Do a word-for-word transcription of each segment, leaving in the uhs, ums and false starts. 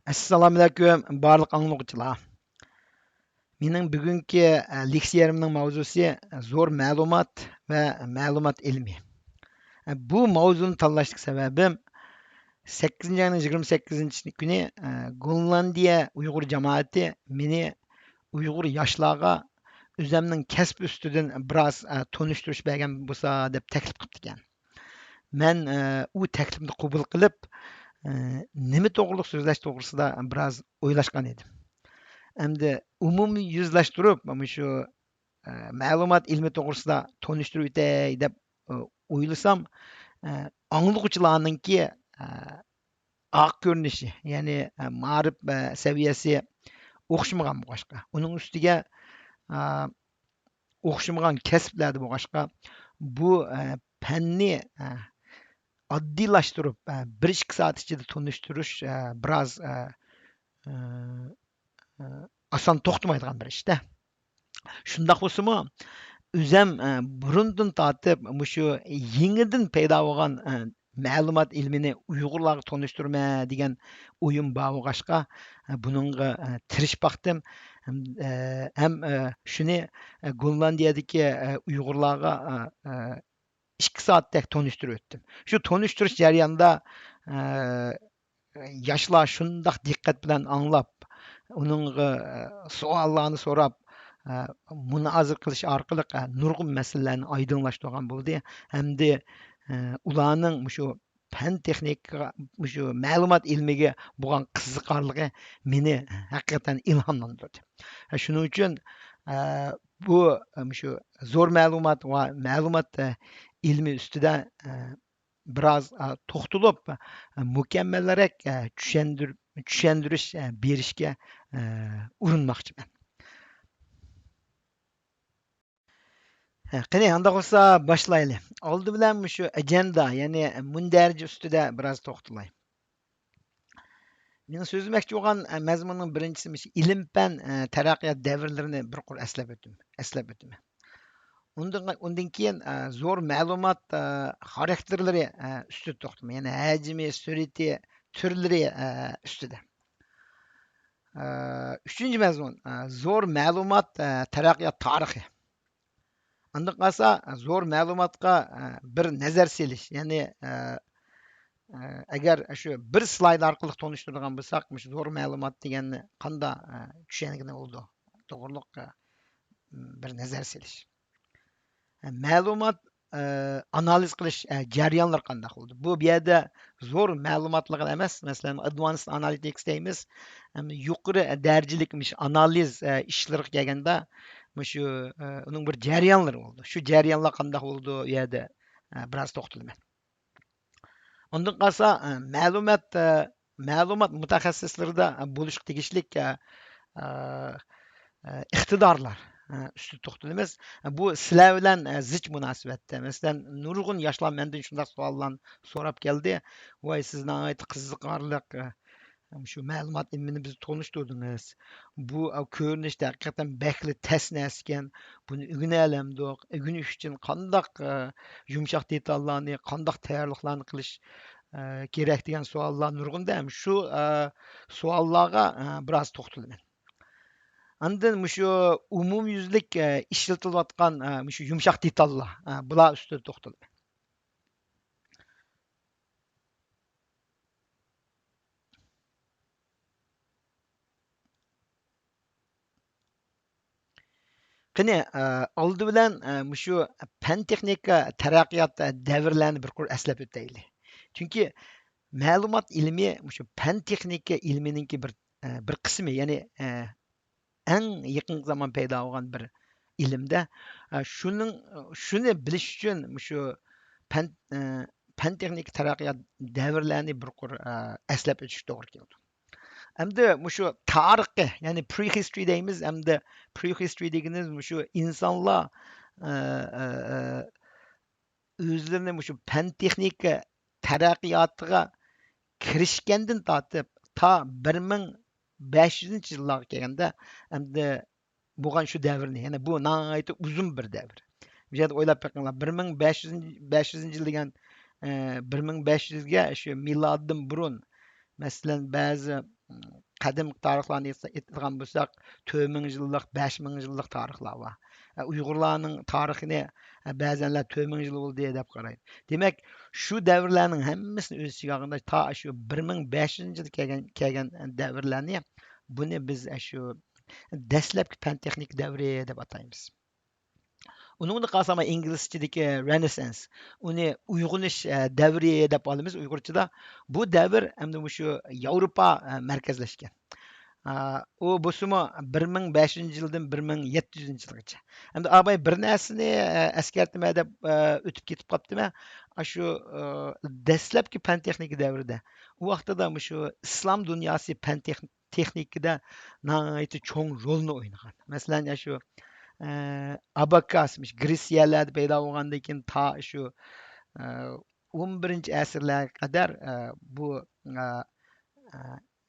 ئەسسالامۇئەلەيكۇم، بارلىق ئاڭلىغۇچىلار. مېنىڭ بۈگۈنكى، ئە، لېكسىيەمنىڭ ماۋزۇسى زور مەلۇمات ۋە مەلۇمات ئىلمى. ئە، بۇ ماۋزۇنى تاللاشتىكى سەۋەبىم، سەككىزىنچى ئاينىڭ يىگىرمە سەككىزىنچى كۈنى، ئە، گوللاندىيە ئۇيغۇر جامائىتى مېنى ئۇيغۇر ياشلارغا ئۆزەمنىڭ كەسپى ئۈستىدىن بىراز، ئە، تونۇشتۇرۇش بەرگەن بولسا دەپ تەكلىپ قىپتىكەن. مەن، ئە، ئۇ تەكلىپنى قوبۇل قىلىپ، ئە، نېمە توغرىلىق سۆزلەش توغرىسىدا بىراز ئويلاشقان ئىدىم. ئەمدى ئومۇميۈزلەشتۈرۈپ، مۇشۇ، ئە، مەلۇمات ئىلمى توغرىسىدا تونۇشتۇرۇپ ئۆتەي دەپ، ئە، ئويلىسام، ئە، ئاڭلىغۇچىلارنىڭكى، ئە، ئاق كۆرۈنۈشى، يەنى، ئە، مائارىپ، ئە، سەۋىيەسى ئوخشىمىغان بولغاچقا، ئۇنىڭ ئۈستىگە، ئە، ئوخشىمىغان كەسىپلەردە بولغاچقا، بۇ، ئە، پەننى، ئە، ئاددىيلاشتۇرۇپ، ئە، بىر ئىككى سائەت ئىچىدە تونۇشتۇرۇش، ئە، بىراز، ئە، ئە، ئە، ئاسان توختىمايدىغان بىر ئىشتا. شۇنداق بولسىمۇ، ئۆزەم، ئە، بۇرۇندىن تارتىپ مۇشۇ يېڭىدىن پەيدا بولغان، ئە، مەلۇمات ئىلمىنى ئۇيغۇرلارغا تونۇشتۇرىمەن دېگەن ئويۇم بار بولغاچقا، ئە، بۇنىڭغا، ئە، تىرىشىپ باقتىم. ھەم، ئە، ھەم، ئە، شۇنى، ئە، گوللاندىيەدىكى، ئە، ئۇيغۇرلارغا، ئە، ئە، ئىككى سائەتتەك تونۇشتۇرۇپ ئۆتتۈم. شۇ تونۇشتۇرۇش جەريانىدا، ئە، ياشلار شۇنداق دىققەت بىلەن ئاڭلاپ، ئۇنىڭغا، ئە، سوئاللارنى سوراپ، ئە، مۇنازىرە قىلىش ئارقىلىق، ئە، نۇرغۇن مەسىلىلەرنى ئايدىڭلاشتۇرغان بولدى. ھەمدە، ئە، ئۇلارنىڭ مۇشۇ پەن تېخنىكىغا، مۇشۇ مەلۇمات ئىلمىگە بولغان قىزىقارلىقى مېنى ھەقىقەتەن ئىلھاملاندۇردى. شۇنىڭ ئۈچۈن، ئە، بۇ، مۇشۇ زور مەلۇمات ۋە مەلۇمات، ئە، ئىلمى ئۈستىدە، ئە، بىراز، ئە، توختىلىپ، ئە، مۇكەممەلرەك، ئە، چۈشەندۈر-، چۈشەندۈرۈش، ئە، بېرىشكە، ئە، ئۇرۇنماقچىمەن. ھە، قېنى، ئانداق بولسا باشلايلى. ئالدى بىلەن مۇشۇ ئەجەندە، يەنى مۇندەرىجە ئۈستىدە بىراز توختىلاي. مېنىڭ سۆزلىمەكچى بولغان، ئە، مەزمۇننىڭ بىرىنچىسى مۇشۇ ئىلىم-پەن، ئە، تەرەققىيات دەۋرلىرىنى بىر قۇر ئەسلەپ ئۆتۈم-، ئەسلەپ ئۆتىمەن. ئۇندىن، ئۇندىن كېيىن، ئە، زور مەلۇمات، ئە، خاراكتېرلىرى، ئە، ئۈستىدە توختىلىمەن. يەنى ھەجمى، سۈرئىتى، تۈرلىرى، ئە، ئۈستىدە. ئە، ئۈچىنچى مەزمۇن، ئە، زور مەلۇمات، ئە، تەرەققىيات تارىخى. ئاندىن قالسا، زور مەلۇماتقا، ئە، بىر نەزەر سېلىش، يەنى، ئە، ئە، ئەگەر شۇ بىر سلايد ئارقىلىق تونۇشتۇرىدىغان بولساق، مۇشۇ زور مەلۇمات دېگەننى قانداق، ئە، چۈشەنگىلى بولىدۇ؟ توغرۇلۇق، ئە، بىر نەزەر سېلىش. ئە، مەلۇمات، ئە، ئانالىز قىلىش، ئە، جەريانلىرى قانداق بولىدۇ؟ بۇ، بۇ يەردە زور مەلۇماتلىق ئەمەس، مەسىلەن، ئادۋانسد ئانالىتىكس دەيمىز. ئەمدى يۇقىرى دەرىجىلىك مۇشۇ ئانالىز، ئە، ئىشلىرىغا كەلگەندە، مۇشۇ، ئە، ئۇنىڭ بىر جەريانلىرى بولىدۇ. شۇ جەريانلار قانداق بولىدۇ؟ ئۇ يەردە، ئە، بىراز توختىلىمەن. ئۇندىن قالسا، ئە، مەلۇمات، ئە، مەلۇمات مۇتەخەسسىسلىرىدا، ئە، بولۇشقا تېگىشلىك، ئە، ئە، ئە، ئىقتىدارلار، ئە، ئۈستىدە توختىلىمىز. ئە، بۇ سىلەر بىلەن، ئە، زىچ مۇناسىۋەتتە. مەسىلەن، نۇرغۇن ياشلار مەندىن شۇنداق سوئاللارنى سوراپ كەلدى. ۋاي، سىز ناھايىتى قىزىقارلىق، ئە، شۇ مەلۇمات ئىلمىنى بىزگە تونۇشتۇردىڭىز. بۇ، ئە، كۆرۈنۈشتە ھەقىقەتەن بەكلا تەس نەرسىكەن. بۇنى ئۆگىنەلەمدۇق؟ ئۆگىنىش ئۈچۈن قانداق، ئە، يۇمشاق دېتاللارنى، قانداق تەييارلىقلارنى قىلىش، ئە، كېرەك دېگەن سوئاللار نۇرغۇن-دە. شۇ، ئە، سوئاللارغا، ئە، بىراز توختىلىمەن. ئاندىن مۇشۇ ئومۇميۈزلۈك، ئە، ئىشلىتىلىۋاتقان، ئە، مۇشۇ يۇمشاق دېتاللار، ئە، بۇلار ئۈستىدە توختىلىمەن. قېنى، ئە، ئالدى بىلەن، ئە، مۇشۇ پەن-تېخنىكا تەرەققىيات، ئە، دەۋرلەرنى بىر قۇر ئەسلەپ ئۆتەيلى. چۈنكى مەلۇمات ئىلمى مۇشۇ پەن-تېخنىكا ئىلمىنىڭكى بىر، ئە، بىر قىسمى، يەنى، ئە، ئەڭ يېقىنقى زامان پەيدا بولغان بىر ئىلىمدە، ئە، شۇنىڭ، شۇنى بىلىش ئۈچۈن مۇشۇ پەن، ئە، پەن-تېخنىكا تەرەققىيات دەۋرلەرنى بىر قۇر، ئە، ئەسلەپ ئۆتۈش توغرا كېلىدۇ. ئەمدى مۇشۇ تارىخقا، يەنى prehistory دەيمىز، ئەمدى prehistory دېگىنىمىز مۇشۇ ئىنسانلار، ئە، ئە، ئە، ئۆزلىرىنى مۇشۇ پەن-تېخنىكا تەرەققىياتىغا كىرىشكەندىن تارتىپ تا بىر مىڭ بەش يۈزىنچى يىللارغا كەلگەندە، ئەمدى بولغان شۇ دەۋرنى، يەنى بۇ ناھايىتى ئۇزۇن بىر دەۋر. بۇ يەردە ئويلاپ بېقىڭلار، بىر مىڭ بەش يۈز، بەش يۈزىنچى يىل دېگەن، ئە، بىر مىڭ بەش يۈزگە شۇ مىلادتىن بۇرۇن، مەسىلەن، بەزى، ئىم، قەدىمكى تارىخلارنى ئېيتسا-، ئېيتىدىغان بولساق، تۆت مىڭ يىللىق، بەش مىڭ يىللىق تارىخلار بار. ئە، ئۇيغۇرلارنىڭ تارىخىنى، ئە، بەزەنلەر تۆت مىڭ يىل بولدى دەپ قارايدۇ. دېمەك، شۇ دەۋرلەرنىڭ ھەممىسىنى ئۆز ئىچىگە ئالغاندا، تا شۇ بىر مىڭ بەش يۈزىنچى يىلدا كەلگەن، كەلگەن دەۋرلەرنى، بۇنى بىز، ئە، شۇ دەسلەپكى پەن تېخنىكا دەۋرى دەپ ئاتايمىز. ئۇنىڭدىن قالسا، ئىنگلىزچىدىكى رېنېسسانس، ئۇنى ئويغىنىش، ئە، دەۋرى دەپ ئالىمىز ئۇيغۇرچىدا. بۇ دەۋر ئەمدى مۇشۇ ياۋروپا، ئە، مەركەزلەشكەن. ئا، ئۇ بولسىمۇ بىر مىڭ بەش يۈزىنچى يىلدىن بىر مىڭ يەتتە يۈزىنچى يىلغىچە. ئەمدى ئاباي بىر نەرسىنى، ئە، ئەسكەرتىمەن دەپ، ئە، ئۆتۈپ كېتىپ قاپتىمەن. ئاشۇ، ئە، دەسلەپكى پەن تېخنىكا دەۋرىدە، ئۇ ۋاقتىدا مۇشۇ ئىسلام دۇنياسى پەن تېخ-، تېخنىكىدا ناھايىتى چوڭ رولنى ئوينىغان. مەسىلەن، ئاشۇ، ئە، ئاباكاس، مۇشۇ گرېتسىيەلەردە پەيدا بولغاندىن كېيىن تا شۇ، ئە، ئون بىرىنچى ئەسىرلەرگە قەدەر، ئە، بۇ، ئە، ئە،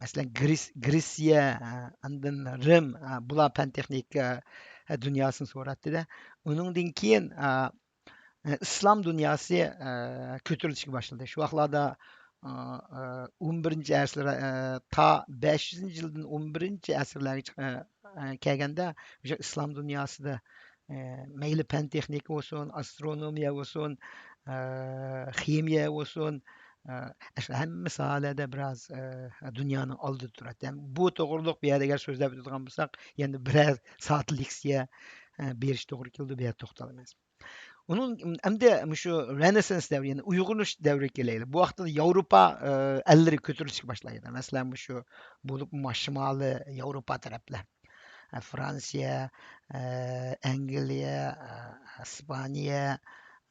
مەسىلەن، گرېس-، گرېتسىيە، ئە، ئاندىن رىم، ئە، بۇلار پەن تېخنىكا، ئە، دۇنياسىنى سوراتتى-دە. ئۇنىڭدىن كېيىن، ئە، ئە، ئىسلام دۇنياسى، ئە، كۆتۈرۈلۈشكە باشلىدى. شۇ ۋاقىتلاردا، ئە، ئە، ئون بىرىنچى ئەسىر، ئە، تا بەش يۈزىنچى يىلدىن ئون بىرىنچى ئەسىرلەرگىچە، ئە، ئە، كەلگەندە، ئاشۇ ئىسلام دۇنياسىدا، ئە، مەيلى پەن تېخنىكا بولسۇن، ئاسترونومىيە بولسۇن، ئە، خىمىيە بولسۇن، ئە، ئاشۇ ھەممە ساھەلەردە بىراز، ئە، دۇنيانىڭ ئالدىدا تۇراتتى. ھەم بۇ توغرۇلۇق بۇ يەردە ئەگەر سۆزلەپ ئۆتىدىغان بولساق، يەنە بىرەر سائەت لېكسىيە، ئە، بېرىش توغرا كېلىدۇ، بۇ يەردە توختالىمىز. ئۇنىڭ، ئەمدى مۇشۇ رېنېسسانس دەۋرى، يەنى ئويغىنىش دەۋرىگە كېلەيلى. بۇ ۋاقىتتا ياۋروپا، ئە، ئەللىرى كۆتۈرۈلۈشكە باشلايدۇ. مەسىلەن، مۇشۇ بولۇپمۇ شىمالىي ياۋروپا تەرەپلەر. ئە، فرانسىيە، ئە، ئەنگلىيە، ئە، ئىسپانىيە،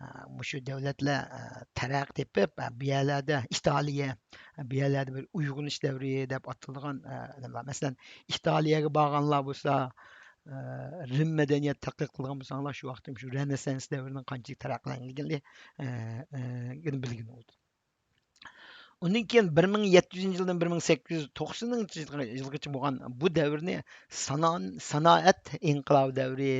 ئە، مۇشۇ دۆلەتلەر، ئە، تەرەققىي تېپىپ، ئە، بۇ يەرلەردە ئىتالىيە، ئە، بۇ يەرلەردە بىر ئويغىنىش دەۋرى دەپ ئاتىلىدىغان، ئە، نېمىلەر. مەسىلەن، ئىتالىيەگە بارغانلار بولسا، ئە، رىم مەدەنىيەت تەتقىق قىلغان بولساڭلار، شۇ ۋاقىتتا شۇ رېنېسسانس دەۋرىنىڭ قانچىلىك تەرەققىيلەنگەنلىكىنى، ئە، ئە، بىلگىلى بولىدۇ. ئۇندىن كېيىن بىر مىڭ يەتتە يۈزىنچى يىلدىن بىر مىڭ سەككىز يۈز توقسىنىنچى يىلغىچە بولغان بۇ دەۋرنى سانا-، سانائەت ئىنقىلابى دەۋرى،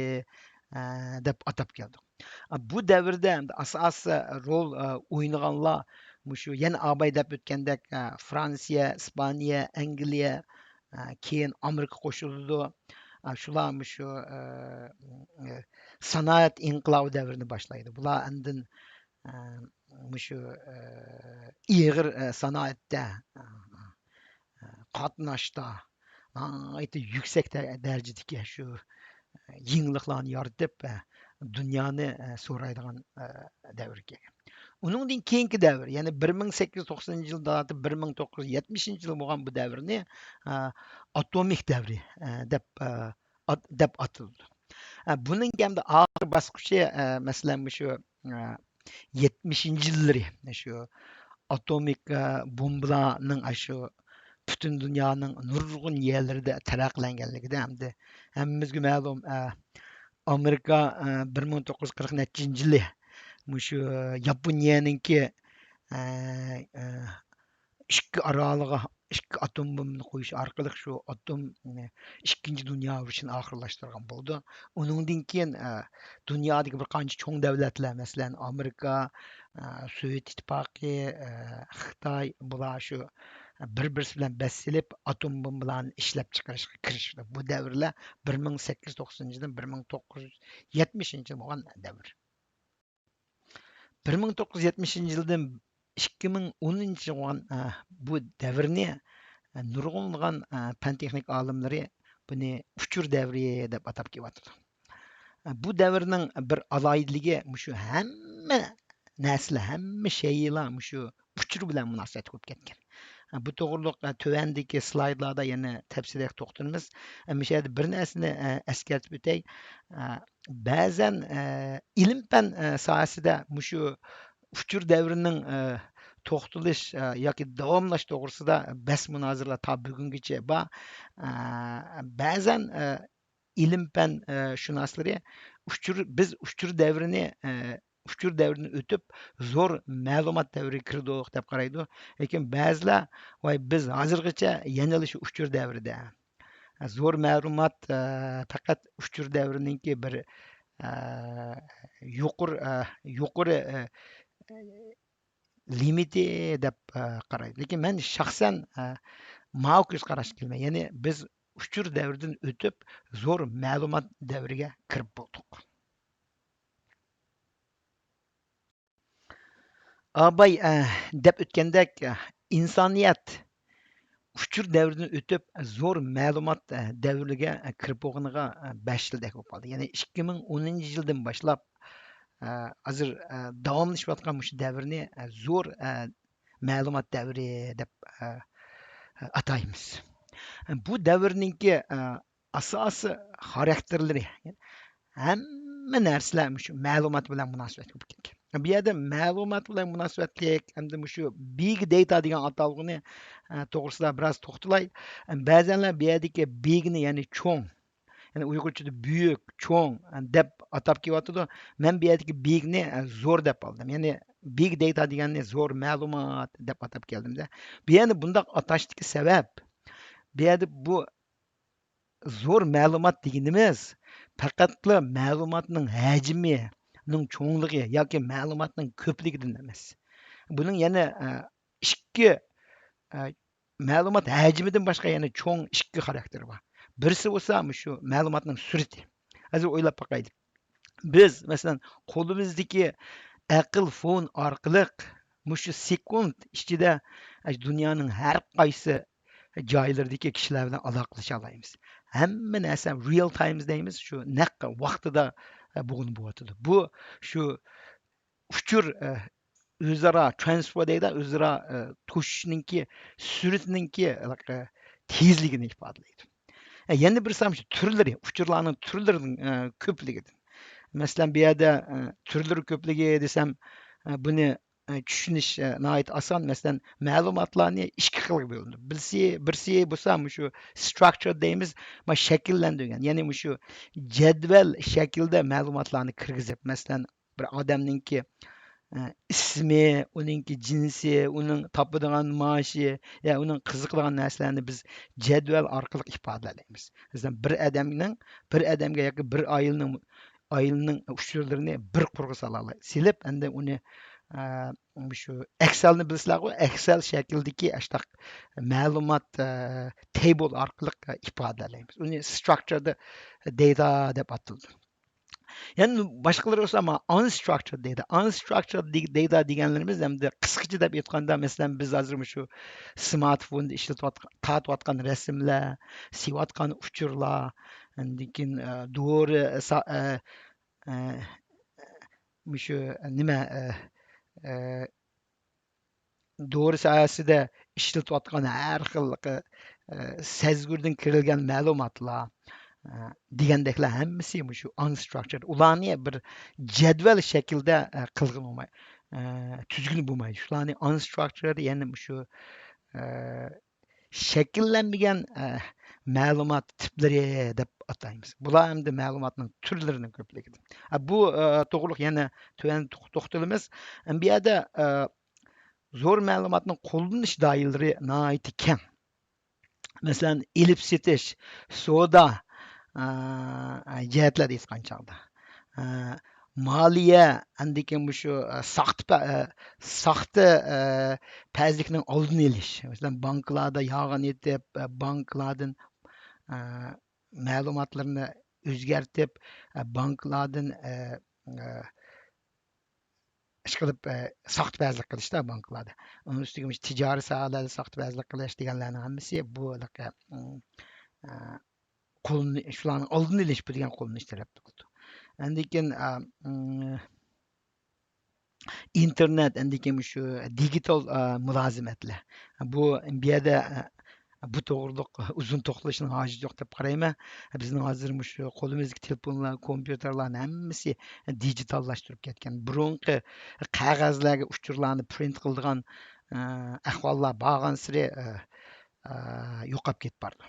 ئە، دەپ ئاتاپ كەلدۇق. ئە، بۇ دەۋردە ئاساسىي رول، ئە، ئوينىغانلار مۇشۇ يەنە ئاباي دەپ ئۆتكەندەك، ئە، فرانسىيە، ئىسپانىيە، ئەنگلىيە، ئە، كېيىن ئامېرىكا قوشۇلىدۇ. ئە، شۇلار مۇشۇ، ئە، ئە، سانائەت ئىنقىلابى دەۋرىنى باشلايدۇ. بۇلار ئاندىن، ئە، مۇشۇ، ئە، ئېغىر، ئە، سانائەتتە، ئە، ئە، قاتناشتا ناھايىتى يۈكسەك دە-، دەرىجىدىكى شۇ، ئە، يېڭىلىقلارنى يارىتىپ، ئە، دۇنيانى، ئە، سورايدىغان، ئە، دەۋرگە كەلگەن. ئۇنىڭدىن كېيىنكى دەۋر، يەنى بىر مىڭ سەككىز يۈز توقسىنىنچى يىلدىن تارتىپ بىر مىڭ توققۇز يۈز يەتمىشىنچى يىل بولغان بۇ دەۋرنى، ئە، ئاتومىك دەۋرى، ئە، دەپ، ئە، ئات-، دەپ ئاتىلىدۇ. ئە، بۇنىڭ ئەمدى ئاخىر باسقۇچى، ئە، مەسىلەن، مۇشۇ، ئە، يەتمىشىنچى يىللىرى، شۇ ئاتومىك، ئە، بومبىلارنىڭ ئاشۇ پۈتۈن دۇنيانىڭ نۇرغۇن يەرلىرىدە تەرەققىيلەنگەنلىكىدە ھەمدە ھەممىمىزگە مەلۇم، ئە، ئامېرىكا، ئە، بىر مىڭ توققۇز يۈز قىرىق نەچچىنچى يىلى مۇشۇ ياپونىيەنىڭكى، ئە، ئە، ئىككى ئارالىغا ئىككى ئاتوم بومبىنى قويۇش ئارقىلىق شۇ ئاتوم، ئىككىنچى دۇنيا ئۇرۇشىنى ئاخىرلاشتۇرغان بولىدۇ. ئۇنىڭدىن كېيىن، ئە، دۇنيادىكى بىر قانچە چوڭ دۆلەتلەر، مەسىلەن، ئامېرىكا، ئە، سوۋېت ئىتتىپاقى، ئە، خىتاي، بۇلار شۇ بىر-بىرسى بىلەن بەس سېلىپ، ئاتوم بومبىلارنى ئىشلەپچىقىرىشقا كىرىشىدۇ. بۇ دەۋرلەر بىر مىڭ سەككىز يۈز توقسىنىنچى يىلدىن بىر مىڭ توققۇز يۈز يەتمىشىنچى يىل بولغان دەۋر. بىر مىڭ توققۇز يۈز يەتمىشىنچى يىلدىن ئىككى مىڭ ئونىنچى يىلغا بولغان، ئە، بۇ دەۋرنى، ئە، نۇرغۇنلىغان، ئە، پەن تېخنىكا ئالىملىرى بۇنى ئۇچۇر دەۋرى دەپ ئاتاپ كېلىۋاتىدۇ. ئە، بۇ دەۋرنىڭ بىر ئالاھىدىلىكى مۇشۇ ھەممە نەرسىلەر، ھەممە شەيئىلەر مۇشۇ ئۇچۇر بىلەن مۇناسىۋەتلىك بولۇپ كەتكەن. ئە، بۇ توغرۇلۇق، ئە، تۆۋەندىكى سلايدلاردا يەنە تەپسىلىيرەك توختىلىمىز. ئە، مۇشۇ يەردە بىر نەرسىنى، ئە، ئەسكەرتىپ ئۆتەي. ئە، بەزەن، ئە، ئىلىم-پەن، ئە، ساھەسىدە مۇشۇ ئۇچۇر دەۋرىنىڭ، ئە، توختىلىش، ئە، ياكى داۋاملاش توغرىسىدا بەس-مۇنازىرىلەر تا بۈگۈنگىچە بار. ئە، بەزەن، ئە، ئىلىم-پەن، ئە، شۇناسلىرى ئۇچۇر، بىز ئۇچۇر دەۋرىنى، ئە، ئۇچۇر دەۋرىنى ئۆتۈپ، زور مەلۇمات دەۋرىگە كىردۇق دەپ قارايدۇ. لېكىن بەزىلەر، ۋاي، بىز ھازىرغىچە يەنىلا شۇ ئۇچۇر دەۋرىدە. زور مەلۇمات، ئە، پەقەت ئۇچۇر دەۋرىنىڭكى بىر، ئە، يۇقىرى، ئە، يۇقىرى، ئە، لىمىتى دەپ، ئە، قارايدۇ. لېكىن مەن شەخسەن، ئە، ماۋۇ كۆز قاراشقا كېلىمەن. يەنى بىز ئۇچۇر دەۋرىدىن ئۆتۈپ، زور مەلۇمات دەۋرىگە كىرىپ بولدۇق. ئاباي، ئە، دەپ ئۆتكەندەك، ئە، ئىنسانىيەت ئۇچۇر دەۋرىدىن ئۆتۈپ، زور مەلۇمات، ئە، دەۋرىگە، ئە، كىرىپ بولغىنىغا، ئە، بەش يىلدەك بولۇپ قالدى. يەنى ئىككى مىڭ ئونىنچى يىلدىن باشلاپ، ئە، ھازىر، ئە، داۋاملىشىۋاتقان مۇشۇ دەۋرنى، ئە، زور، ئە، مەلۇمات دەۋرى دەپ، ئە، ئاتايمىز. بۇ دەۋرنىڭكى، ئە، ئاساسىي خاراكتېرلىرى، ھەممە نەرسىلەر مۇشۇ مەلۇمات بىلەن مۇناسىۋەتلىك بولۇپ كەتكەن. بۇ يەردە مەلۇمات بىلەن مۇناسىۋەتلىك ھەمدە مۇشۇ بىگ دېيتا دېگەن ئاتالغۇنى، ئە، توغرىسىدا بىراز توختىلاي. بەزەنلەر بۇ يەردىكى بىگنى، يەنى چوڭ، يەنى ئۇيغۇرچىدا بۈيۈك، چوڭ، ئە، دەپ ئاتاپ كېلىۋاتىدۇ. مەن بۇ يەردىكى بىگنى، ئە، زور دەپ ئالدىم. يەنى بىگ دېيتا دېگەننى زور مەلۇمات دەپ ئاتاپ كەلدىم-دە. بۇ يەرنى بۇنداق ئاتاشتىكى سەۋەب، بۇ يەردە بۇ زور مەلۇمات دېگىنىمىز پەقەتلا مەلۇماتنىڭ ھەجمىنىڭ چوڭلۇقى ياكى مەلۇماتنىڭ كۆپلۈكىدىن ئەمەس. بۇنىڭ يەنە، ئە، ئىككى، ئە، مەلۇمات ھەجمىدىن باشقا يەنە چوڭ ئىككى خاراكتېرى بار. بىرسى بولسا مۇشۇ مەلۇماتنىڭ سۈرئىتى. ھازىر ئويلاپ باقايلى. بىز، مەسىلەن، قولىمىزدىكى ئەقىل فون ئارقىلىق مۇشۇ سېكۇنت ئىچىدە، ئە، دۇنيانىڭ ھەر قايسى جايلىرىدىكى كىشىلەر بىلەن ئالاقىلىشالايمىز. ھەممە نەرسە رىيەل تايم دەيمىز، شۇ نەق ۋاقتىدا، ئە، بولغىلى بولۇۋاتىدۇ. بۇ شۇ ئۇچۇر، ئە، ئۆزئارا ترانسفېر دەيدۇ، ئۆزئارا، ئە، توشۇشنىڭكى سۈرئىتىنىڭكى، ئە، تېزلىكىنى ئىپادىلەيدۇ. ئە، يەنە بىرسى مۇشۇ تۈرلىرى، ئۇچۇرلارنىڭ تۈرلىرىنىڭ، ئە، كۆپلۈكىدىن. مەسىلەن، بۇ يەردە، ئە، تۈرلىرى كۆپلۈكى دېسەم، ئە، بۇنى، ئە، چۈشىنىش، ئە، ناھايىتى ئاسان. مەسىلەن، مەلۇماتلارنى ئىككى خىلغا بۆلىدۇ. بىرسى، بىرسى بولسا مۇشۇ ستراكچر دەيمىز، مانا شەكىللەندۈرگەن. يەنى مۇشۇ جەدۋەل شەكلىدە مەلۇماتلارنى كىرگۈزۈپ، مەسىلەن، بىر ئادەمنىڭكى، ئە، ئىسمى، ئۇنىڭكى جىنسى، ئۇنىڭ تاپىدىغان مائاشى، يا ئۇنىڭ قىزىقىدىغان نەرسىلەرنى بىز جەدۋەل ئارقىلىق ئىپادىلەيمىز. مەسىلەن، بىر ئادەمنىڭ، بىر ئادەمگە ياكى بىر ئائىلىنىڭ، ئائىلىنىڭ ئۇچۇرلىرىنى بىر قۇرغا سالالاي-، سېلىپ، ئەندى ئۇنى، ئە، مۇشۇ ئەكسەلنى بىلىسىلەرغۇ، ئەكسەل شەكلىدىكى ئاشتاق مەلۇمات، ئە، تەيبول ئارقىلىق، ئە، ئىپادىلەيمىز. ئۇنى ستراكچر دېيتا دەپ ئاتىلىدۇ. يەنە باشقىلىرى بولسا، ئەمما ئانستراكچېرد دەيدۇ. ئانستراكچېرد دەيدۇ دېگەنلىرىمىز، ئەمدى قىسقىچە دەپ ئېيتقاندا، مەسىلەن، بىز ھازىر مۇشۇ سمارتفوندا ئىشلىتىۋاتقان، تارتىۋاتقان رەسىملەر، سېلىۋاتقان ئۇچۇرلار، ئاندىن كېيىن، ئە، دورا، سا-، ئە، ئە، مۇشۇ نېمە، ئە، ئە، دورا ساھەسىدە ئىشلىتىۋاتقان ھەر خىل، ئە، سەزگۈردىن كىرىلگەن مەلۇماتلار، ئە، دېگەندەكلەر ھەممىسى مۇشۇ ئانستراكچېرد. ئۇلارنى بىر جەدۋەل شەكىلدە، ئە، قىلغىلى بولماي-، ئە، تۈزگىلى بولمايدۇ. شۇلارنى ئانستراكچېرد، يەنى مۇشۇ، ئە، شەكىللەنمىگەن، ئە، مەلۇمات تىپلىرى دەپ ئاتايمىز. بۇلار ئەمدى مەلۇماتنىڭ تۈرلىرىنىڭ كۆپلۈكىدىن. ئە، بۇ، ئە، توغرۇلۇق يەنە تۆۋەندە توخ-، توختىلىمىز. ئە، بۇ يەردە، ئە، زور مەلۇماتنىڭ قوللىنىش دائىرىلىرى ناھايىتى كەڭ. مەسىلەن، ئېلىپ سېتىش، سودا، ئە، جەھەتلەردە ئېيتقان چاغدا. ئە، مالىيە، ئاندىن كېيىن مۇشۇ، ئە، ساختا پە-، ئە، ساختا، ئە، پەيزلىكنىڭ ئالدىنى ئېلىش. مەسىلەن، بانكىلاردا يالغان ئېيتىپ، ئە، بانكىلاردىن، ئە، مەلۇماتلىرىنى ئۆزگەرتىپ، ئە، بانكىلاردىن، ئە، ئە، ئىشقىلىپ، ئە، ساختىپەزلىك قىلىشتا بانكىلاردا. ئۇنىڭ ئۈستىگە مۇشۇ تىجارىي ساھەلەردە ساختىپەزلىك قىلىش دېگەنلەرنىڭ ھەممىسى بۇ ھېلىقى، ئە، قوللىنىش، شۇلارنىڭ ئالدىنى ئېلىش بۇ دېگەن قوللىنىش تەرەپتە بولىدۇ. ئاندىن كېيىن، ئە، ئىنتېرنېت، ئاندىن كېيىن مۇشۇ دىجىتال، ئە، مۇلازىمەتلەر. بۇ، بۇ يەردە، ئە، بۇ توغرۇلۇق ئۇزۇن توختىلىشنىڭ ھاجىتى يوق دەپ قارايمەن. بىزنىڭ ھازىر مۇشۇ قولىمىزدىكى تېلېفونلار، كومپيۇتېرلارنىڭ ھەممىسى دىجىتاللاشتۇرۇپ كەتكەن. بۇرۇنقى قەغەزلەرگە ئۇچۇرلارنى پرىنت قىلىدىغان، ئە، ئەھۋاللار بارغانسېرى، ئە، ئە، يوقاپ كېتىپ بارىدۇ.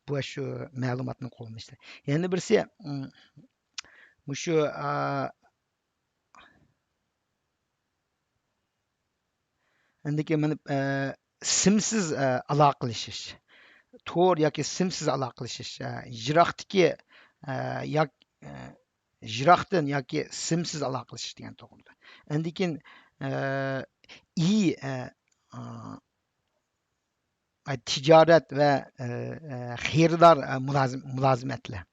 بۇ شۇ مەلۇماتنى قوللىنىشتا. يەنە بىرسى، ئىم، مۇشۇ، ئە، ئاندىن كېيىن مانا، ئە، سىمسىز، ئە، ئالاقىلىشىش. تور ياكى سىمسىز ئالاقىلىشىش. ئە، يىراقتىكى، ئە، ياك-، ئە، يىراقتىن ياكى سىمسىز ئالاقىلىشىش دېگەن توغرىدا. ئاندىن كېيىن، ئە، ئى، ئە، ئا، ئاي، تىجارەت ۋە، ئە، ئە، خېرىدار، ئە، مۇلازىم-، مۇلازىمەتلەر.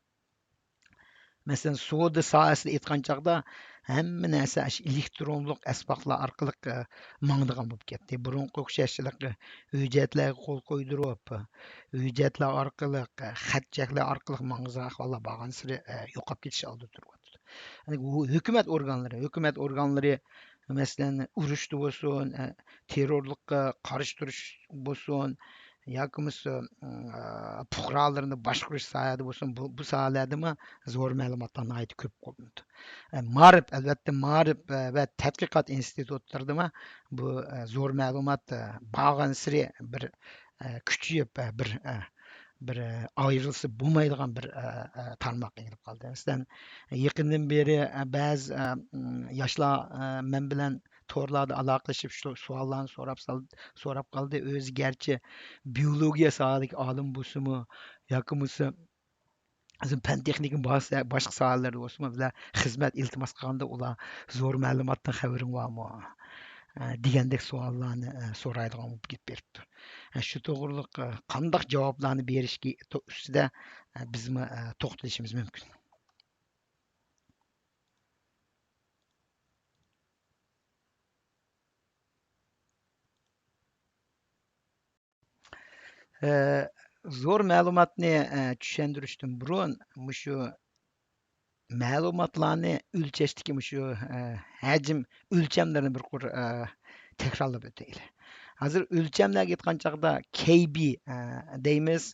مەسىلەن، سودا ساھەسىدە ئېيتقان چاغدا، ھەممە نەرسە ئاشۇ ئېلېكترونلۇق ئەسۋابلار ئارقىلىق، ئە، ماڭىدىغان بولۇپ كەتتى. بۇرۇنقى ئوخشاش ھېلىقى ھۆججەتلەرگە قول قويدۇرۇپ، ھۆججەتلەر ئارقىلىق، خەت-چەكلەر ئارقىلىق ماڭغۇزغان ئەھۋاللار بارغانسېرى، ئە، يوقاپ كېتىش ئالدىدا تۇرۇۋاتىدۇ. يەنى بۇ ھۆكۈمەت ئورگانلىرى، ھۆكۈمەت ئورگانلىرى، مەسىلەن، ئۇرۇشتا بولسۇن، ئە، تېررورلۇققا قارشى تۇرۇش بولسۇن، ياكى بولمىسا، ئە، پۇقرالىرىنى باشقۇرۇش ساھەدە بولسۇن، بۇ، بۇ ساھەلەردىمۇ زور مەلۇماتلار ناھايىتى كۆپ قوللىنىدۇ. ئە، مائارىپ، ئەلۋەتتە، مائارىپ، ئە، ۋە تەتقىقات ئىنستىتۇتلىرىدىمۇ بۇ، ئە، زور مەلۇمات، ئە، بارغانسېرى بىر، ئە، كۈچىيىپ، ئە، بىر، ئە، بىر، ئە، ئايرىلسا بولمايدىغان بىر، ئە، ئە، تارماققا ئېلىپ قالدى. مەسىلەن، يېقىندىن بېرى، ئە، بەزى، ئە، م، ياشلار، ئە، مەن بىلەن تورلاردا ئالاقىلىشىپ، شۇ سوئاللارنى سوراپ سال-، سوراپ قالدى. ئۆزى گەرچە بىيولوگىيە ساھەدىكى ئالىم بولسىمۇ، ياكى بولمىسا، پەن تېخنىكا باشقا ساھەلەردە بولسىمۇ، بىزلەر خىزمەت ئىلتىماس قىلغاندا، ئۇلار زور مەلۇماتتىن خەۋىرىڭ بارمۇ؟ ئە، دېگەندەك سوئاللارنى، ئە، سورايدىغان بولۇپ كېتىپ بېرىپتۇ. ئە، شۇ توغرۇلۇق، ئە، قانداق جاۋابلارنى بېرىشكە تو-، ئۈستىدە، ئە، بىزمۇ، ئە، توختىلىشىمىز مۇمكىن. ئە، زور مەلۇماتنى، ئە، چۈشەندۈرۈشتىن بۇرۇن مۇشۇ مەلۇماتلارنى ئۆلچەشتىكى مۇشۇ، ئە، ھەجىم ئۆلچەملىرىنى بىر قۇر، ئە، تەكرارلاپ ئۆتەيلى. ھازىر ئۆلچەملەرگە ئېيتقان چاغدا كەي بى، ئە، دەيمىز،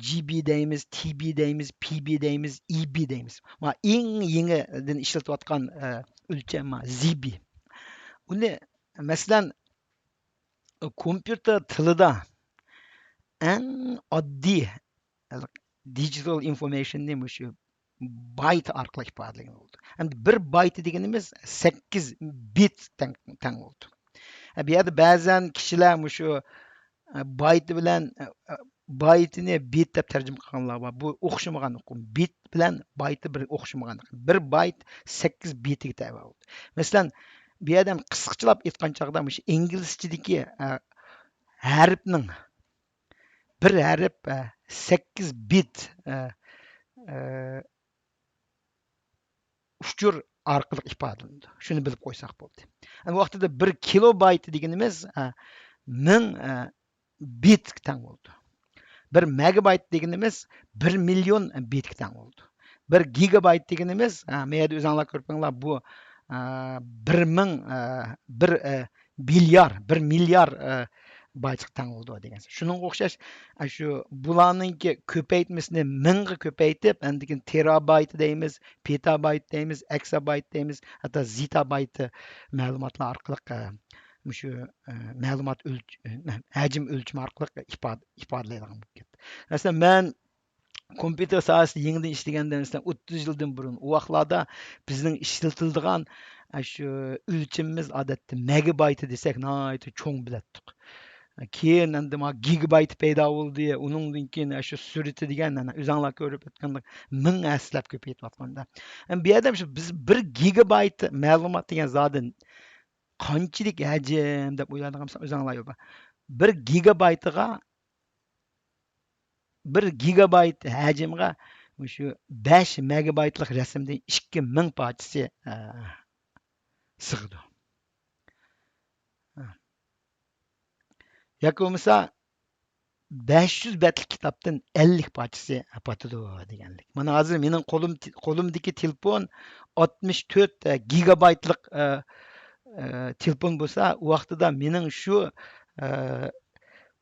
جى بى دەيمىز، تى بى دەيمىز، پى بى دەيمىز، ئى بى دەيمىز. مانا ئەڭ يېڭىدىن ئىشلىتىۋاتقان، ئە، ئۆلچەم، مانا، زى بى. ئۇنى، مەسىلەن، كومپيۇتېر تىلىدا ئەڭ ئاددىي دىجىتال ئىنفورمېيشننى مۇشۇ بايت ئارقىلىق ئىپادىلىگىلى بولىدۇ. ئەمدى بىر بايت دېگىنىمىز سەككىز بىت تەڭ، تەڭ بولىدۇ. بۇ يەردە بەزەن كىشىلەر مۇشۇ بايت بىلەن بايتنى بىت دەپ تەرجىمە قىلغانلار بار. بۇ ئوخشىمىغان ئۇقۇم. بىت بىلەن بايت بىر ئوخشىمىغان. بىر بايت سەككىز بىتىگە تەۋە بولىدۇ. مەسىلەن، بۇ يەردە قىسقىچىلاپ ئېيتقان چاغدا مۇشۇ ئىنگلىزچىدىكى، ئە، ھەرپنىڭ، بىر ھەرپ، ئە، سەككىز بىت، ئە، ئە، ئۇچۇر ئارقىلىق ئىپادىلىنىدۇ. شۇنى بىلىپ قويساق بولدى. ئەمما ۋاقتىدا بىر كىلوبايت دېگىنىمىز، ئە، مىڭ، ئە، بىتكە تەڭ بولىدۇ. بىر مېگابايت دېگىنىمىز بىر مىليون بىتكە تەڭ بولىدۇ. بىر گىگابايت دېگىنىمىز، ئە، مەيەردە ئۆزۈڭلار كۆرۈپ بېقىڭلار، بۇ، ئە، بىر مىڭ، ئە، بىر، ئە، بىليار، بىر مىليار، ئە، بايتقا تەڭ بولىدۇ دېگەن سۆز. شۇنىڭغا ئوخشاش، ئە، شۇ بۇلارنىڭكى كۆپەيتمىسىنى مىڭغا كۆپەيتىپ، ئاندىن كېيىن تېرابايت دەيمىز، پېتابايت دەيمىز، ئەكسابايت دەيمىز، ھەتتا زېتابايت مەلۇماتلار ئارقىلىق، ئە، مۇشۇ، ئە، مەلۇمات ئۆلچ-، ئە، ھەجىم ئۆلچىمى ئارقىلىق ئىپادە، ئىپادىلەيدىغان بولۇپ كەتتى. مەسىلەن، مەن كومپيۇتېر ساھەسىدە يېڭىدىن ئىشلىگەندە، مەسىلەن، ئوتتۇز يىلدىن بۇرۇن ئۇ ۋاقىتلاردا بىزنىڭ ئىشلىتىلىدىغان، ئە، شۇ ئۆلچىمىمىز ئادەتتە مېگابايت دېسەك ناھايىتى چوڭ بىلەتتۇق. كېيىن ئەمدى مانا گىگابايت پەيدا بولدى، ئۇنىڭدىن كېيىن شۇ سۈرئىتى دېگەن، ئەنە، ئۆزۈڭلار كۆرۈپ ئۆتكەندەك مىڭ ھەسسىلەپ كۆپىيىۋاتقاندا. ئەمدى بۇ يەردە شۇ بىز بىر گىگابايت مەلۇمات دېگەن زادى قانچىلىك ھەجىم دەپ ئويلايدىغان بولساڭ، ئۆزۈڭلار يول بار. بىر گىگابايتىغا، بىر گىگابايت ھەجىمگە مۇشۇ بەش مېگابايتلىق رەسىمدىن ئىككى مىڭ پارچىسى، ئە، سىغىدۇ. ياكى بولمىسا بەش يۈز بەتلىك كىتابتىن ئەللىك پارچىسى پاتىدۇ دېگەنلىك. مانا ھازىر مېنىڭ قولۇم، قولۇمدىكى تېلېفون ئاتمىش تۆت گىگابايتلىق، ئە، ئە، تېلېفون بولسا، ئۇ ۋاقتىدا مېنىڭ شۇ، ئە،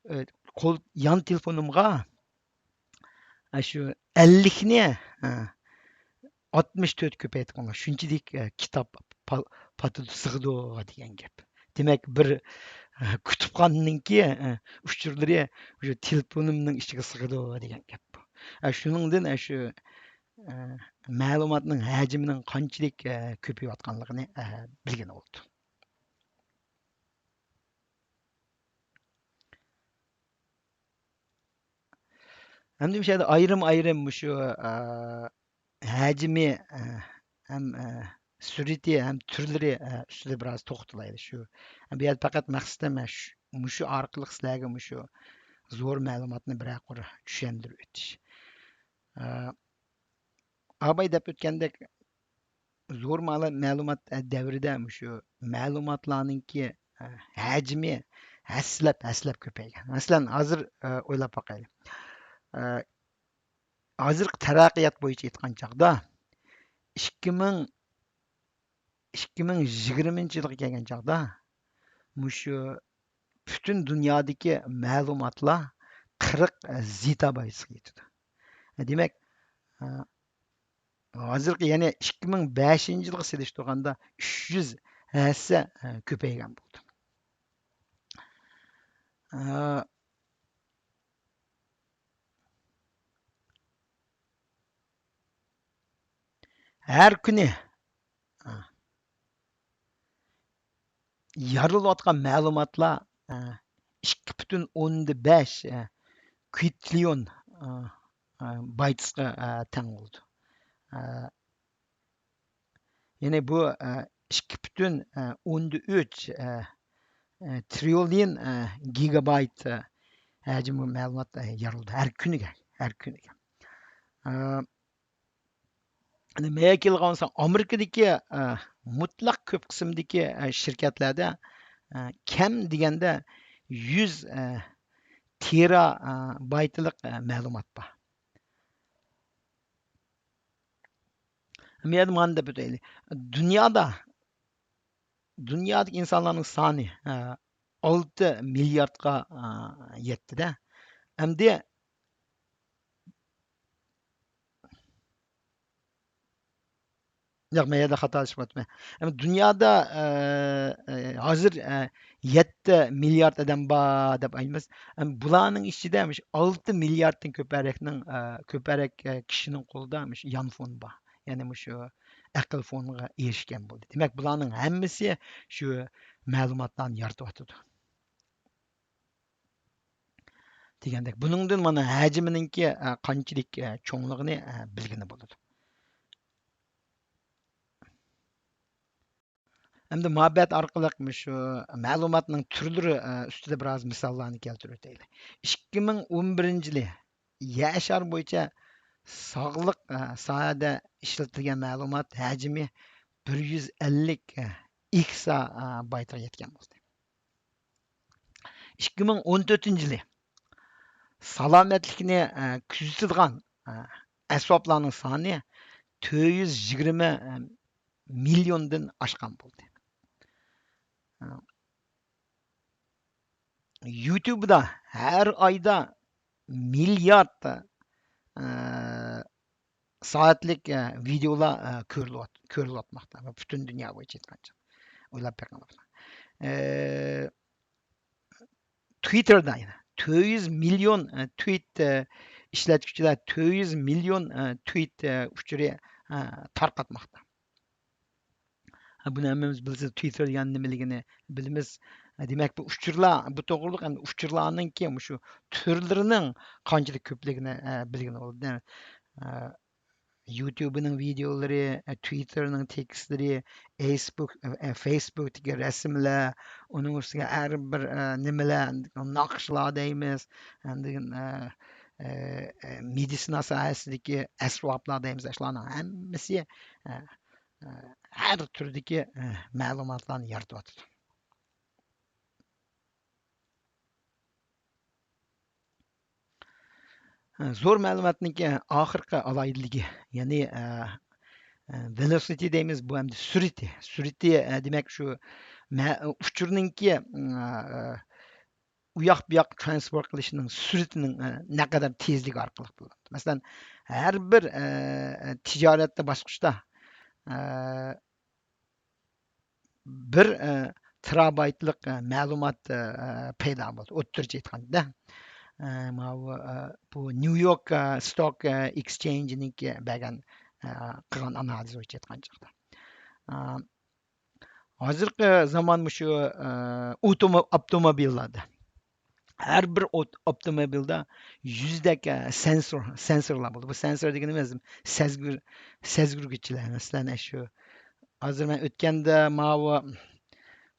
ئە، قول، يان تېلېفونۇمغا، ئە، شۇ ئەللىكنى، ئە، ئاتمىش تۆت كۆپەيتىپ قويۇڭلار. شۇنچىلىك، ئە، كىتاب پا-، پاتىدۇ، سىغىدۇ دېگەن گەپ. دېمەك، بىر، ئە، كۇتۇپخانىنىڭكى، ئە، ئۇچۇرلىرى شۇ تېلېفونۇمنىڭ ئىچىگە سىغىدۇ دېگەن گەپ بۇ. ئە، شۇنىڭدىن، ئە، شۇ، ئە، مەلۇماتنىڭ ھەجمىنىڭ قانچىلىك، ئە، كۆپىيىۋاتقانلىقىنى، ئە، بىلگىلى بولىدۇ. ئەمدى مۇشۇ يەردە ئايرىم-ئايرىم مۇشۇ، ئە، ھەجمى، ئە، ھەم، ئە، سۈرئىتى ھەم تۈرلىرى، ئە، ئۈستىدە بىراز توختىلايلى. شۇ، بۇ يەردە پەقەت مەقسىتىم، ئە، شۇ، مۇشۇ ئارقىلىق سىلەرگە مۇشۇ زور مەلۇماتنى بىرەر قۇر چۈشەندۈرۈۋېتىش. ئە، ئاباي دەپ ئۆتكەندەك، زور مەلۇ-، مەلۇمات دەۋرىدە مۇشۇ مەلۇماتلارنىڭكى، ئە، ھەجمى ھەسسىلەپ، ھەسسىلەپ كۆپەيگەن. مەسىلەن، ھازىر، ئە، ئويلاپ باقايلى. ئە، ھازىرقى تەرەققىيات بويىچە ئېيتقان چاغدا، ئىككى مىڭ، ئىككى مىڭ يىگىرمىنچى يىلغا كەلگەن چاغدا، مۇشۇ پۈتۈن دۇنيادىكى مەلۇماتلار قىرىق زېتابايتقا يېتىدۇ. دېمەك، ھازىرقى، يەنى ئىككى مىڭ بەشىنچى يىلغا سېلىشتۇرغاندا ئۈچ يۈز ھەسسە كۆپەيگەن بولدى. ھەر كۈنى يارىلىۋاتقان مەلۇماتلار، ئىككى پۈتۈن ئوندىن بەش كۋىتليون بايتسقا تەڭ بولىدۇ. يەنى بۇ، ئىككى پۈتۈن ئوندىن ئۈچ ترىليون گىگابايت ھەجىملىك مەلۇمات يارىلىدۇ ھەر كۈنىگە، ھەر كۈنىگە. ئەنە مەيەگە كېلىدىغان بولسا، ئامېرىكىدىكى، ئە، مۇتلەق كۆپ قىسىمدىكى، ئە، شىركەتلەردە، ئە، كەم دېگەندە يۈز، ئە، تېرا، ئە، بايتلىق، ئە، مەلۇمات بار. بۇ يەردە مانا دەپ ئۆتەيلى. دۇنيادا، دۇنيادىكى ئىنسانلارنىڭ سانى، ئە، ئالتە مىلياردقا، ئە، يەتتى-دە. ئەمدى ياق، مەن يەردە خاتالىشىپ قاپتىمەن. ئەمما دۇنيادا، ئە، ئە، ھازىر، ئە، يەتتە مىليارد ئادەم بار دەپ ئايتىمىز. ئەمما بۇلارنىڭ ئىچىدە مۇشۇ ئالتە مىلياردتىن كۆپرەكنىڭ، ئە، كۆپرەك، ئە، كىشىنىڭ قولىدا مۇشۇ يانفون بار. يەنى مۇشۇ ئەقىل فونىغا ئېرىشكەن بولدى. دېمەك، بۇلارنىڭ ھەممىسى شۇ مەلۇماتلارنى يارىتىۋاتىدۇ. دېگەندەك، بۇنىڭدىن مانا ھەجمىنىڭكى، ئە، قانچىلىك، ئە، چوڭلۇقىنى، ئە، بىلگىلى بولىدۇ. ئەمدى مۇھەببەت ئارقىلىق مۇشۇ مەلۇماتنىڭ تۈرلىرى، ئە، ئۈستىدە بىراز مىساللارنى كەلتۈرۈپ ئۆتەيلى. ئىككى مىڭ ئون بىرىنچى يىلى يەر شارى بويىچە ساغلىق، ئە، ساھەدە ئىشلىتىلگەن مەلۇمات ھەجمى بىر يۈز ئەللىك، ئە، ئېكسا، ئە، بايتقا يەتكەن بولدى. ئىككى مىڭ ئون تۆتىنچى يىلى سالامەتلىكنى، ئە، كۆزىتىدىغان، ئە، ئەسۋابلارنىڭ سانى تۆت يۈز يىگىرمە مىليوندىن ئاشقان بولدى. ئە، يۇتۇبدا ھەر ئايدا مىليارد، ئە، سائەتلىك، ئە، ۋىدېئولار، ئە، كۆرۈلۈۋات-، كۆرۈلۈۋاتماقتا. پۈتۈن دۇنيا بويىچە ئېيتقانچە. ئويلاپ بېقىڭلار. ئە، تويتتېردا يەنە تۆت يۈز مىليون، ئە، تويت، ئە، ئىشلەتكۈچىلەر تۆت يۈز مىليون، ئە، تويت، ئە، ئۇچۇرى، ئە، تارقاتماقتا. بۇنى ھەممىمىز بىلىسىز، تويتتېر دېگەن نېمىلىكىنى بىلىمىز. دېمەك، بۇ ئۇچۇرلار، بۇ توغرىلىق ئەمدى ئۇچۇرلارنىڭكى مۇشۇ تۈرلىرىنىڭ قانچىلىك كۆپلۈكىنى، ئە، بىلگىلى بولىدۇ. ئە، يۇتۇبنىڭ ۋىدېئولىرى، ئە، تويتتېرنىڭ تېكىستلىرى، ئەيسبۇك، ئە، فېيسبۇكتىكى رەسىملەر، ئۇنىڭ ئۈستىگە ھەر بىر، ئە، نېمىلەر، ناخشىلار دەيمىز، ئاندىن، ئە، ئە، ئە، مېدىتسىنا ساھەسىدىكى ئەسۋابلار دەيمىز، شۇلارنىڭ ھەممىسى، ئە، ئە، ھەر تۈردىكى، ئە، مەلۇماتلارنى يارىتىۋاتىدۇ. ئە، زور مەلۇماتنىڭكى ئاخىرقى ئالاھىدىلىكى، يەنى، ئە، ئە، ۋېلوسىتى دەيمىز، بۇ ئەمدى سۈرئىتى. سۈرئىتى، ئە، دېمەك، شۇ مە-، ئۇچۇرنىڭكى، ئە، ئۇياق بۇياق ترانسفېر قىلىشنىڭ سۈرئىتىنىڭ، ئە، نەقەدەر تېزلىكى ئارقىلىق بولىدۇ. مەسىلەن، ھەر بىر، ئە، ئە، تىجارەتتە باسقۇچتا، ئە، بىر، ئە، تېرابايتلىق، ئە، مەلۇمات، ئە، ئە، پەيدا بولدى، ئوتتۇرىچە ئېيتقاندا. ئە، ماۋۇ، ئە، بۇ نيۇ يورك، ئە، ستوك، ئە، ئېكسچېنجىنىڭكى بەرگەن، ئە، قىلغان ئانالىزى بويىچە ئېيتقان چاغدا. ئە، ھازىرقى زامان مۇشۇ، ئە، ئوتومو-، ئاپتوموبىللاردا. ھەر بىر ئوت-، ئاپتوموبىلدا يۈزدەك، ئە، سېنسور، سېنسورلار بولىدۇ. بۇ سېنسور دېگىنىمىز سەزگۈر-، سەزگۈرگۈچلەر. مەسىلەن، ئەشۇ ھازىر مەن ئۆتكەندە ماۋۇ،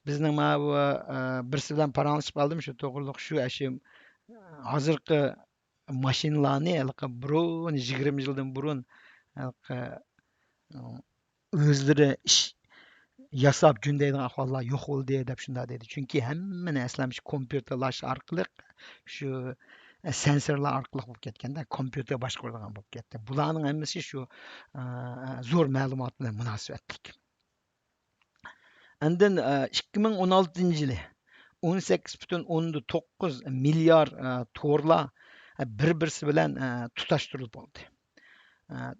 بىزنىڭ ماۋۇ، ئە، بىرسى بىلەن پاراڭلىشىپ قالدىم شۇ توغرۇلۇق، شۇ ئەشۇ، ئە، ھازىرقى ماشىنىلارنى ھېلىقى بۇرۇن، يىگىرمە يىلدىن بۇرۇن ھېلىقى، ئۆزلىرى ئىش ياساپ جۈندەيدىغان ئەھۋاللار يوق بولدى دەپ شۇنداق دېدى. چۈنكى ھەممە نەرسىلەر مۇشۇ كومپيۇتېرلاش ئارقىلىق، شۇ سېنسورلار ئارقىلىق بولۇپ كەتكەندە، كومپيۇتېر باشقۇرىدىغان بولۇپ كەتتى. بۇلارنىڭ ھەممىسى شۇ، ئە، زور مەلۇمات بىلەن مۇناسىۋەتلىك. ئاندىن، ئە، ئىككى مىڭ ئون ئالتىنچى يىلى ئون سەككىز پۈتۈن ئوندىن توققۇز مىليار، ئە، تورلار، ئە، بىر-بىرسى بىلەن، ئە، تۇتاشتۇرۇلۇپ بولدى. ئە،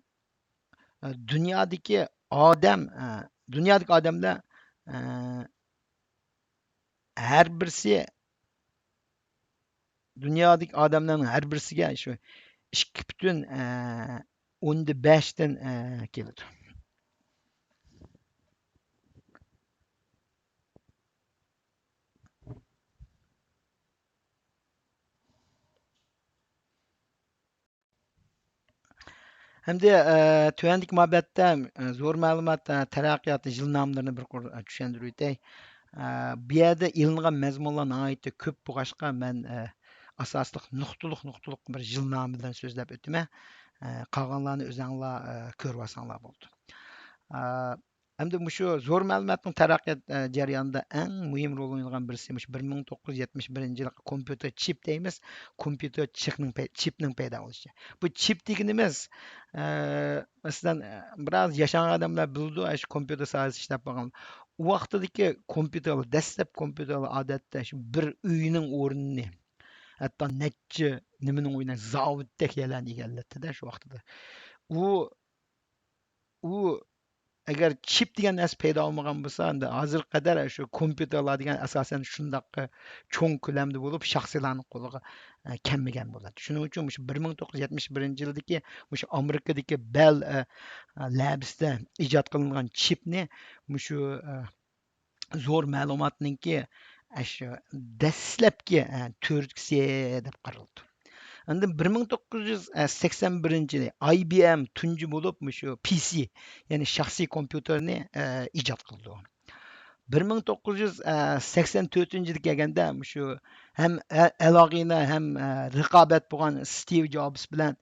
ئە، دۇنيادىكى ئادەم، ئە، دۇنيادىكى ئادەملەر، ئە، ھەر بىرسى، دۇنيادىكى ئادەملەرنىڭ ھەر بىرسىگە شۇ ئىككى پۈتۈن، ئە، ئوندىن بەشتىن، ئە، كېلىدۇ. ئەمدى، ئە، تۆۋەندىكى مۇھەببەتتە، ئە، زور مەلۇمات، ئە، تەرەققىياتى يىلنامىلىرىنى بىر قۇر، ئە، چۈشەندۈرۈۋېتەي. ئە، بۇ يەردە ئېلىنغان مەزمۇنلار ناھايىتى كۆپ بولغاچقا، مەن، ئە، ئاساسلىق نۇقتىلىق، نۇقتىلىق بىر يىلنامىلىرىنى سۆزلەپ ئۆتىمەن. ئە، قالغانلارنى ئۆزەڭلار، ئە، كۆرۈۋالساڭلار بولىدۇ. ئە، ئەمدى مۇشۇ زور مەلۇماتنىڭ تەرەققىيات، ئە، جەريانىدا ئەڭ مۇھىم رول ئوينىغان بىرسى مۇشۇ بىر مىڭ توققۇز يۈز يەتمىش بىرىنچى يىلقى كومپيۇتېر چىپ دەيمىز. كومپيۇتېر چىپنىڭ پەي-، چىپنىڭ پەيدا بولۇشى. بۇ چىپ دېگىنىمىز، ئە، مەسىلەن، ئە، بىراز ياشانغان ئادەملەر بىلىدۇ، ئاشۇ كومپيۇتېر ساھەسىدە ئىشلەپ بولغان. ئۇ ۋاقتىدىكى كومپيۇتېرلار، دەسلەپ كومپيۇتېرلار ئادەتتە شۇ بىر ئۆينىڭ ئورنىنى، ھەتتا نەچچە نېمىنىڭ ئورنىنى، زاۋۇتتەك يەرلەرنى ئىگىلەتتى-دە شۇ ۋاقتىدا. ئۇ، ئۇ ئەگەر چىپ دېگەن نەرسە پەيدا بولمىغان بولسا، ئەمدى ھازىرغا قەدەر شۇ كومپيۇتېرلار دېگەن ئاساسەن شۇنداق چوڭ كۆلەمدە بولۇپ، شەخسىيلارنىڭ قولىغا، ئە، كەلمىگەن بولاتتى. شۇنىڭ ئۈچۈن مۇشۇ بىر مىڭ توققۇز يۈز يەتمىش بىرىنچى يىلدىكى مۇشۇ ئامېرىكىدىكى بەل، ئە، لەبىسىدە ئىجاد قىلىنغان چىپنى مۇشۇ، ئە، زور مەلۇماتنىڭكى ئاشۇ دەسلەپكى، ئە، تۈرتكىسى دەپ قارىلىدۇ. ئاندىن بىر مىڭ توققۇز يۈز سەكسەن بىرىنچى يىلى ئاي بى ئېم تۇنجى بولۇپ مۇشۇ پى سى، يەنى شەخسىي كومپيۇتېرنى، ئە، ئىجاد قىلىدۇ. بىر مىڭ توققۇز يۈز سەكسەن تۆتىنچى يىلى كەلگەندە مۇشۇ ھەم ئە-، ئەلاغىنە ھەم، ئە، رىقابەت بولغان ستىۋ جوبس بىلەن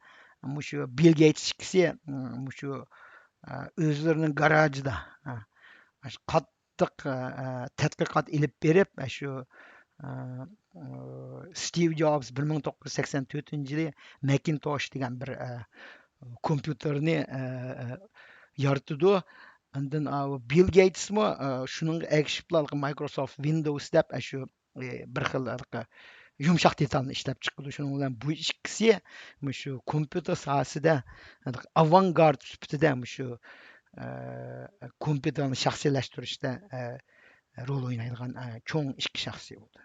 مۇشۇ بىل گېيتس ئىككىسى، مۇشۇ، ئە، ئۆزلىرىنىڭ گاراژىدا، ئە، قات-، قاتتىق، ئە، ئە، تەتقىقات ئېلىپ بېرىپ، ئە، شۇ، ئە، ئە، ستىۋ جوبس بىر مىڭ توققۇز يۈز سەكسەن تۆتىنچى يىلى مەكىنتوش دېگەن بىر، ئە، كومپيۇتېرنى، ئە، ئە، يارىتىدۇ. ئاندىن، ئە، بىل گېيتسمۇ، ئە، شۇنىڭغا ئەگىشىپلا مايكروسوفت ۋىندوۋس دەپ، ئە، شۇ، ئە، بىر خىل ھېلىقى يۇمشاق دېتالنى ئىشلەپ چىقىدۇ. شۇنىڭ بىلەن بۇ ئىككىسى مۇشۇ كومپيۇتېر ساھەسىدە ئاۋانگارد سۈپىتىدە مۇشۇ، ئە، كومپيۇتېرنى شەخسىيلەشتۈرۈشتە، ئە، رول ئوينايدىغان، ئە، چوڭ ئىككى شەخسىي بولدى.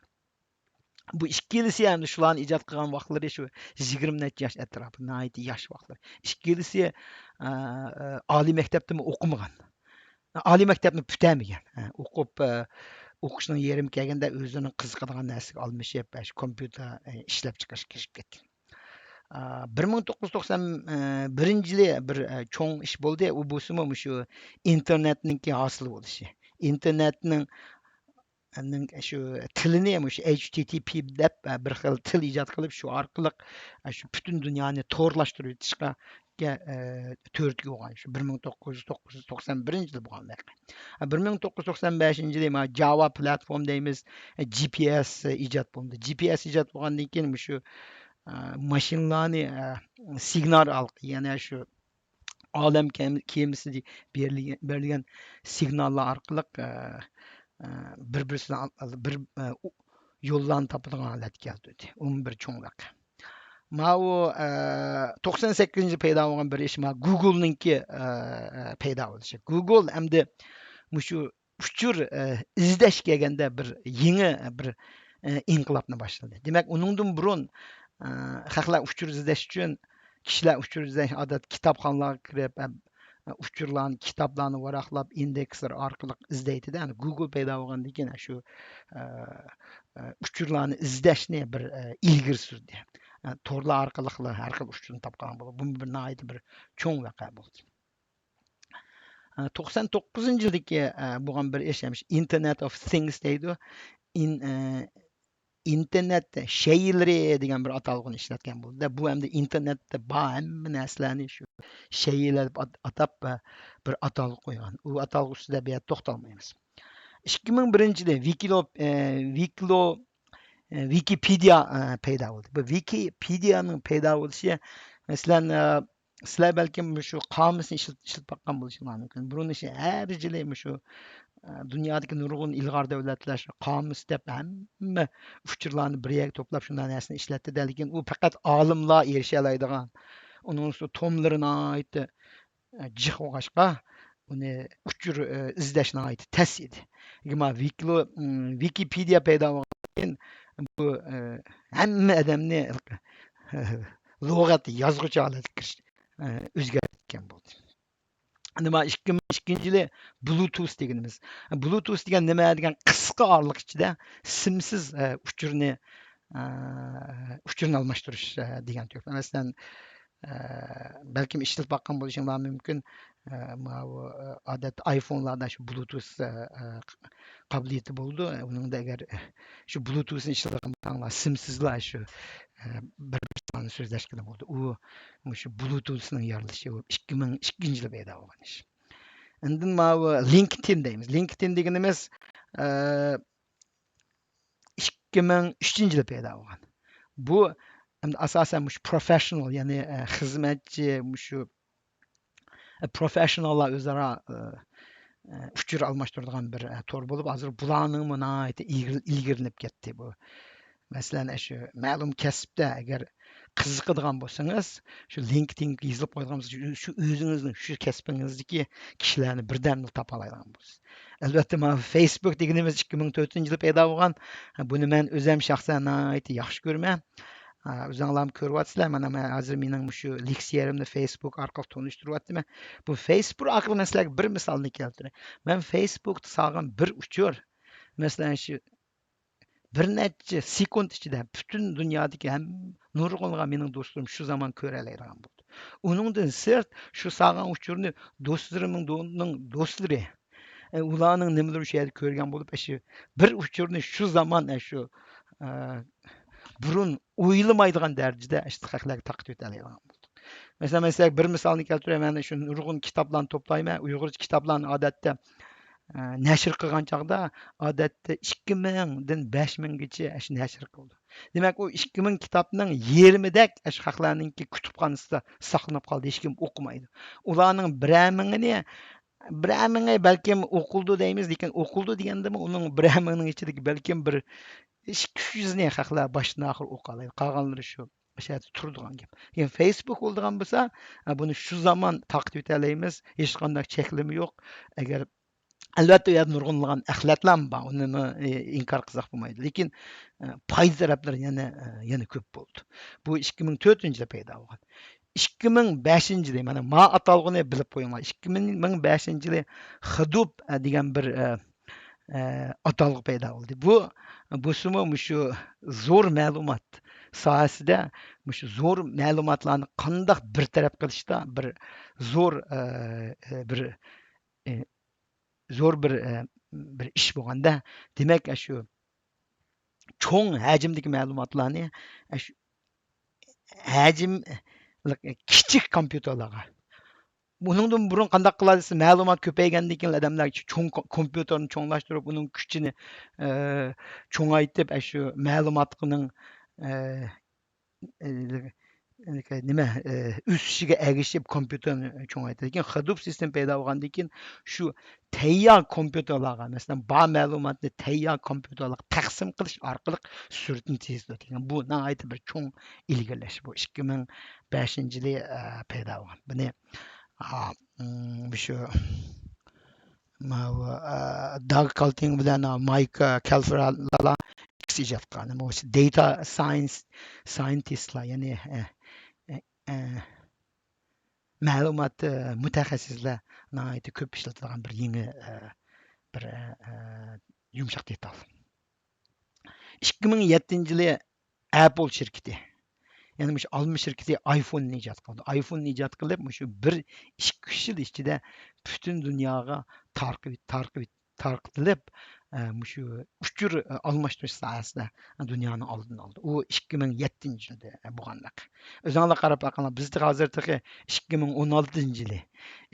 بۇ ئىككىلىسى ئەمدى شۇلارنى ئىجاد قىلغان ۋاقىتلىرى شۇ يىگىرمە نەچچە ياش ئەتراپى، ناھايىتى ياش ۋاقىتلىرى. ئىككىلىسى، ئە، ئە، ئالىي مەكتەپتىمۇ ئوقۇمىغان. ئالىي مەكتەپنى پۈتەلمىگەن. ھە، ئوقۇپ، ئە، ئوقۇشنىڭ يېرىمى كەلگەندە ئۆزىنىڭ قىزىقىدىغان نەرسىگە ئالمىشىپ، ئاشۇ كومپيۇتېر، ئە، ئىشلەپ چىقىرىشقا كىرىشىپ كەتكەن. ئا، بىر مىڭ توققۇز يۈز توقسان بىرىنچى يىلى بىر، ئە، چوڭ ئىش بولدى. ئۇ بولسىمۇ مۇشۇ ئىنتېرنېتنىڭكى ھاسىل بولۇشى. ئىنتېرنېتنىڭ، نىڭ شۇ تىلىنى مۇشۇ ئېيچ تى تى پى دەپ، ئە، بىر خىل تىل ئىجاد قىلىپ، شۇ ئارقىلىق، ئە، شۇ پۈتۈن دۇنيانى تورلاشتۇرۇۋېتىشقا، ئە، تۈرتكە بولغان، شۇ بىر مىڭ توققۇز يۈز توقسان بىرىنچى يىلى بولغان ۋەقە. بىر مىڭ توققۇز يۈز توقسان بەشىنچى يىلى مانا جاۋا پلاتفورم دەيمىز، جى پى ئېس ئىجاد بولدى. جى پى ئېس ئىجاد بولغاندىن كېيىن مۇشۇ، ئە، ماشىنىلارنى، ئە، سىگنال ئارقىلىق، يەنى شۇ ئالەم كېم-، كېمىسىدە بېرىلگەن، بېرىلگەن سىگناللار ئارقىلىق، ئە، ئە، بىر-، بىرسىدىن ئال-، بىر، ئە، ئۇ-، يوللارنى تاپىدىغان ھالەتكە كەلتۈردى. ئۇمۇ بىر چوڭ ۋەقە. ماۋۇ، ئە، توقسان سەككىزىنچى يىلى پەيدا بولغان بىر ئىش، ماۋۇ گۇگلنىڭكى، ئە، ئە، پەيدا بولۇشى. گۇگل ئەمدى مۇشۇ ئۇچۇر، ئە، ئىزدەش كەلگەندە بىر يېڭى بىر، ئە، ئىنقىلابنى باشلىدى. دېمەك، ئۇنىڭدىن بۇرۇن، ئە، خەقلەر ئۇچۇر ئىزدەش ئۈچۈن، كىشىلەر ئۇچۇر ئىزدەش ئادەتتە كىتابخانىلارغا كىرىپ، ئە، ئۇچۇرلارنى، كىتابلارنى ۋاراقلاپ، ئىندېكسلار ئارقىلىق ئىزدەيتتى-دە. يەنى گۇگل پەيدا بولغاندىن كېيىن شۇ، ئە، ئە، ئۇچۇرلارنى ئىزدەشنى بىر، ئە، ئىلگىرى سۈردى. ئە، تورلار ئارقىلىقلا ھەر خىل ئۇچۇرنى تاپقان بولۇپ، بۇمۇ بىر ناھايىتى بىر چوڭ ۋەقە بولدى. ئە، توقسان توققۇزىنچى يىلدىكى، ئە، بولغان بىر ئىش، ئىنتېرنېت ئوف ثىڭس دەيدۇ. ئىن-، ئە، ئىنتېرنېت شەيئىلىرى دېگەن بىر ئاتالغۇنى ئىشلەتكەن بولدى. بۇ ئەمدى ئىنتېرنېتتە بار ھەممە نەرسىلەرنى شۇ شەيئىلەر دەپ ئات-، ئاتاپ، بىر ئاتالغۇ قويغان. ئۇ ئاتالغۇ ئۈستىدە بۇ يەردە توختالمايمىز. ئىككى مىڭ بىرىنچى يىلى ۋىكىلو-، ئە، ۋىكلو-، ئە، ۋىكىپېدىيا، ئە، پەيدا بولدى. بۇ ۋىكىپېدىيانىڭ پەيدا بولۇشى، مەسىلەن، ئە، سىلەر بەلكىم مۇشۇ قامۇسنى ئىشلىتىپ، ئىشلىتىپ باققان بولۇشۇڭلار مۇمكىن. بۇرۇن ئىشى ھەر يىلى مۇشۇ، ئە، دۇنيادىكى نۇرغۇن ئىلغار دۆلەتلەر شۇ قامۇس دەپ ھەممە ئۇچۇرلارنى بىر يەرگە توپلاپ شۇنداق نەرسىنى ئىشلەتتى-دە، لېكىن ئۇ پەقەت ئالىملار ئېرىشەلەيدىغان. ئۇنىڭ ئۈستىدە توملىرى ناھايىتى، ئە، جىق بولغاچقا، ئۇنى ئۇچۇر، ئە، ئىزدەش ناھايىتى تەس ئىدى. لېكىن مانا ۋىكلو-، ئىم، ۋىكىپېدىيا پەيدا بولغاندىن كېيىن بۇ، ئە، ھەممە ئادەمنى لۇغەت يازغۇچى ھالەتكە كىرىش، ئە، ئۆزگەرتكەن بولدى. ئەمدى مانا ئىككى مىڭ ئىككىنچى يىلى بلۇتۇس دېگىنىمىز. بلۇتۇس دېگەن نېمە دېگەن قىسقا ئارىلىق ئىچىدە سىمسىز، ئە، ئۇچۇرنى، ئە، ئۇچۇرنى ئالماشتۇرۇش، ئە، دېگەن تۈركۈم. مەسىلەن، ئە، بەلكىم ئىشلىتىپ باققان بولۇشۇڭلار مۇمكىن. ئە، ماۋۇ، ئە، ئادەتتە ئايفونلاردا شۇ بلۇتۇس، ئە، ئە، قابىلىيىتى بولىدۇ. ئۇنىڭدا ئەگەر شۇ بلۇتۇسنى ئىشلىتىدىغان بولساڭلار، سىمسىزلا شۇ، ئە، بىر بىر ساندا سۆزلەشكىلى بولىدۇ. ئۇ مۇشۇ بلۇتۇسنىڭ يارىلىشى، ئۇ ئىككى مىڭ ئىككىنچى يىلى پەيدا بولغان ئىش. ئاندىن ماۋۇ لىنكدىن دەيمىز. لىنكدىن دېگىنىمىز، ئە، ئىككى مىڭ ئۈچىنچى يىلى پەيدا بولغان. بۇ ئەمدى ئاساسەن مۇشۇ پروفېششنال، يەنى، ئە، خىزمەتچى، مۇشۇ، ئە، پروفېششناللار ئۆزئارا، ئە، ئە، ئۇچۇر ئالماشتۇرىدىغان بىر، ئە، تور بولۇپ، ھازىر بۇلارنىڭمۇ ناھايىتى ئىلگىرى-، ئىلگىرىلىنىپ كەتتى بۇ. مەسىلەن، ئە، شۇ مەلۇم كەسىپتە ئەگەر قىزىقىدىغان بولسىڭىز، شۇ لىنكدىنگە يېزىپ قويىدىغان بولسىڭىز، شۇ، شۇ ئۆزىڭىزنىڭ شۇ كەسپىڭىزدىكى كىشىلەرنى بىردەمدىلا تاپالايدىغان بولىسىز. ئەلۋەتتە، مانا فېيسبۇك دېگىنىمىز ئىككى مىڭ تۆتىنچى يىلى پەيدا بولغان. بۇنى مەن ئۆزۈم شەخسەن ناھايىتى ياخشى كۆرىمەن. ئا، ئۆزۈڭلارمۇ كۆرۈۋاتىسىلەر، مانا مەن ھازىر مېنىڭ مۇشۇ لېكسىيەمنى فېيسبۇك ئارقىلىق تونۇشتۇرۇۋاتىمەن. بۇ فېيسبۇك ئارقىلىق مەن سىلەرگە بىر مىسالنى كەلتۈرەي. مەن فېيسبۇكتا سالغان بىر ئۇچۇر، مەسىلەن، شۇ بىر نەچچە سېكۇنت ئىچىدە پۈتۈن دۇنيادىكى ھەم نۇرغۇنلىغان مېنىڭ دوستلىرىم شۇ زامان كۆرەلەيدىغان بولدى. ئۇنىڭدىن سىرت، شۇ سالغان ئۇچۇرنى دوستلىرىمنىڭ دو-، نىڭ دوستلىرى، ئە، ئۇلارنىڭ نېمىلىرى شۇ يەردە كۆرگەن بولۇپ، ئەشۇ بىر ئۇچۇرنى شۇ زامان، ئەشۇ، ئە، بۇرۇن ئويلىمايدىغان دەرىجىدە ئەشۇ خەقلەرگە تارقىتىۋېتەلەيدىغان بولدى. مەسىلەن، مەن سىلەرگە بىر مىسالنى كەلتۈرەي، مەن شۇ نۇرغۇن كىتابلارنى توپلايمەن، ئۇيغۇرچە كىتابلارنى ئادەتتە، ئە، نەشر قىلغان چاغدا ئادەتتە ئىككى مىڭدىن بەش مىڭگىچە ئەشۇ نەشر قىلىدۇ. دېمەك، ئۇ ئىككى مىڭ كىتابنىڭ يېرىمىدەك ئەشۇ خەقلەرنىڭكى كۇتۇپخانىسىدا ساقلىنىپ قالدى، ھېچكىم ئوقۇمايدۇ. ئۇلارنىڭ بىرەر مىڭىنى، بىرەر مىڭى بەلكىم ئوقۇلدى دەيمىز، لېكىن ئوقۇلدى دېگەندىمۇ ئۇنىڭ بىرەر مىڭنىڭ ئىچىدىكى بەلكىم بىر ئىككى يۈزنى خەقلەر باشتىن ئاخىر ئوقۇيالايدۇ. قالغانلىرى شۇ ئىچەردە تۇرىدىغان گەپ. لېكىن فېيسبۇك بولىدىغان بولسا، ئە، بۇنى شۇ زامان تارقىتىۋېتەلەيمىز، ھېچقانداق چەكلىمە يوق. ئەگەر، ئەلۋەتتە، ئۇ يەردە نۇرغۇنلىغان ئەخلەتلەرمۇ بار، ئۇنىمۇ، ئى، ئىنكار قىلساق بولمايدۇ. لېكىن، ئە، پايدا تەرەپلىرى يەنە، ئە، يەنە كۆپ بولدى. بۇ ئىككى مىڭ تۆتىنچى يىلى پەيدا بولغان. ئىككى مىڭ بەشىنچى يىلى، مانا، ما ئاتالغۇنى بىلىپ قويۇڭلار. ئىككى مىڭ بەشىنچى يىلى خىدۇپ، ئە، دېگەن بىر، ئە، ئە، ئاتالغۇ پەيدا بولدى. بۇ، بۇسىمۇ مۇشۇ زور مەلۇمات ساھەسىدە مۇشۇ زور مەلۇماتلارنى قانداق بىر تەرەپ قىلىشتا بىر زور، ئە، ئە، بىر، ئە، زور بىر، ئە، بىر ئىش بولغاندا، دېمەك، ئە، شۇ چوڭ ھەجىمدىكى مەلۇماتلارنى، ئە، شۇ ھەجىم، كىچىك كومپيۇتېرلارغا. بۇنىڭدىن بۇرۇن قانداق قىلار دېسە، مەلۇمات كۆپەيگەندىن كېيىن ئادەملەر چوڭ كو-، كومپيۇتېرنى چوڭلاشتۇرۇپ، ئۇنىڭ كۈچىنى، ئە، چوڭايتىپ، ئە، شۇ مەلۇماتنىڭ، ئە، ئە، نېمە، ئە، ئۆسۈشىگە ئەگىشىپ كومپيۇتېرنى چوڭايتىدۇ. لېكىن خىدۇپ سىستېما پەيدا بولغاندىن كېيىن شۇ تەييار كومپيۇتېرلارغا، مەسىلەن، بار مەلۇماتنى تەييار كومپيۇتېرلارغا تەقسىم قىلىش ئارقىلىق سۈرئىتىنى تېزلىتىدۇ. بۇ ناھايىتى بىر چوڭ ئىلگىرىلەش. بۇ ئىككى مىڭ بەشىنچى يىلى، ئە، پەيدا بولغان. بۇنى، ئا، مم، مۇشۇ، ماۋۇ، ئە، داگ كالتىڭ بىلەن، ئا، مايك، ئە، كالفېرلار ئىككىسى ئىجاد قىلغان. مۇشۇ دېيتا ساينس، ساينتىستلار، يەنى، ئە، ئە، ئە، مەلۇمات، ئە، مۇتەخەسسىسلەر ناھايىتى كۆپ ئىشلىتىدىغان بىر يېڭى، ئە، بىر، ئە، ئە، يۇمشاق دېتال. ئىككى مىڭ يەتتىنچى يىلى ئەپل شىركىتى، يەنى مۇشۇ ئالما شىركىتى ئايفوننى ئىجاد قىلدى. ئايفوننى ئىجاد قىلىپ، مۇشۇ بىر ئىككى، ئۈچ يىل ئىچىدە پۈتۈن دۇنياغا تارقىپ، تارقىپ، تارقىتىلىپ، ئە، مۇشۇ ئۇچۇر، ئە، ئالماشتۇرۇش ساھەسىدە دۇنيانىڭ ئالدىنى ئالدى. ئۇ ئىككى مىڭ يەتتىنچى يىلدا، ئە، بولغان ۋەقە. ئۆزۈڭلار قاراپ باققانلار، بىزدە ھازىر تېخى ئىككى مىڭ ئون ئالتىنچى يىلى،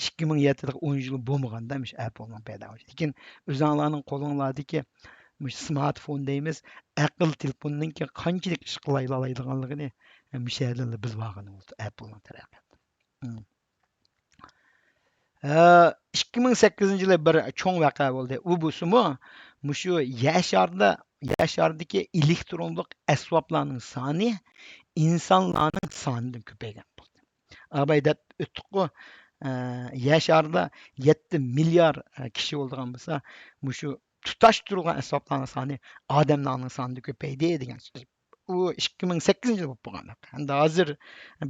ئىككى مىڭ يەتتىدىكى ئون يىل بولمىغاندا مۇشۇ ئەپلنىڭ پەيدا بولۇشى. لېكىن ئۆزۈڭلارنىڭ قولۇڭلاردىكى مۇشۇ سمارتفون دەيمىز، ئەقىل تېلېفوننىڭكى قانچىلىك ئىش قىلالايدىغانلىقىنى، ئە، مۇشۇ يەردىنلا بىلىۋالغىنى بولدى، ئەپلنىڭ تەرەققىياتى. مم. ئىككى مىڭ سەككىزىنچى يىلى بىر چوڭ ۋەقە بولدى. ئۇ بولسىمۇ، مۇشۇ يەر شارىدا، يەر شارىدىكى ئېلېكترونلۇق ئەسۋابلارنىڭ سانى ئىنسانلارنىڭ سانىدىن كۆپەيگەن بولدى. ئاباي دەپ ئۆتتۇققۇ، ئە، يەر شارىدا يەتتە مىليار، ئە، كىشى بولىدىغان بولسا، مۇشۇ تۇتاشتۇرۇلغان ئەسۋابلارنىڭ سانى ئادەملەرنىڭ سانىدىن كۆپەيدى دېگەن سۆز. ئۇ ئىككى مىڭ سەككىزىنچى يىل بولۇپ بولغان. ئەمدى ھازىر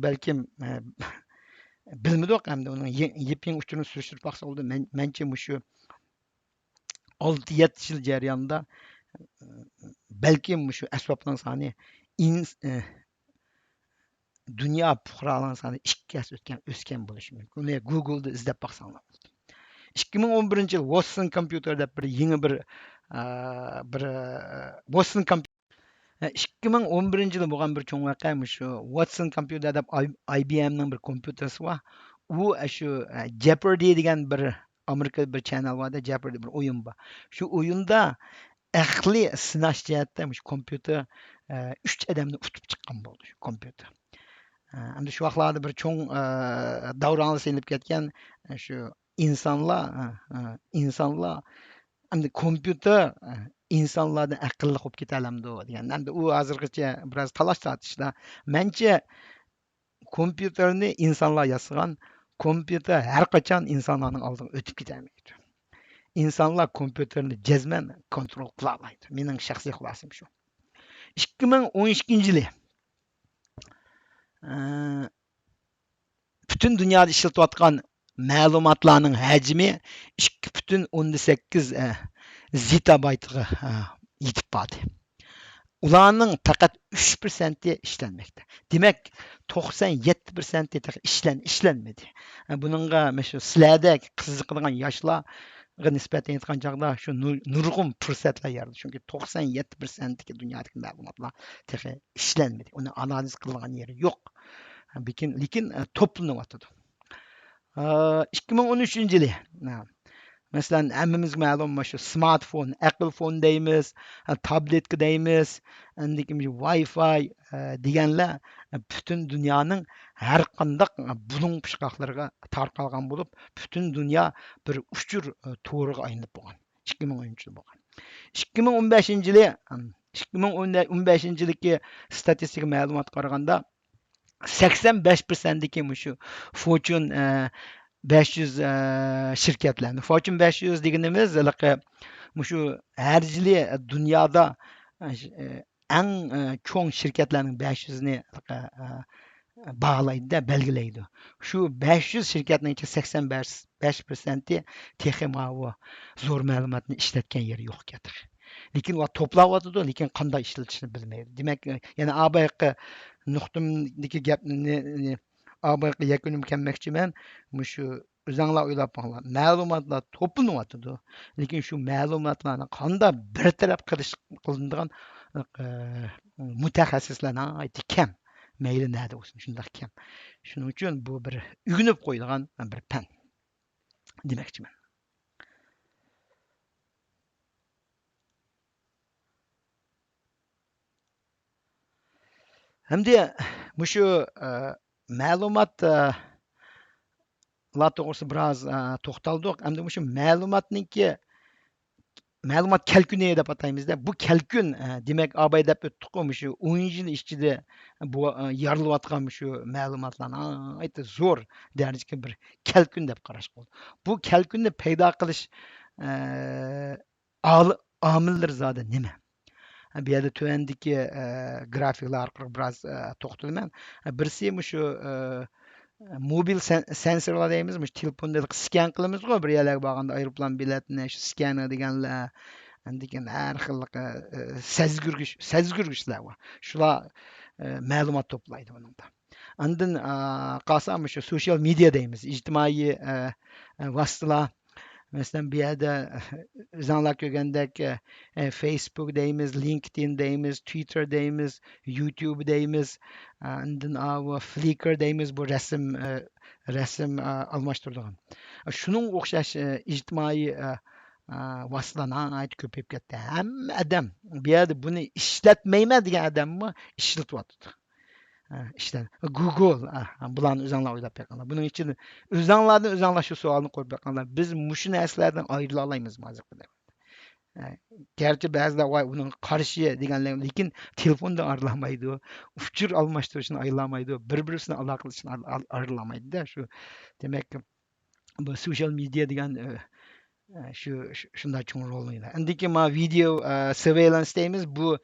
بەلكىم، ئە، بىلمىدۇق، ئەمدى ئۇنىڭ يې-، يېپيېڭى ئۇچۇرىنى سۈرۈشتۈرۈپ باقسا بولىدۇ. مەن-، مەنچە مۇشۇ ئالتە، يەتتە يىل جەريانىدا، بەلكىم مۇشۇ ئەسۋابنىڭ سانى ئىنس-، ئە، دۇنيا پۇقرالىرىنىڭ سانى ئىككى ھەسسە ئۆتكەن، ئۆسكەن بولۇشى مۇمكىن. ئۇنى گۇگلدا ئىزدەپ باقساڭلار بولىدۇ. ئىككى مىڭ ئون بىرىنچى يىل ۋاتسون كومپيۇتېر دەپ بىر يېڭى بىر، ئە، بىر، ئە، ۋاتسون كومپ-، ئە، ئىككى مىڭ ئون بىرىنچى يىلى بولغان بىر چوڭ ۋەقە، مۇشۇ ۋاتسون كومپيۇتېر دەپ ئاي-، ئاي بى ئېمنىڭ بىر كومپيۇتېرسى بار. ئۇ، ئە، شۇ، ئە، جېپىردى دېگەن بىر ئامېرىكىدا بىر چېنال بار-دە، جېپىردى بىر ئويۇن بار. شۇ ئويۇندا ئەقلىي سىناش جەھەتتە مۇشۇ كومپيۇتېر، ئە، ئۈچ ئادەمنى ئۇتۇپ چىققان بولدى شۇ كومپيۇتېر. ئە، ئەمدى شۇ ۋاقىتلاردا بىر چوڭ، ئە، داۋراڭغا سېلىنىپ كەتكەن، ئە، شۇ ئىنسانلار، ئە، ئە، ئىنسانلار، ئەمدى كومپيۇتېر، ئە، ئىنسانلاردىن ئەقىللىق بولۇپ كېتەلەمدۇ دېگەن. ئەمدى ئۇ ھازىرغىچە بىراز تالاش تارتىشتا. مەنچە كومپيۇتېرنى ئىنسانلار ياسىغان، كومپيۇتېر ھەر قاچان ئىنسانلارنىڭ ئالدىغا ئۆتۈپ كېتەلمەيدۇ. ئىنسانلار كومپيۇتېرنى جەزمەن كونترول قىلالايدۇ. مېنىڭ شەخسىي خۇلاسەم شۇ. ئىككى مىڭ ئون ئىككىنچى يىلى، ئە، پۈتۈن دۇنيادا ئىشلىتىۋاتقان مەلۇماتلارنىڭ ھەجمى ئىككى پۈتۈن ئوندىن سەككىز، ئە، زېتابايتقا، ئە، يېتىپ باردى. ئۇلارنىڭ پەقەت ئۈچ پىرسەنتى ئىشلەنمەكتە. دېمەك، توقسان يەتتە پىرسەنتى تېخى ئىشلەن-، ئىشلەنمىدى. بۇنىڭغا مۇشۇ سىلەردەك قىزىقىدىغان ياشلارغا نىسبەتەن ئېيتقان چاغدا، شۇ نۇر-، نۇرغۇن پۇرسەتلەر يارىدى. چۈنكى توقسان يەتتە پىرسەنتتىكى دۇنيادىكى مەلۇماتلار تېخى ئىشلەنمىدى. ئۇنى ئانالىز قىلىدىغان يېرى يوق. لېكىن، لېكىن، ئە، توپلىنىۋاتىدۇ. ئىككى مىڭ ئون ئۈچىنچى يىلى، مەسىلەن، ھەممىمىزگە مەلۇم، مۇشۇ سمارتفون، ئەقىل فون دەيمىز، تابلېتكا دەيمىز، ئاندىن كېيىن ۋاي فاي، دېگەنلەر پۈتۈن دۇنيانىڭ ھەر قانداق بۇلۇڭ پۇچقاقلىرىغا تارقالغان بولۇپ، پۈتۈن دۇنيا بىر ئۇچۇر تورىغا ئايلىنىپ بولغان. ئىككى مىڭ ئون ئۈچىنچى يىل بولغان. ئىككى مىڭ ئون بەشىنچى يىلى، ئىككى مىڭ ئون بەشىنچى يىلدىكى ستاتىستىكا مەلۇماتقا قارىغاندا، سەكسەن بەش پىرسەنتتىكى مۇشۇ فورچۇن، ئە، بەش يۈز، ئە، شىركەتلەرنى. فورچۇن بەش يۈز دېگىنىمىز ھېلىقى مۇشۇ ھەر يىلى دۇنيادا، ئە، ئەڭ، ئە، چوڭ شىركەتلەرنىڭ بەش يۈزىنى ھېلىقى، ئە، باھالايدۇ-دە، بەلگىلەيدۇ. شۇ بەش يۈز شىركەتنىڭ ئىچىدە سەكسەن بەش پىرسەنتى تېخى ماۋۇ زور مەلۇماتنى ئىشلەتكەن يېرى يوق ئىكەن تېخى. لېكىن ئۇلار توپلاۋاتىدۇ، لېكىن قانداق ئىشلىتىشنى بىلمەيدۇ. دېمەك، يەنە ئابايقى نۇقتىمدىكى گەپنى، ئابايقى يەكۈنۈمگە كەلمەكچىمەن. مۇشۇ ئۆزۈڭلار ئويلاپ باقىڭلار. مەلۇماتلار توپلىنىۋاتىدۇ، لېكىن شۇ مەلۇماتلارنى قانداق بىر تەرەپ قىلىش، قىلىنىدىغان، ئە، مۇتەخەسسىسلەر ناھايىتى كەم. مەيلى نەدە بولسۇن، شۇنداق كەم. شۇنىڭ ئۈچۈن بۇ بىر ئۆگىنىپ قويىدىغان بىر پەن دېمەكچىمەن. ئەمدى مۇشۇ، ئە، مەلۇمات، ئە، لار توغرىسىدا بىراز، ئە، توختالدۇق. ئەمدى مۇشۇ مەلۇماتنىڭكى، مەلۇمات كەلكۈنى دەپ ئاتايمىز-دە. بۇ كەلكۈن، ئە، دېمەك، ئاباي دەپ ئۆتتۇققۇ، مۇشۇ ئون يىل ئىچىدە بۇ، ئە، يارىلىۋاتقان مۇشۇ مەلۇماتلار ناھايىتى زور دەرىجىدىكى بىر كەلكۈن دەپ قاراشقا بولىدۇ. بۇ كەلكۈننى پەيدا قىلىش، ئە، ئال-، ئامىللىرى زادى نېمە؟ بۇ يەردە تۆۋەندىكى، ئە، گرافىكلار ئارقىلىق بىراز، ئە، توختىلىمەن. بىرسى مۇشۇ، ئە، موبىل سەن-، سېنسورلار دەيمىز، مۇشۇ تېلېفوندا سكان قىلىمىزغۇ، بىر يەرلەرگە بارغاندا ئايروپىلان بېلەتنى، شۇ سكانېر دېگەنلەر، ئاندىن كېيىن ھەر خىل، ئە، سەزگۈرگۈچ، سەزگۈرگۈچلەر بار. شۇلار، ئە، مەلۇمات توپلايدۇ ئۇنىڭدا. ئاندىن، ئا، قالسا مۇشۇ سوشيال مېدىيا دەيمىز، ئىجتىمائىي، ئە، ئە، ۋاسىتىلار، مەسىلەن، بۇ يەردە ئۆزۈڭلار كۆرگەندەك، ئە، ئە، فېيسبۇك دەيمىز، لىنكىدىن دەيمىز، تۋىتتېر دەيمىز، يۇتۇب دەيمىز، ئە، ئاندىن ئاۋۇ فلىكىر دەيمىز، بۇ رەسىم، ئە، رەسىم، ئە، ئالماشتۇرىدىغان. شۇنىڭغا ئوخشاش، ئە، ئىجتىمائىي، ئە، ئە، ۋاسىتىلەر ناھايىتى كۆپىيىپ كەتتى. ھەممە ئادەم بۇ يەردە بۇنى ئىشلەتمەيمەن دېگەن ئادەممۇ ئىشلىتىۋاتىدۇ. ھە، ئىشلەر. گۇگل، ھە، بۇلارنى ئۆزۈڭلار ئويلاپ بېقىڭلار. بۇنىڭ ئىچىدە ئۆزۈڭلاردىن ئۆزۈڭلار شۇ سوئالنى قويۇپ بېقىڭلار. بىز مۇشۇ نەرسىلەردىن ئايرىلالايمىزمۇ ھازىرقى دەۋردە؟ ھە، گەرچە بەزىلەر ۋاي ئۇنىڭغا قارشى دېگەنلەر، لېكىن تېلېفوندىن ئايرىلالمايدۇ، ئۇچۇر ئالماشتۇرۇشتىن ئايرىلالمايدۇ، بىر-بىرسىنى ئالاقىلىشىشتىن ئايرىلالمايدۇ-دە شۇ. دېمەك، بۇ سوشال مېدىيا دېگەن، ئە، ئە، شۇ، شۇ، شۇنداق چوڭ رولنى ئوينايدۇ. ئاندىن كېيىن مانا ۋىدېئو، ئە، سېرۋېيلانس دەيمىز. بۇ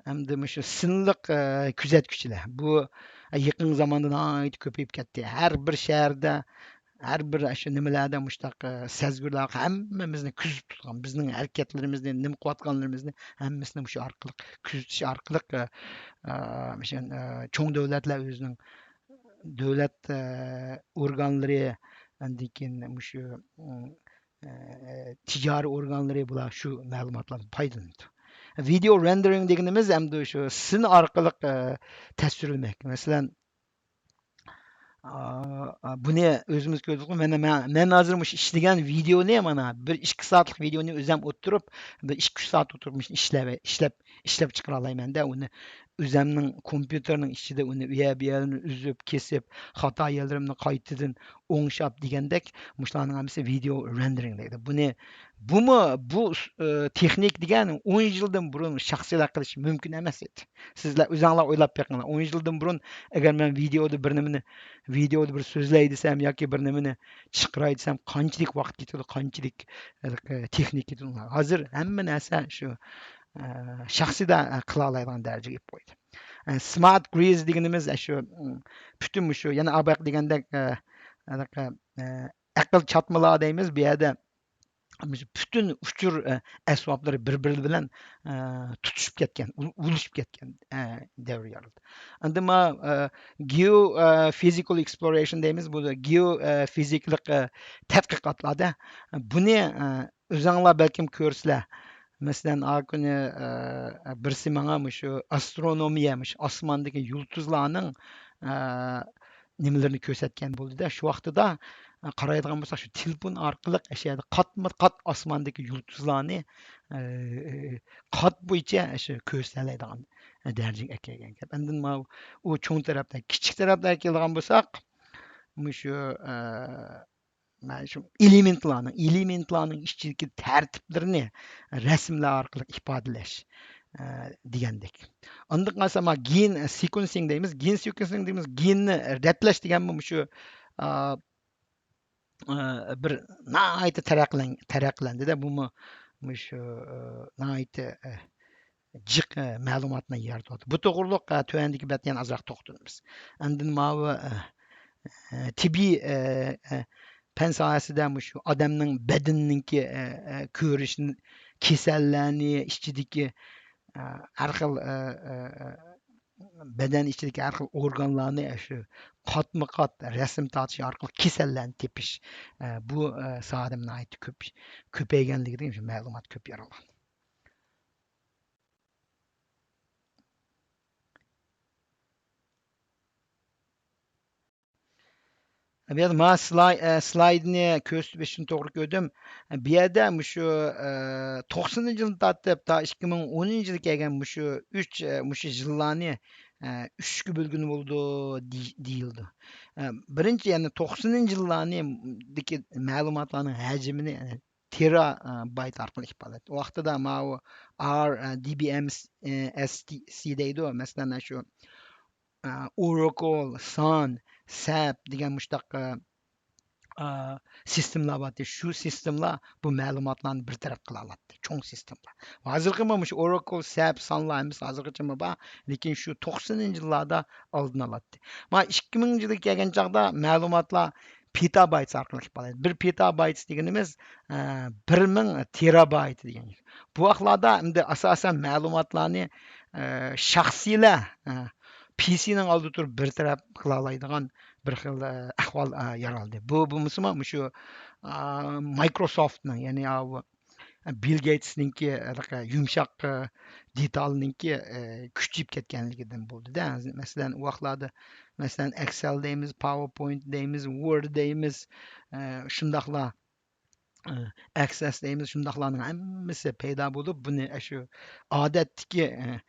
ئەمدى مۇشۇ سىنلىق، ئە، كۆزەتكۈچىلەر. بۇ، ئە، يېقىنقى زاماندا ناھايىتى كۆپىيىپ كەتتى. ھەر بىر شەھەردە، ھەر بىر شۇ نېمىلەردە مۇشۇنداق، ئە، سەزگۈرلەر ھەممىمىزنى كۆزىتىپ تۇرغان، بىزنىڭ ھەرىكەتلىرىمىزنى، نېمە قىلىۋاتقانلىرىمىزنى ھەممىسىنى مۇشۇ ئارقىلىق كۆزىتىش ئارقىلىق، ئە، ئە، مۇشۇ، ئە، چوڭ دۆلەتلەر ئۆزىنىڭ دۆلەت، ئە، ئورگانلىرى، ئاندىن كېيىن مۇشۇ، ئىم، ئە، تىجارىي ئورگانلىرى بۇلار شۇ مەلۇماتلاردىن پايدىلىنىدۇ. ۋىدېئو رېندېرىڭ دېگىنىمىز ئەمدى شۇ سىن ئارقىلىق، ئە، تەسۋىرلىمەك. مەسىلەن، ئا، ئا، بۇنى ئۆزىمىز كۆردۇققۇ. مانا مەن، مەن ھازىر مۇشۇ ئىشلىگەن ۋىدېئونى، مانا بىر ئىككى سائەتلىك ۋىدېئونى ئۆزۈم ئولتۇرۇپ، بىر ئىككى، ئۈچ سائەت ئولتۇرۇپ مۇشۇنى ئىشلەپ، ئىشلەپ ئىشلەپ چىقىرالايمەن-دە ئۇنى. ئۆزۈمنىڭ كومپيۇتېرنىڭ ئىچىدە ئۇنى ئۇ يەر بۇ يەرلىرىنى ئۈزۈپ، كېسىپ، خاتا يەرلىرىمنى قايتىدىن ئوڭشاپ دېگەندەك، مۇشۇلارنىڭ ھەممىسى ۋىدېئو رېندېرىڭ دەيدۇ. بۇنى، بۇمۇ، بۇ، ئى، تېخنىكا دېگەن ئون يىلدىن بۇرۇن شەخسىيلەر قىلىش مۇمكىن ئەمەس ئىدى. سىزلەر ئۆزۈڭلار ئويلاپ بېقىڭلار. ئون يىلدىن بۇرۇن ئەگەر مەن ۋىدېئودا بىر نېمىنى، ۋىدېئودا بىر سۆزلەي دېسەم ياكى بىر نېمىنى چىقىراي دېسەم، قانچىلىك ۋاقىت كېتىدۇ، قانچىلىك، ئە، تېخنىكا كېتىدۇ. ھازىر ھەممە نەرسە شۇ، ئە، شەخسىيدە، ئە، قىلالايدىغان دەرىجىگە كېلىپ قويدى. ئە، سمارت گرىز دېگىنىمىز، ئە، شۇ، ئىم، پۈتۈن مۇشۇ، يەنە ئاباق دېگەندەك، ئە، ئەقىل چاتمىلار دەيمىز، بۇ يەردە مۇشۇ پۈتۈن ئۇچۇر، ئە، ئەسۋابلىرى بىر-بىرى بىلەن، ئە، تۇتۇشۇپ كەتكەن، ئۇ-، ئۇلىشىپ كەتكەن، ئە، دەۋر يارىدى. ئاندىن ما، ئە، گېئو، ئە، فىزىكال ئېكسپلورېيشن دەيمىز، بۇ گېئو، ئە، فىزىكىلىق، ئە، تەتقىقاتلاردا بۇنى، ئە، ئۆزۈڭلار بەلكىم كۆرسىلەر. مەسىلەن، ئا كۈنى، ئە، بىرسى ماڭا مۇشۇ ئاسترونومىيە، مۇشۇ ئاسماندىكى يۇلتۇزلارنىڭ، ئە، نېمىلىرىنى كۆرسەتكەن بولدى-دە. شۇ ۋاقتىدا، ئە، قارايدىغان بولساق، شۇ تېلېفون ئارقىلىق ئەشۇ يەردە قاتمۇ قات ئاسماندىكى يۇلتۇزلارنى، ئە، قات بويىچە ئەشۇ كۆرسىتەلەيدىغان دەرىجىگە ئەكەلگەن گەپ. ئاندىن ماۋۇ ئۇ چوڭ تەرەپتە، كىچىك تەرەپلەرگە كېلىدىغان بولساق، مۇشۇ، ئە، مانا شۇ ئېلېمېنتلارنىڭ، ئېلېمېنتلارنىڭ ئىچىدىكى تەرتىپلىرىنى رەسىملەر ئارقىلىق ئىپادىلەش، ئە، دېگەندەك. ئاندىن قالسا، ما، گېن سېكۇنسىڭ دەيمىز. گېن سېكۇنسىڭ دېگىنىمىز گېننى رەتلەش دېگەنمۇ مۇشۇ، ئا، ئا، بىر ناھايىتى تەرەققىلەن-، تەرەققىلەندى-دە. بۇمۇ مۇشۇ، ئا، ناھايىتى، ئە، جىق، ئە، مەلۇماتنى يارىتىۋاتىدۇ. بۇ توغرۇلۇق، ئە، تۆۋەندىكى بەتتە يەنە ئازراق توختىلىمىز. ئاندىن ماۋۇ، ئە، ئە، تېببىي، ئە، ئە، پەن ساھەسىدە مۇشۇ ئادەمنىڭ بەدىنىنىڭكى، ئە، ئە، كۆرۈشىنى، كېسەللەرنى، ئىچىدىكى، ئە، ھەر خىل، ئە، ئە، ئە، بەدەن ئىچىدىكى ھەر خىل ئورگانلارنى شۇ قاتمۇ قات رەسىم تارتىش ئارقىلىق كېسەللەرنى تېپىش، ئە، بۇ، ئە، ساھەدە ناھايىتى كۆپ، كۆپەيگەنلىكىدىن شۇ مەلۇمات كۆپ يارالغان. بۇ يەردە ما سلاي-، ئە، سلايدنى كۆرسىتىپ بېرىشنى توغرا كۆردۈم. بۇ يەردە مۇشۇ، ئە، توقسىنىنچى يىلدىن تارتىپ تا ئىككى مىڭ ئونىنچى يىلغا كەلگەن مۇشۇ ئۈچ، ئە، مۇشۇ يىللارنى، ئە، ئۈچكە بۆلگىلى بولىدۇ دېي-، دېيىلىدۇ. ئە، بىرىنچى، يەنى توقسىنىنچى يىللارنى، دىكى مەلۇماتلارنىڭ ھەجمىنى، ئە، تېرا، ئە، بايت ئارقىلىق ئىپادىلەيدۇ. ئۇ ۋاقتىدا ماۋۇ ئار، ئە، دى بى ئېم، ئە، ئېس تى سى دەيدۇ. مەسىلەن، شۇ ئا، ئوراكل، سان، سەپ دېگەن مۇشۇنداق، ئا، ئا، سىستېمىلار بارتى. شۇ سىستېمىلار بۇ مەلۇماتلارنى بىر تەرەپ قىلالاتتى، چوڭ سىستېمىلار. ھازىرقىمۇ مۇشۇ ئوراكل، سەپ، سانلار ھەممىسى ھازىرغىچىمۇ بار، لېكىن شۇ توقسىنىنچى يىللاردا ئالدىنى ئالاتتى. مانا ئىككى مىنىنچى يىلغا كەلگەن چاغدا مەلۇماتلار پېتابايت ئارقىلىق ئىپادىلەيدۇ. بىر پېتابايت دېگىنىمىز، ئە، بىر مىڭ تېرابايت دېگەن گەپ. بۇ ۋاقىتلاردا ئەمدى ئاساسەن مەلۇماتلارنى، ئە، شەخسىيلەر، ئە، پىسىنىڭ ئالدىدا تۇرۇپ بىر تەرەپ قىلالايدىغان بىر خىل، ئە، ئەھۋال، ئە، يارالدى. بۇ بولمىسىمۇ مۇشۇ، ئا، مايكروسوفتنىڭ، يەنى ئاۋۇ بىل گېيتسنىڭكى ھېلىقى يۇمشاق، ئە، دېتالنىڭكى، ئە، كۈچىيىپ كەتكەنلىكىدىن بولدى-دە. مەسىلەن، ئۇ ۋاقىتلاردا، مەسىلەن، ئەكسەل دەيمىز، پاۋېرپوينت دەيمىز، ۋورد دەيمىز، ئە، شۇنداقلا، ئە، ئەكسەس دەيمىز، شۇنداقلارنىڭ ھەممىسى پەيدا بولۇپ، بۇنى ئاشۇ ئادەتتىكى، ئە،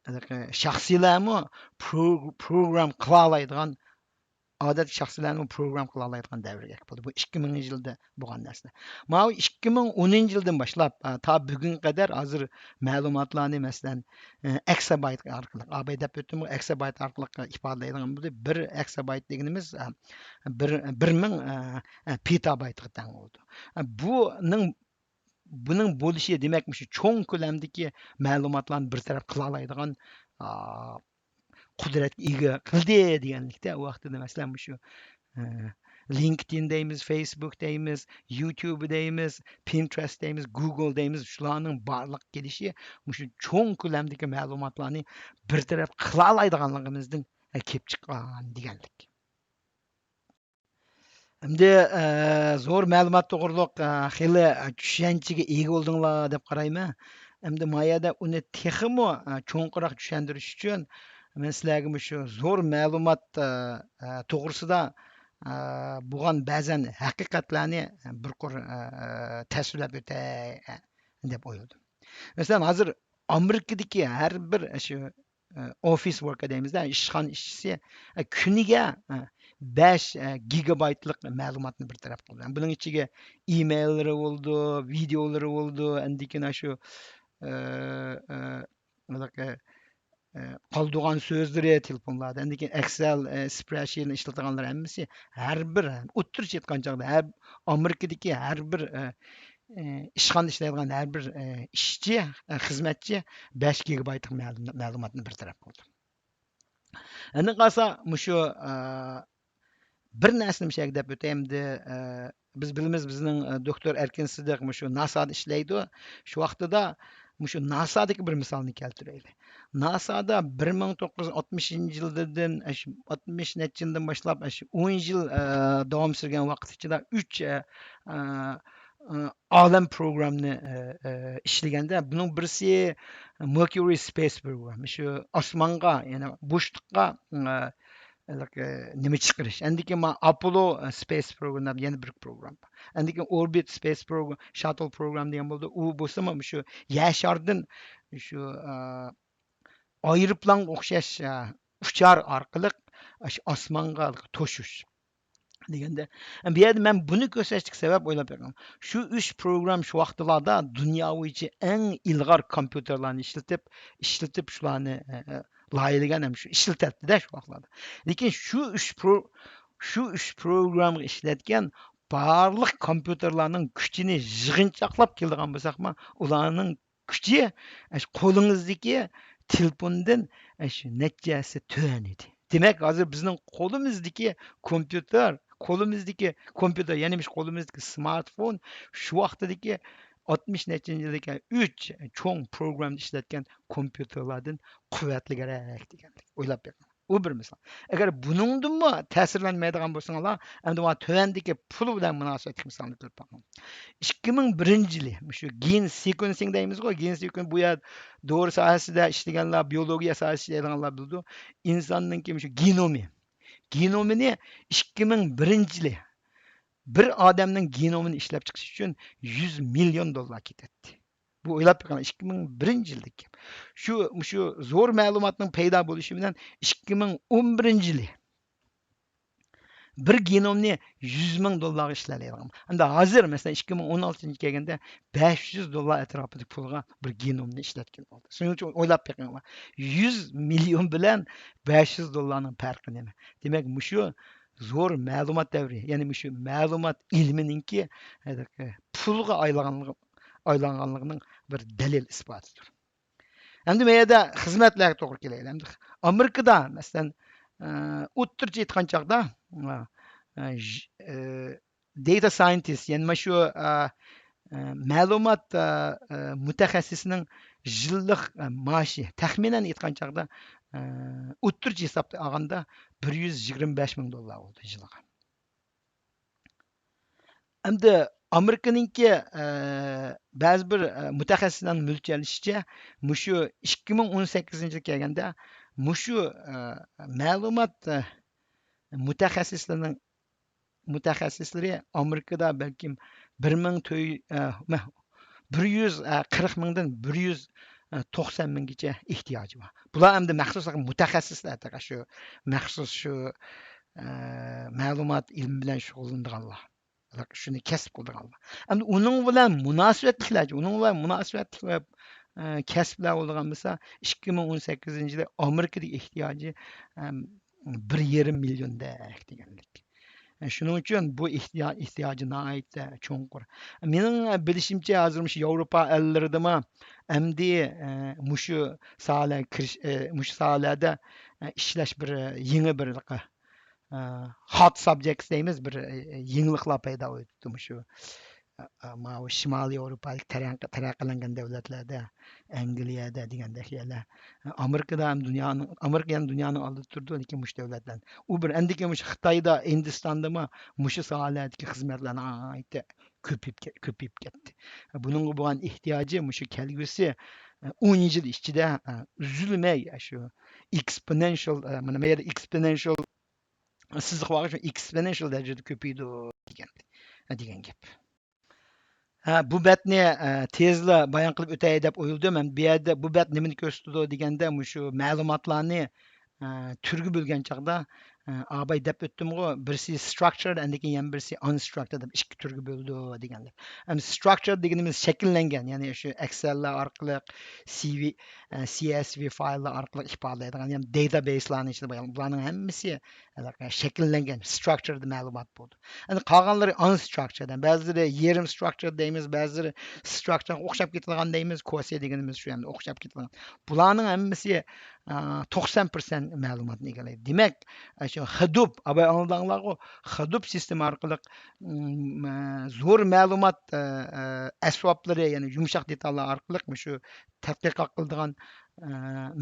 ھېلىقى شەخسىيلەرمۇ پرو-، پروگرام قىلالايدىغان ئادەتتىكى شەخسلەرنىمۇ پروگرام قىلالايدىغان دەۋرگە ئىگە بولدى. بۇ ئىككى مىڭىنچى يىلدا بولغان نەرسە. ماۋۇ ئىككى مىڭ ئونىنچى يىلدىن باشلاپ، ئا، تا بۈگۈنگە قەدەر ھازىر مەلۇماتلارنى، مەسىلەن، ئە، ئەكسابايت ئارقىلىق، ئاباي دەپ ئۆتتۈمغۇ، ئەكسابايت ئارقىلىق ئىپادىلەيدىغان بولدى. بىر ئەكسابايت دېگىنىمىز، ئە، بىر، بىر مىڭ، ئە، ئە، پېتابايتقا تەڭ بولىدۇ. ئە، بۇنىڭ، بۇنىڭ بولۇشى، دېمەك، مۇشۇ چوڭ كۆلەمدىكى مەلۇماتلارنى بىر تەرەپ قىلالايدىغان، ئا، قۇدرەتكە ئىگە قىلدى دېگەنلىكتە، ئۇ ۋاقتىدا، مەسىلەن، مۇشۇ، ئە، لىنكدىن دەيمىز، فېيسبۇك دەيمىز، يۇتۇب دەيمىز، پىنترېست دەيمىز، گۇگل دەيمىز، شۇلارنىڭ بارلىققا كېلىشى مۇشۇ چوڭ كۆلەمدىكى مەلۇماتلارنى بىر تەرەپ قىلالايدىغانلىقىمىزدىن، ئە، كېلىپ چىققان دېگەنلىك. ئەمدى، ئە، زور مەلۇمات توغرۇلۇق، ئە، خېلى، ئە، چۈشەنچىگە ئىگە بولدۇڭلار دەپ قارايمەن. ئەمدى ما يەردە ئۇنى تېخىمۇ، ئە، چوڭقۇراق چۈشەندۈرۈش ئۈچۈن، مەن سىلەرگە مۇشۇ زور مەلۇمات، ئە، ئە، توغرىسىدا، ئە، بولغان بەزەن ھەقىقەتلەرنى بىر قۇر، ئە، ئە، تەسۋىرلەپ ئۆتەي، ئە، دەپ ئويلىدىم. مەسىلەن، ھازىر ئامېرىكىدىكى ھەر بىر شۇ، ئە، ئوفىس ۋوركېر دەيمىزدە، ئىشخانا ئىشچىسى، ئە، كۈنىگە، ئە، بەش، ئە، گىگابايتلىق مەلۇماتنى بىر تەرەپ قىلىدۇ. بۇنىڭ ئىچىگە ئىمېيللىرى بولىدۇ، ۋىدېئولىرى بولىدۇ، ئاندىن كېيىن شۇ، ئە، ئە، ھېلىقى، ئە، قالدۇرغان سۆزلىرى تېلېفونلاردا، ئاندىن كېيىن ئەكسەل، ئە، سپرېدشىتنى ئىشلىتىدىغانلار ھەممىسى ھەر بىر، ئوتتۇرىچە ئېيتقان چاغدا ھەر ئامېرىكىدىكى ھەر بىر، ئە، ئە، ئىشخانىدا ئىشلەيدىغان ھەر بىر، ئە، ئىشچى، ئە، خىزمەتچى بەش گىگابايتلىق مەلۇم-، مەلۇماتنى بىر تەرەپ قىلىدۇ. ئەندىن قالسا مۇشۇ، ئە، بىر نەرسىنى مۇشۇ يەرگە دەپ ئۆتەي ئەمدى، ئە، بىز بىلىمىز، بىزنىڭ، ئە، دوكتور ئەركىن سىدىق مۇشۇ ناسادا ئىشلەيدۇ. شۇ ۋاقتىدا مۇشۇ ناسادىكى بىر مىسالنى كەلتۈرەيلى. ناسادا بىر مىڭ توققۇز يۈز ئاتمىشىنچى يىلدىن، ئە، شۇ ئاتمىش نەچچە يىلدىن باشلاپ، ئە، شۇ ئون يىل، ئە، داۋام سۈرگەن ۋاقىت ئىچىدە ئۈچ، ئە، ئە، ئە، ئالەم پروگرامنى، ئە، ئە، ئىشلىگەندە، بۇنىڭ بىرسى Mercury Space Program، شۇ ئاسمانغا، يەنى بوشلۇققا، ئە، ھېلىقى نېمە چىقىرىش. ئەندىكىن ما ئاپوللو، ئە، سپېيس پروگرام، يەنە بىر پروگرام بار. ئەندىكىن ئوربىت سپېيس پروگرام، شاتتل پروگرام دېگەن بولدى. ئۇ بولسىمۇ شۇ يەر شارىدىن شۇ، ئە، ئايروپىلانغا ئوخشاش، ئە، ئۇچار ئارقىلىق شۇ ئاسمانغا توشۇش دېگەندە، بۇ يەردە مەن بۇنى كۆرسەتكە سەۋەب ئويلاپ بېقىڭ. شۇ ئۈچ پروگرام شۇ ۋاقىتلاردا دۇنيا بويىچە ئەڭ ئىلغار كومپيۇتېرلارنى ئىشلىتىپ، ئىشلىتىپ شۇلارنى، ئە، ئە، لايىھەلىگەن ھەم شۇ ئىشلىتەتتىدە شۇ ۋاقىتلاردا. لېكىن شۇ ئۈچ پرو-، شۇ ئۈچ پروگراممىغا ئىشلەتكەن بارلىق كومپيۇتېرلارنىڭ كۈچىنى يىغىنچاقلاپ كېلىدىغان بولساقمۇ، ئۇلارنىڭ كۈچى، ئە، شۇ قولىڭىزدىكى تېلېفوندىن، ئە، شۇ نەچچە ھەسسە تۆۋەن ئىدى. دېمەك، ھازىر بىزنىڭ قولىمىزدىكى كومپيۇتېر، قولىمىزدىكى كومپيۇتېر، يەنى مۇشۇ قولىمىزدىكى سمارتفون شۇ ۋاقىتتىكى ئاتمىش نەچچىنچى يىلدىكى ئۈچ چوڭ پروگرامدا ئىشلەتكەن كومپيۇتېرلاردىن قۇۋۋەتلىكرەك دېگەندەك. ئويلاپ بېقىڭ. ئۇ بىر مىسال. ئەگەر بۇنىڭدىنمۇ تەسىرلەنمەيدىغان بولسىڭلار، ئەمدى مانا تۆۋەندىكى پۇل بىلەن مۇناسىۋەتلىك مىسالنى كۆرۈپ باقىڭ. ئىككى مىڭ بىرىنچى يىلى مۇشۇ گېن سېكونسىڭ دەيمىزغۇ، گېن سېكون بۇ يەر دورا ساھەسىدە ئىشلىگەنلەر، بىيولوگىيە ساھەسىدە ئىشلەيدىغانلار بىلىدۇ. ئىنساننىڭكى مۇشۇ گېنومى. گېنومىنى ئىككى مىڭ بىرىنچى يىلى بىر ئادەمنىڭ گېنومىنى ئىشلەپ چىقىش ئۈچۈن يۈز مىليون دوللار كېتەتتى. بۇ ئويلاپ بېقىڭ، ئىككى مىڭ بىرىنچى يىلدىكى. شۇ، مۇشۇ زور مەلۇماتنىڭ پەيدا بولۇشى بىلەن ئىككى مىڭ ئون بىرىنچى يىلى بىر گېنومنى يۈز مىڭ دوللارغا ئىشلەيدىغان. ئەمدى ھازىر، مەسىلەن، ئىككى مىڭ ئون ئالتىنچى يىلغا كەلگەندە بەش يۈز دوللار ئەتراپىدىكى پۇلغا بىر گېنومنى ئىشلەتكىلى بولدى. شۇنىڭ ئۈچۈن ئويلاپ بېقىڭلار. يۈز مىليون بىلەن بەش يۈز دوللارنىڭ پەرقى نېمە؟ دېمەك، مۇشۇ زور مەلۇمات دەۋرى، يەنى مۇشۇ مەلۇمات ئىلمىنىڭكى، ھە، پۇلغا ئايلانغانلىقى، ئايلانغانلىقىنىڭ بىر دەلىل ئىسپاتىدۇر. ئەمدى بۇ يەردە خىزمەتلەرگە توغرا كېلەيلى. ئەمدى ئامېرىكىدا، مەسىلەن، ئە، ئوتتۇرىچە ئېيتقان چاغدا، ئە، ئە، ژ-، ئە، data scientist، يەنى مانا شۇ، ئە، ئە، مەلۇمات، ئە، ئە، مۇتەخەسسىسىنىڭ يىللىق، ئە، مائاشى، تەخمىنەن ئېيتقان چاغدا، ئوتتۇرىچە ھېسابتا ئالغاندا بىر يۈز يىگىرمە بەش مىڭ دوللار بولىدۇ يىلىغا. ئەمدى ئامېرىكىنىڭكى، ئە، بەزى بىر، ئە، مۇتەخەسسىسلەرنىڭ مۆلچەرلىشىچە، مۇشۇ ئىككى مىڭ ئون سەككىزىنچى يىلغا كەلگەندە، مۇشۇ، ئە، مەلۇمات، ئە، مۇتەخەسسىسلىرىنىڭ، مۇتەخەسسىسلىرى ئامېرىكىدا بەلكىم بىر مىڭ تۆ-، ئە، مە-، بىر يۈز، ئە، قىرىق مىڭدىن بىر يۈز، ئە، توقسان مىڭگىچە ئېھتىياجى بار. بۇلار ئەمدى مەخسۇس مۇتەخەسسىسلەر، شۇ مەخسۇس شۇ، ئە، مەلۇمات ئىلمى بىلەن شۇغۇللىنىدىغانلار. شۇنى كەسىپ قىلىدىغانلار. ئەمدى ئۇنىڭ بىلەن مۇناسىۋەتلىكلەر، ئۇنىڭ بىلەن مۇناسىۋەتلىك، ئە، كەسىپلەر بولىدىغان بولسا، ئىككى مىڭ ئون سەككىزىنچى يىلى ئامېرىكىدىكى ئېھتىياجى، ئەم، بىر يېرىم مىليوندەك دېگەنلىك. ئە، شۇنىڭ ئۈچۈن بۇ ئېھتىيا-، ئېھتىياجى ناھايىتى چوڭقۇر. مېنىڭ بىلىشىمچە، ھازىر مۇشۇ ياۋروپا ئەللىرىدىمۇ ئەمدى، ئە، مۇشۇ ساھەلەرگە كىرىش، ئە، مۇشۇ ساھەلەردە، ئە، ئىشلەش بىر، ئە، يېڭى بىر، ئە، ھات سابجېكت دەيمىز، بىر، ئە، يېڭىلىقلار پەيدا بولۇپتۇ مۇشۇ، ئە، ئە، ماۋۇ شىمالىي ياۋروپالىق تەرەققىي، تەرەققىيلەنگەن دۆلەتلەردە، ئەنگلىيەدە دېگەندەك يەرلەر. ئامېرىكىدا ھەم دۇنيانىڭ، ئامېرىكا يەنە دۇنيانىڭ ئالدىدا تۇرىدۇ، لېكىن مۇشۇ دۆلەتلەر. ئۇ بىر، ئەندىكىن مۇشۇ خىتايدا، ھىندىستاندىمۇ مۇشۇ ساھەلەردىكى خىزمەتلەر ناھايىتى كۆپىيىپ كە-، كۆپىيىپ كەتتى. بۇنىڭغا بولغان ئېھتىياجى مۇشۇ كەلگۈسى، ئە، ئون يىل ئىچىدە، ئە، ئۈزۈلمەي، ئە، شۇ ئېكسپونېنشال، ئە، مانا بۇ يەردە ئېكسپونېنشال سىزىق بارغان، شۇ ئېكسپونېنشال دەرىجىدە كۆپىيىدۇ دېگەن، دېگەن گەپ. ھە، بۇ بەتنى، ئە، تېزلا بايان قىلىپ ئۆتەي دەپ ئويلىدىم. مەن بۇ يەردە بۇ بەت نېمىنى كۆرسىتىدۇ دېگەندە، مۇشۇ مەلۇماتلارنى، ئە، تۈرگە بۆلگەن چاغدا، ئە، ئاباي دەپ ئۆتتۈمغۇ، بىرسى ستراكچىرد، ئاندىن كېيىن يەنە بىرسى ئانستراكچىرد دەپ ئىككى تۈرگە بۆلىدۇ دېگەندەك. ئەمدى ستراكچىرد دېگىنىمىز شەكىللەنگەن، يەنى شۇ ئېكسېللار ئارقىلىق، سىۋى، ئە، سى ئېس ۋى فايللار ئارقىلىق ئىپادىلەيدىغان، يەنى داتابەيسلارنىڭ ئىچىدە بولغان، بۇلارنىڭ ھەممىسى ھېلىقى شەكىللەنگەن ستراكچىرد مەلۇمات بولىدۇ. ئەمدى قالغانلىرى ئانستراكچىرد، بەزىلىرى يېرىم ستراكچىرد دەيمىز، بەزىلىرى ستراكچىرغا ئوخشاپ كېتىدىغان دەيمىز، كوسى دېگىنىمىز شۇ، ئەمدى ئوخشاپ كېتىدىغان. بۇلارنىڭ ھەممىسى، ئە، توقسان پىرسەنت مەلۇماتنى ئىگىلەيدۇ. دېمەك، ئە، شۇ خەدۇپ، ئاباي ئاڭلىدىڭلارغۇ، خەدۇپ سىستېما ئارقىلىق، ئىم، ئە، زور مەلۇمات، ئە، ئە، ئەسۋابلىرى، يەنى يۇمشاق دېتاللار ئارقىلىق مۇشۇ تەتقىقات قىلىدىغان، ئە،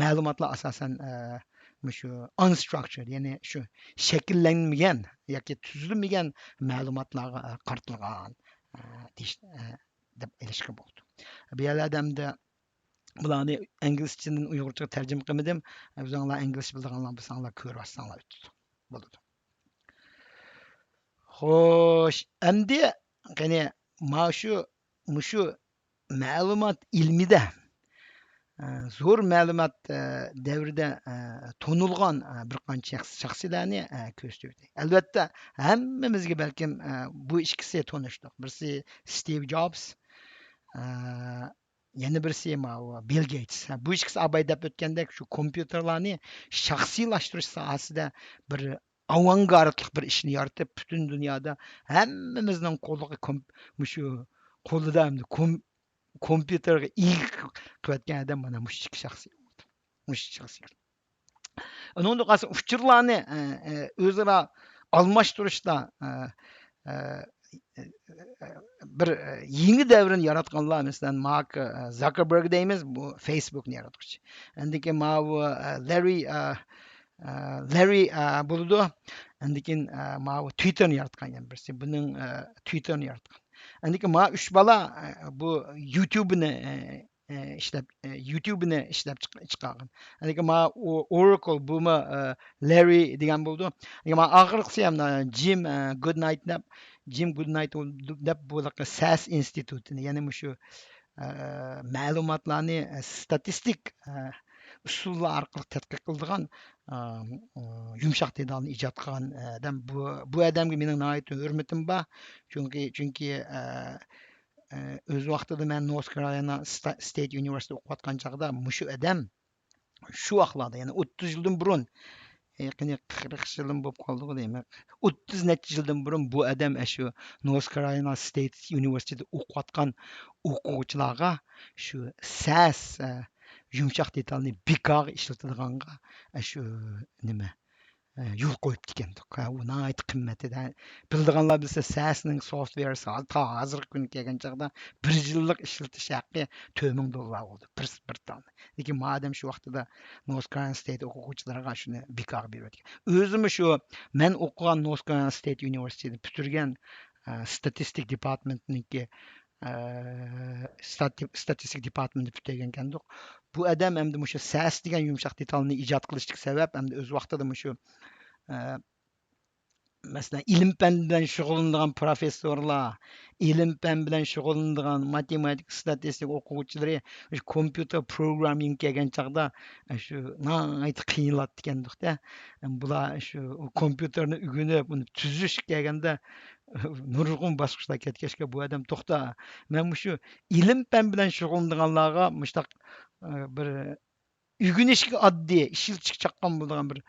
مەلۇماتلار ئاساسەن، ئە، مۇشۇ ئانستراكچىرد، يەنى شۇ شەكىللەنمىگەن ياكى تۈزۈلمىگەن مەلۇماتلارغا، ئە، قارىتىلغان، ئە، دېيىش، ئە، دەپ ئېلىشقا بولىدۇ. بۇ يەرلەردە ئەمدى بۇلارنى ئىنگلىزچىدىن ئۇيغۇرچىغا تەرجىمە قىلمىدىم. ئۆزۈڭلار ئىنگلىزچە بىلىدىغانلار بولساڭلار كۆرۈۋاتساڭلار ئۆتىدۇ. بولىدۇ. خوش، ئەمدى قېنى مانا شۇ، مۇشۇ مەلۇمات ئىلمىدە، ئە، زور مەلۇمات، ئە، دەۋرىدە، ئە، تونۇلغان، ئە، بىر قانچە شەخس-، شەخسىيلەرنى، ئە، كۆرسىتىۋېتەي. ئەلۋەتتە، ھەممىمىزگە بەلكىم، ئە، بۇ ئىككىسى تونۇشلۇق. بىرسى ستىۋ جوبس، ئە، يەنە بىرسى ماۋۇ بىل گېيتس. ھە، بۇ ئىككىسى ئاباي دەپ ئۆتكەندەك شۇ كومپيۇتېرلارنى شەخسىيلاشتۇرۇش ساھەسىدە بىر ئاۋانگارتلىق بىر ئىشنى يارىتىپ، پۈتۈن دۇنيادا ھەممىمىزنىڭ قولىغا كوم-، مۇشۇ قولىدا ئەمدى كوم-، كومپيۇتېرغا ئىگە قىلىۋەتكەن ئادەم مانا مۇشۇ ئىككى شەخسىي بولدى. مۇشۇ ئىككى شەخسىي. ئۇنىڭدىن قالسا ئۇچۇرلارنى، ئە، ئە، ئۆزئارا ئالماشتۇرۇشتا، ئە، ئە، بىر، ئە، يېڭى دەۋرنى ياراتقانلار، مەسىلەن، مارك، ئە، زاكېربېرگ دەيمىز، بۇ فېيسبۇكنى ياراتقۇچى. ئاندىن كېيىن ماۋۇ، ئە، لاررى، ئە، ئە، لاررى، ئە، بولىدۇ. ئاندىن كېيىن، ئە، ماۋۇ تويتتېرنى ياراتقان يەنە بىرسى. بۇنىڭ، ئە، تويتتېرنى ياراتقان. ئاندىن كېيىن ماۋۇ ئۈچ بالا، ئە، بۇ يۇتۇبنى، ئە، ئە، ئىشلەپ، ئە، يۇتۇبنى ئىشلەپ چىق-، چىقارغان. لېكىن مانا ئۇ ئوراكل بۇمۇ، ئە، لاررى دېگەن بولىدۇ. لېكىن مانا ئاخىرقىسى ھەم جىم، ئە، گۇدنايت دەپ، جىم گۇدنايت دەپ بۇ ساس ئىنستىتۇتىنى، يەنى مۇشۇ، ئە، مەلۇماتلارنى، ئە، ستاتىستىك، ئە، ئۇسۇللار ئارقىلىق تەتقىق قىلىدىغان، ئە، ئە، يۇمشاق دېتالنى ئىجاد قىلغان ئادەم. بۇ، بۇ ئادەمگە مېنىڭ ناھايىتى ھۆرمىتىم بار. چۈنكى، چۈنكى، ئە، ئە، ئۆز ۋاقتىدا مەن نورس كارولاينا ستا-، ستېيت يۇنىۋېرسىتېتىدا ئوقۇۋاتقان چاغدا مۇشۇ ئادەم شۇ ۋاقىتلاردا، يەنى ئوتتۇز يىلدىن بۇرۇن، يېقىنى قىرىق يىلدىن بولۇپ قالدىغۇ دەيمەن. ئوتتۇز نەچچە يىلدىن بۇرۇن بۇ ئادەم ئاشۇ نورس كارولاينا ستېيت يۇنىۋېرسىتېتىدا ئوقۇۋاتقان ئوقۇغۇچىلارغا شۇ ساس، ئە، يۇمشاق دېتالنى بىكارغا ئىشلىتىدىغانغا، ئاشۇ نېمە، يول قويۇپتىكەندۇق. ھە، ئۇ ناھايىتى قىممەت ئىدى. ھە، بىلىدىغانلار بىلسە، سەسنىڭ سوفتۋېرى تا ھازىرقى كۈنگە كەلگەن چاغدا بىر يىللىق ئىشلىتىش ھەققى تۆت مىڭ دوللار بولدى، بىر، بىر دانە. لېكىن مادەم شۇ ۋاقتىدا نورس كارولاينا ستېيت ئوقۇغۇچىلىرىغا شۇنى بىكارغا بېرىۋەتكەن. ئۆزىمۇ شۇ، مەن ئوقۇغان نورس كارولاينا ستېيت ئۇنىۋېرسىتېتىنى پۈتتۈرگەن، ئە، ستاتىستىك دېپارتمېنتنىڭكى، ئە، ستاتىستىك دېپارتمېنتنى پۈتتۈرگەنكەندۇق. بۇ ئادەم ئەمدى مۇشۇ سەس دېگەن يۇمشاق دېتالنى ئىجاد قىلىشتىكى سەۋەب، ئەمدى ئۆز ۋاقتىدا مۇشۇ، ئە، مەسىلەن، ئىلىم-پەن بىلەن شۇغۇللىنىدىغان پروفېسسورلار، ئىلىم-پەن بىلەن شۇغۇللىنىدىغان ماتېماتىكا، ستاتىستىكا ئوقۇغۇچىلىرى، مۇشۇ كومپيۇتېر پروگراممىنگ كەلگەن چاغدا، شۇ ناھايىتى قىينىلاتتىكەندۇق-دە. بۇلار شۇ كومپيۇتېرنى ئۆگىنىپ، ئۇنى تۈزۈشكە كەلگەندە، نۇرغۇن باسقۇچلار كەتكەچكە، بۇ ئادەم، توختا، مەن مۇشۇ ئىلىم-پەن بىلەن شۇغۇللىنىدىغانلارغا مۇشۇنداق، ئە، بىر ئۆگىنىشكە ئاددىي، ئىشلىتىشكە چاققان بولىدىغان بىر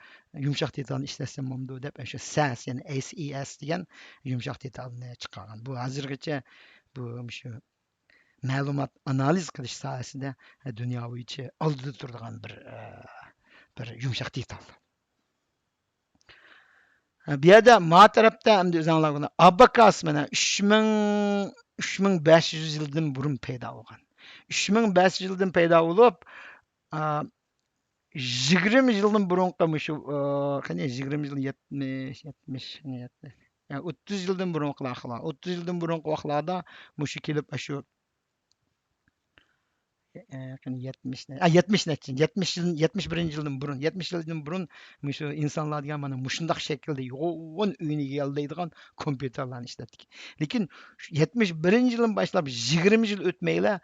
يۇمشاق دېتالنى ئىشلەتسەم بولامدۇ دەپ، شۇ سەس، يەنى ئېس ئى ئېس دېگەن يۇمشاق دېتالنى چىقارغان. بۇ ھازىرغىچە بۇ مۇشۇ مەلۇمات ئانالىز قىلىش ساھەسىدە دۇنيا بويىچە ئالدىدا تۇرىدىغان بىر، ئە، بىر يۇمشاق دېتال. بۇ يەردە ما تەرەپتە ئەمدى ئۆزۈڭلار كۆرۈڭلار. ئاباكاس مانا ئۈچ مىڭ، ئۈچ مىڭ بەش يۈز يىلدىن بۇرۇن پەيدا بولغان. ئۈچ مىڭ بەش يۈز يىلدىن پەيدا بولۇپ، ئا، يىگىرمە يىلدىن بۇرۇنقى مۇشۇ، ئا، قېنى، يىگىرمە يىل، يەتمىش، يەتمىش، يەتمىش، يەنى ئوتتۇز يىلدىن بۇرۇنقى ۋاقىتلار، ئوتتۇز يىلدىن بۇرۇنقى ۋاقىتلاردا مۇشۇ كېلىپ، ئاشۇ، ئە، قېنى، يەتمىش نە-، ئا، يەتمىش نەچچە، يەتمىش يىل، يەتمىش بىرىنچى يىلدىن بۇرۇن، يەتمىش يىلدىن بۇرۇن مۇشۇ ئىنسانلار دېگەن مانا مۇشۇنداق شەكىلدە يوغان ئۆينى ئىگىلەيدىغان كومپيۇتېرلارنى ئىشلەتتۇق. لېكىن شۇ يەتمىش بىرىنچى يىلدىن باشلاپ يىگىرمە يىل ئۆتمەيلا،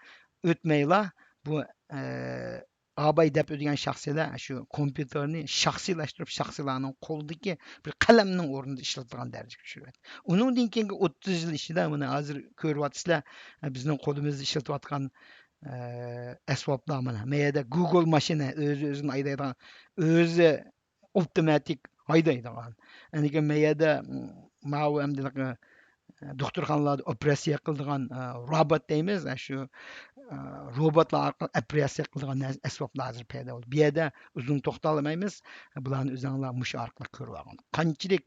ئۆتمەيلا بۇ، ئە، ئاباي دەپ ئۆتكەن شەخسلەر شۇ كومپيۇتېرنى شەخسىيلەشتۈرۈپ، شەخسىيلەرنىڭ قولىدىكى بىر قەلەمنىڭ ئورنىدا ئىشلىتىدىغان دەرىجىگە چۈشۈرۈۋەتتى. ئۇنىڭدىن كېيىنكى ئوتتۇز يىل ئىچىدە، مانا ھازىر كۆرۈۋاتىسىلەر، بىزنىڭ قولىمىزدا ئىشلىتىۋاتقان، ئە، ئەسۋابلار مانا. مەيەردە گۇگل ماشىنا ئۆزى ئۆزىنى ھەيدەيدىغان، ئۆزى ئاپتوماتىك ھەيدەيدىغان. ئەنىكى مەيەردە، م، ماۋۇ ئەمدى، ئە، دوختۇرخانىلاردا ئوپېراتسىيە قىلىدىغان، ئە، روبوت دەيمىز، ئە، شۇ، ئە، روبوتلار ئارقىلىق ئوپېراتسىيە قىلىدىغان نەرسە، ئەسۋابلار ھازىر پەيدا بولدى. بۇ يەردە ئۇزۇن توختالمايمىز، بۇلارنى ئۆزۈڭلار مۇشۇ ئارقىلىق كۆرۈۋالغان. قانچىلىك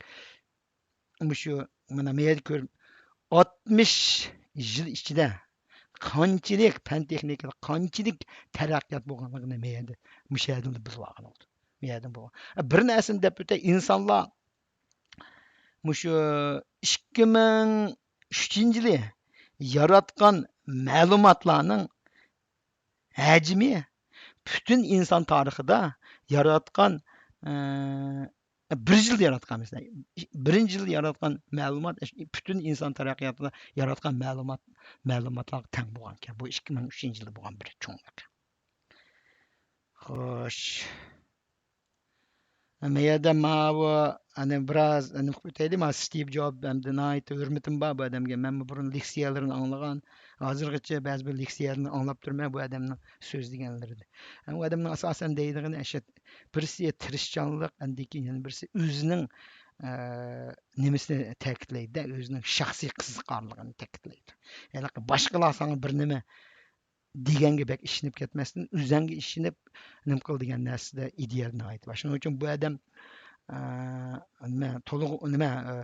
مۇشۇ، مانا، مەيەردە كۆرۈپ، ئاتمىش يىل ئىچىدە قانچىلىك پەن تېخنىكىدا قانچىلىك تەرەققىيات بولغانلىقىنى مەيەردە، مۇشۇ يەردىن بىلىۋالغان بولدى. مەيەردىن بولغان. بىر نەرسىنى دەپ ئۆتەي، ئىنسانلار مۇشۇ ئىككى مىڭ ئۈچىنچى يىلى ياراتقان مەلۇماتلارنىڭ ھەجمى پۈتۈن ئىنسان تارىخىدا ياراتقان، ئە، بىر يىلدا ياراتقان، مەسىلەن، بىرىنچى يىلدا ياراتقان مەلۇمات پۈتۈن ئىنسان تەرەققىياتىدا ياراتقان مەلۇمات، مەلۇماتلارغا تەڭ بولغانىكەن. بۇ ئىككى مىڭ ئۈچىنچى يىلدا بولغان بىر چوڭ ۋەقە. خوش. مەيەردە ماۋۇ، ئەنە بىراز، ئەنە ئۆتەيلى، ما ستىۋ جوب، ئەمدى ناھايىتى ھۆرمىتىم بار بۇ ئادەمگە. مەنمۇ بۇرۇن لېكسىيەلىرىنى ئاڭلىغان، ھازىرغىچە بەزى بىر لېكسىيەلىرىنى ئاڭلاپ تۇرىمەن بۇ ئادەمنىڭ سۆزلىگەنلىرىنى. ئەمما ئۇ ئادەمنىڭ ئاساسەن دەيدىغىنى ئەشە، بىرسى تىرىشچانلىق، ئاندىن كېيىن يەنە بىرسى ئۆزىنىڭ، ئە، نېمىسىنى تەكىتلەيدۇ، ئۆزىنىڭ شەخسىي قىزىقارلىقىنى تەكىتلەيدۇ. يەنى باشقىلار ساڭا بىر نېمە دېگەنگە بەك ئىشىنىپ كەتمەستىن، ئۆزەڭگە ئىشىنىپ، نېمە قىل دېگەن نەرسىدە ئىدىيە ناھايىتى بار. شۇنىڭ ئۈچۈن بۇ ئادەم، ئە، نېمە، تولۇق، نېمە، ئە،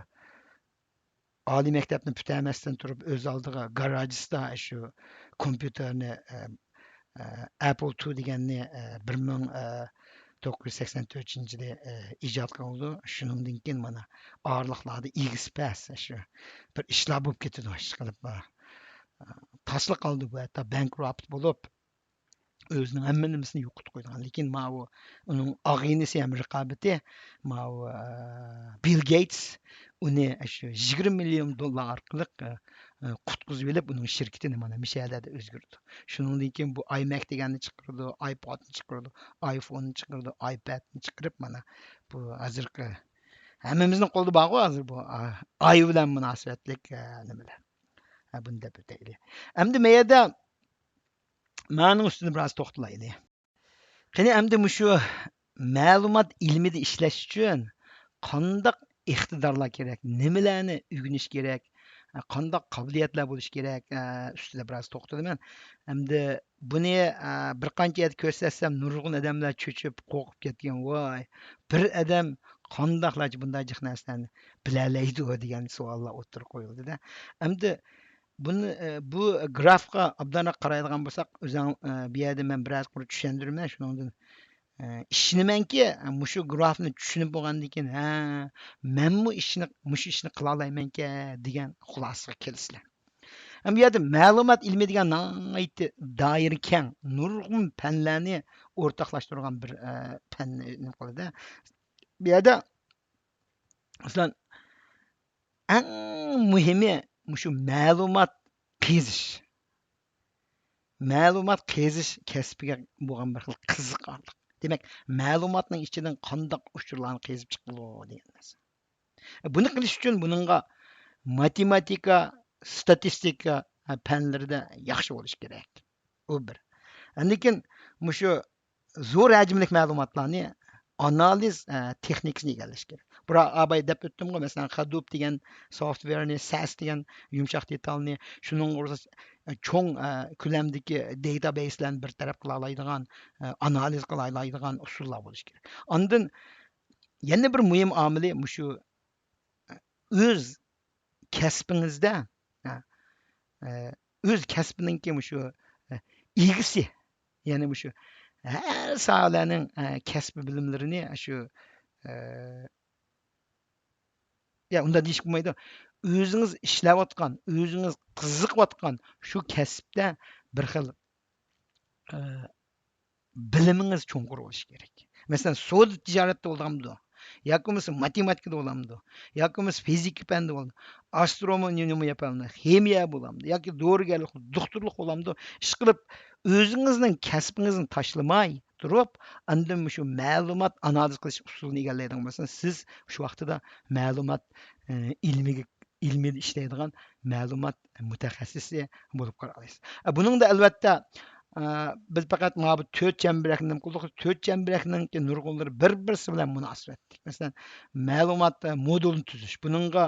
ئالىي مەكتەپنى پۈتەلمەستىن تۇرۇپ، ئۆز ئالدىغا گاراژدا شۇ كومپيۇتېرنى، ئە، ئە، ئەپل تۇ دېگەننى، ئە، بىر مىڭ، ئە، توققۇز يۈز سەكسەن تۆتىنچى يىلى، ئە، ئىجاد قىلىدۇ. شۇنىڭدىن كېيىن مانا ئارىلىقلاردا ئىگىسى پەس، شۇ بىر ئىشلار بولۇپ كېتىدۇ، ئىشقىلىپ، ئە، تاسلا قالدى بۇ، ھەتتا بانكروت بولۇپ، ئۆزىنىڭ ھەممە نېمىسىنى يوقىتىپ قويىدىغان. لېكىن ماۋۇ ئۇنىڭ ئاغىنىسى ھەم رىقابىتى، ماۋۇ، ئە، بىل گېيتس ئۇنى شۇ يىگىرمە مىليون دوللار ئارقىلىق، ئە، ئە، قۇتقۇزۇۋېلىپ، ئۇنىڭ شىركىتىنى مانا مۇشۇ يەرلەردە ئۆزگۈرتىدۇ. شۇنىڭدىن كېيىن بۇ ئايمەك دېگەننى چىقىرىدۇ، ئايپودنى چىقىرىدۇ، ئايفوننى چىقىرىدۇ، ئايپەدنى چىقىرىپ، مانا بۇ ھازىرقى ھەممىمىزنىڭ قولىدا بارغۇ ھازىر بۇ، ئا-، ئاي بىلەن مۇناسىۋەتلىك، ئە، نېمىلەر. ھە، بۇنى دەپ ئۆتەيلى. ئەمدى مەيەردە مانىڭ ئۈستىدە بىراز توختىلايلى. قېنى، ئەمدى مۇشۇ مەلۇمات ئىلمىدا ئىشلەش ئۈچۈن قانداق ئىقتىدارلار كېرەك، نېمىلەرنى ئۆگىنىش كېرەك، قانداق قابىلىيەتلەر بولۇشى كېرەك، ئە، ئۈستىدە بىراز توختىلىمەن. ئەمدى بۇنى، ئە، بىر قانچە يەردە كۆرسەتسەم، نۇرغۇن ئادەملەر چۆچۈپ، قورقۇپ كەتكەن. ۋاي، بىر ئادەم قانداقلارچە بۇنداق جىق نەرسىلەرنى بىلەلەيدۇ دېگەن سوئاللار ئوتتۇرىغا قويۇلدىدا. ئەمدى بۇنى، ئە، بۇ گرافقا ئوبدانراق قارايدىغان بولساق، ئۆزۈڭ، ئە، بۇ يەردە مەن بىرەر قۇر چۈشەندۈرىمەن، شۇنىڭدىن، ئە، ئىشىنىمەنكى، مۇشۇ گرافنى چۈشىنىپ بولغاندىن كېيىن، ھە، مەنمۇ ئىشنى، مۇشۇ ئىشنى قىلالايمەنكەن دېگەن خۇلاسىگە كېلىسىلەر. ھەم بۇ يەردە مەلۇمات ئىلمى دېگەن ناھايىتى دائىرە كەڭ، نۇرغۇن پەنلەرنى ئورتاقلاشتۇرغان بىر، ئە، پەننى نېمە قىلىدۇ. بۇ يەردە، مەسىلەن، ئەڭ مۇھىمى مۇشۇ مەلۇمات قېزىش. مەلۇمات قېزىش كەسپىگە بولغان بىر خىل قىزىقارلىق. دېمەك، مەلۇماتنىڭ ئىچىدىن قانداق ئۇچۇرلارنى قېزىپ چىقىدۇ دېگەن نەرسە. بۇنى قىلىش ئۈچۈن بۇنىڭغا ماتېماتىكا، ستاتىستىكا پەنلىرىدە ياخشى بولۇش كېرەك. ئۇ بىر. ئاندىن كېيىن مۇشۇ زور ھەجىملىك مەلۇماتلارنى ئانالىز، ئە، تېخنىكىسىنى ئىگىلەش كېرەك. بۇرا ئاباي دەپ ئۆتتۈمغۇ، مەسىلەن، خەدۇپ دېگەن سوفتۋېرنى، سەس دېگەن يۇمشاق دېتالنى، شۇنىڭغا ئۇرسا، ئە، چوڭ، ئە، كۆلەمدىكى دېتابەيسلەرنى بىر تەرەپ قىلالايدىغان، ئە، ئانالىز قىلالايدىغان ئۇسۇللار بولۇشى كېرەك. ئاندىن يەنە بىر مۇھىم ئامىلى مۇشۇ، ئە، ئۆز كەسپىڭىزدە، ھە، ئە، ئۆز كەسپىنىڭكى مۇشۇ، ئە، ئىگىسى، يەنى مۇشۇ ھەر ساھەلەرنىڭ، ئە، كەسپىي بىلىملىرىنى شۇ، ئە، يا، ئۇنداق دېيىشكە بولمايدۇ. ئۆزىڭىز ئىشلەۋاتقان، ئۆزىڭىز قىزىقىۋاتقان شۇ كەسىپتە بىر خىل، ئە، بىلىمىڭىز چوڭقۇر بولۇشى كېرەك. مەسىلەن، سودا تىجارەتتە بولامدۇ؟ ياكى بولمىسا ماتېماتىكىدا بولامدۇ؟ ياكى بولمىسا فىزىكا پەنىدە بولامدۇ؟ ئاسترونومىيە ياپامدۇ؟ خىمىيە بولامدۇ؟ ياكى دورىگەرلىك، دوختۇرلۇق بولامدۇ؟ ئىشقىلىپ، ئۆزىڭىزنىڭ كەسپىڭىزنى تاشلىماي تۇرۇپ، ئاندىن مۇشۇ مەلۇمات ئانالىز قىلىش ئۇسۇلىنى ئىگىلەيدىغان بولسىڭىز، سىز شۇ ۋاقتىدا مەلۇمات، ئە، ئىلمىگە ئىلمىيدە ئىشلەيدىغان مەلۇمات مۇتەخەسسىسى بولۇپ قالالايسىز. ئە، بۇنىڭدا ئەلۋەتتە، ئە، بىز پەقەت مانا بۇ تۆت چەمبىرەكنى نېمە قىلدۇق؟ تۆت چەمبىرەكنىڭكى نۇرغۇنلىرى بىر-بىرسى بىلەن مۇناسىۋەتلىك. مەسىلەن، مەلۇمات، ئە، مودېلىنى تۈزۈش. بۇنىڭغا،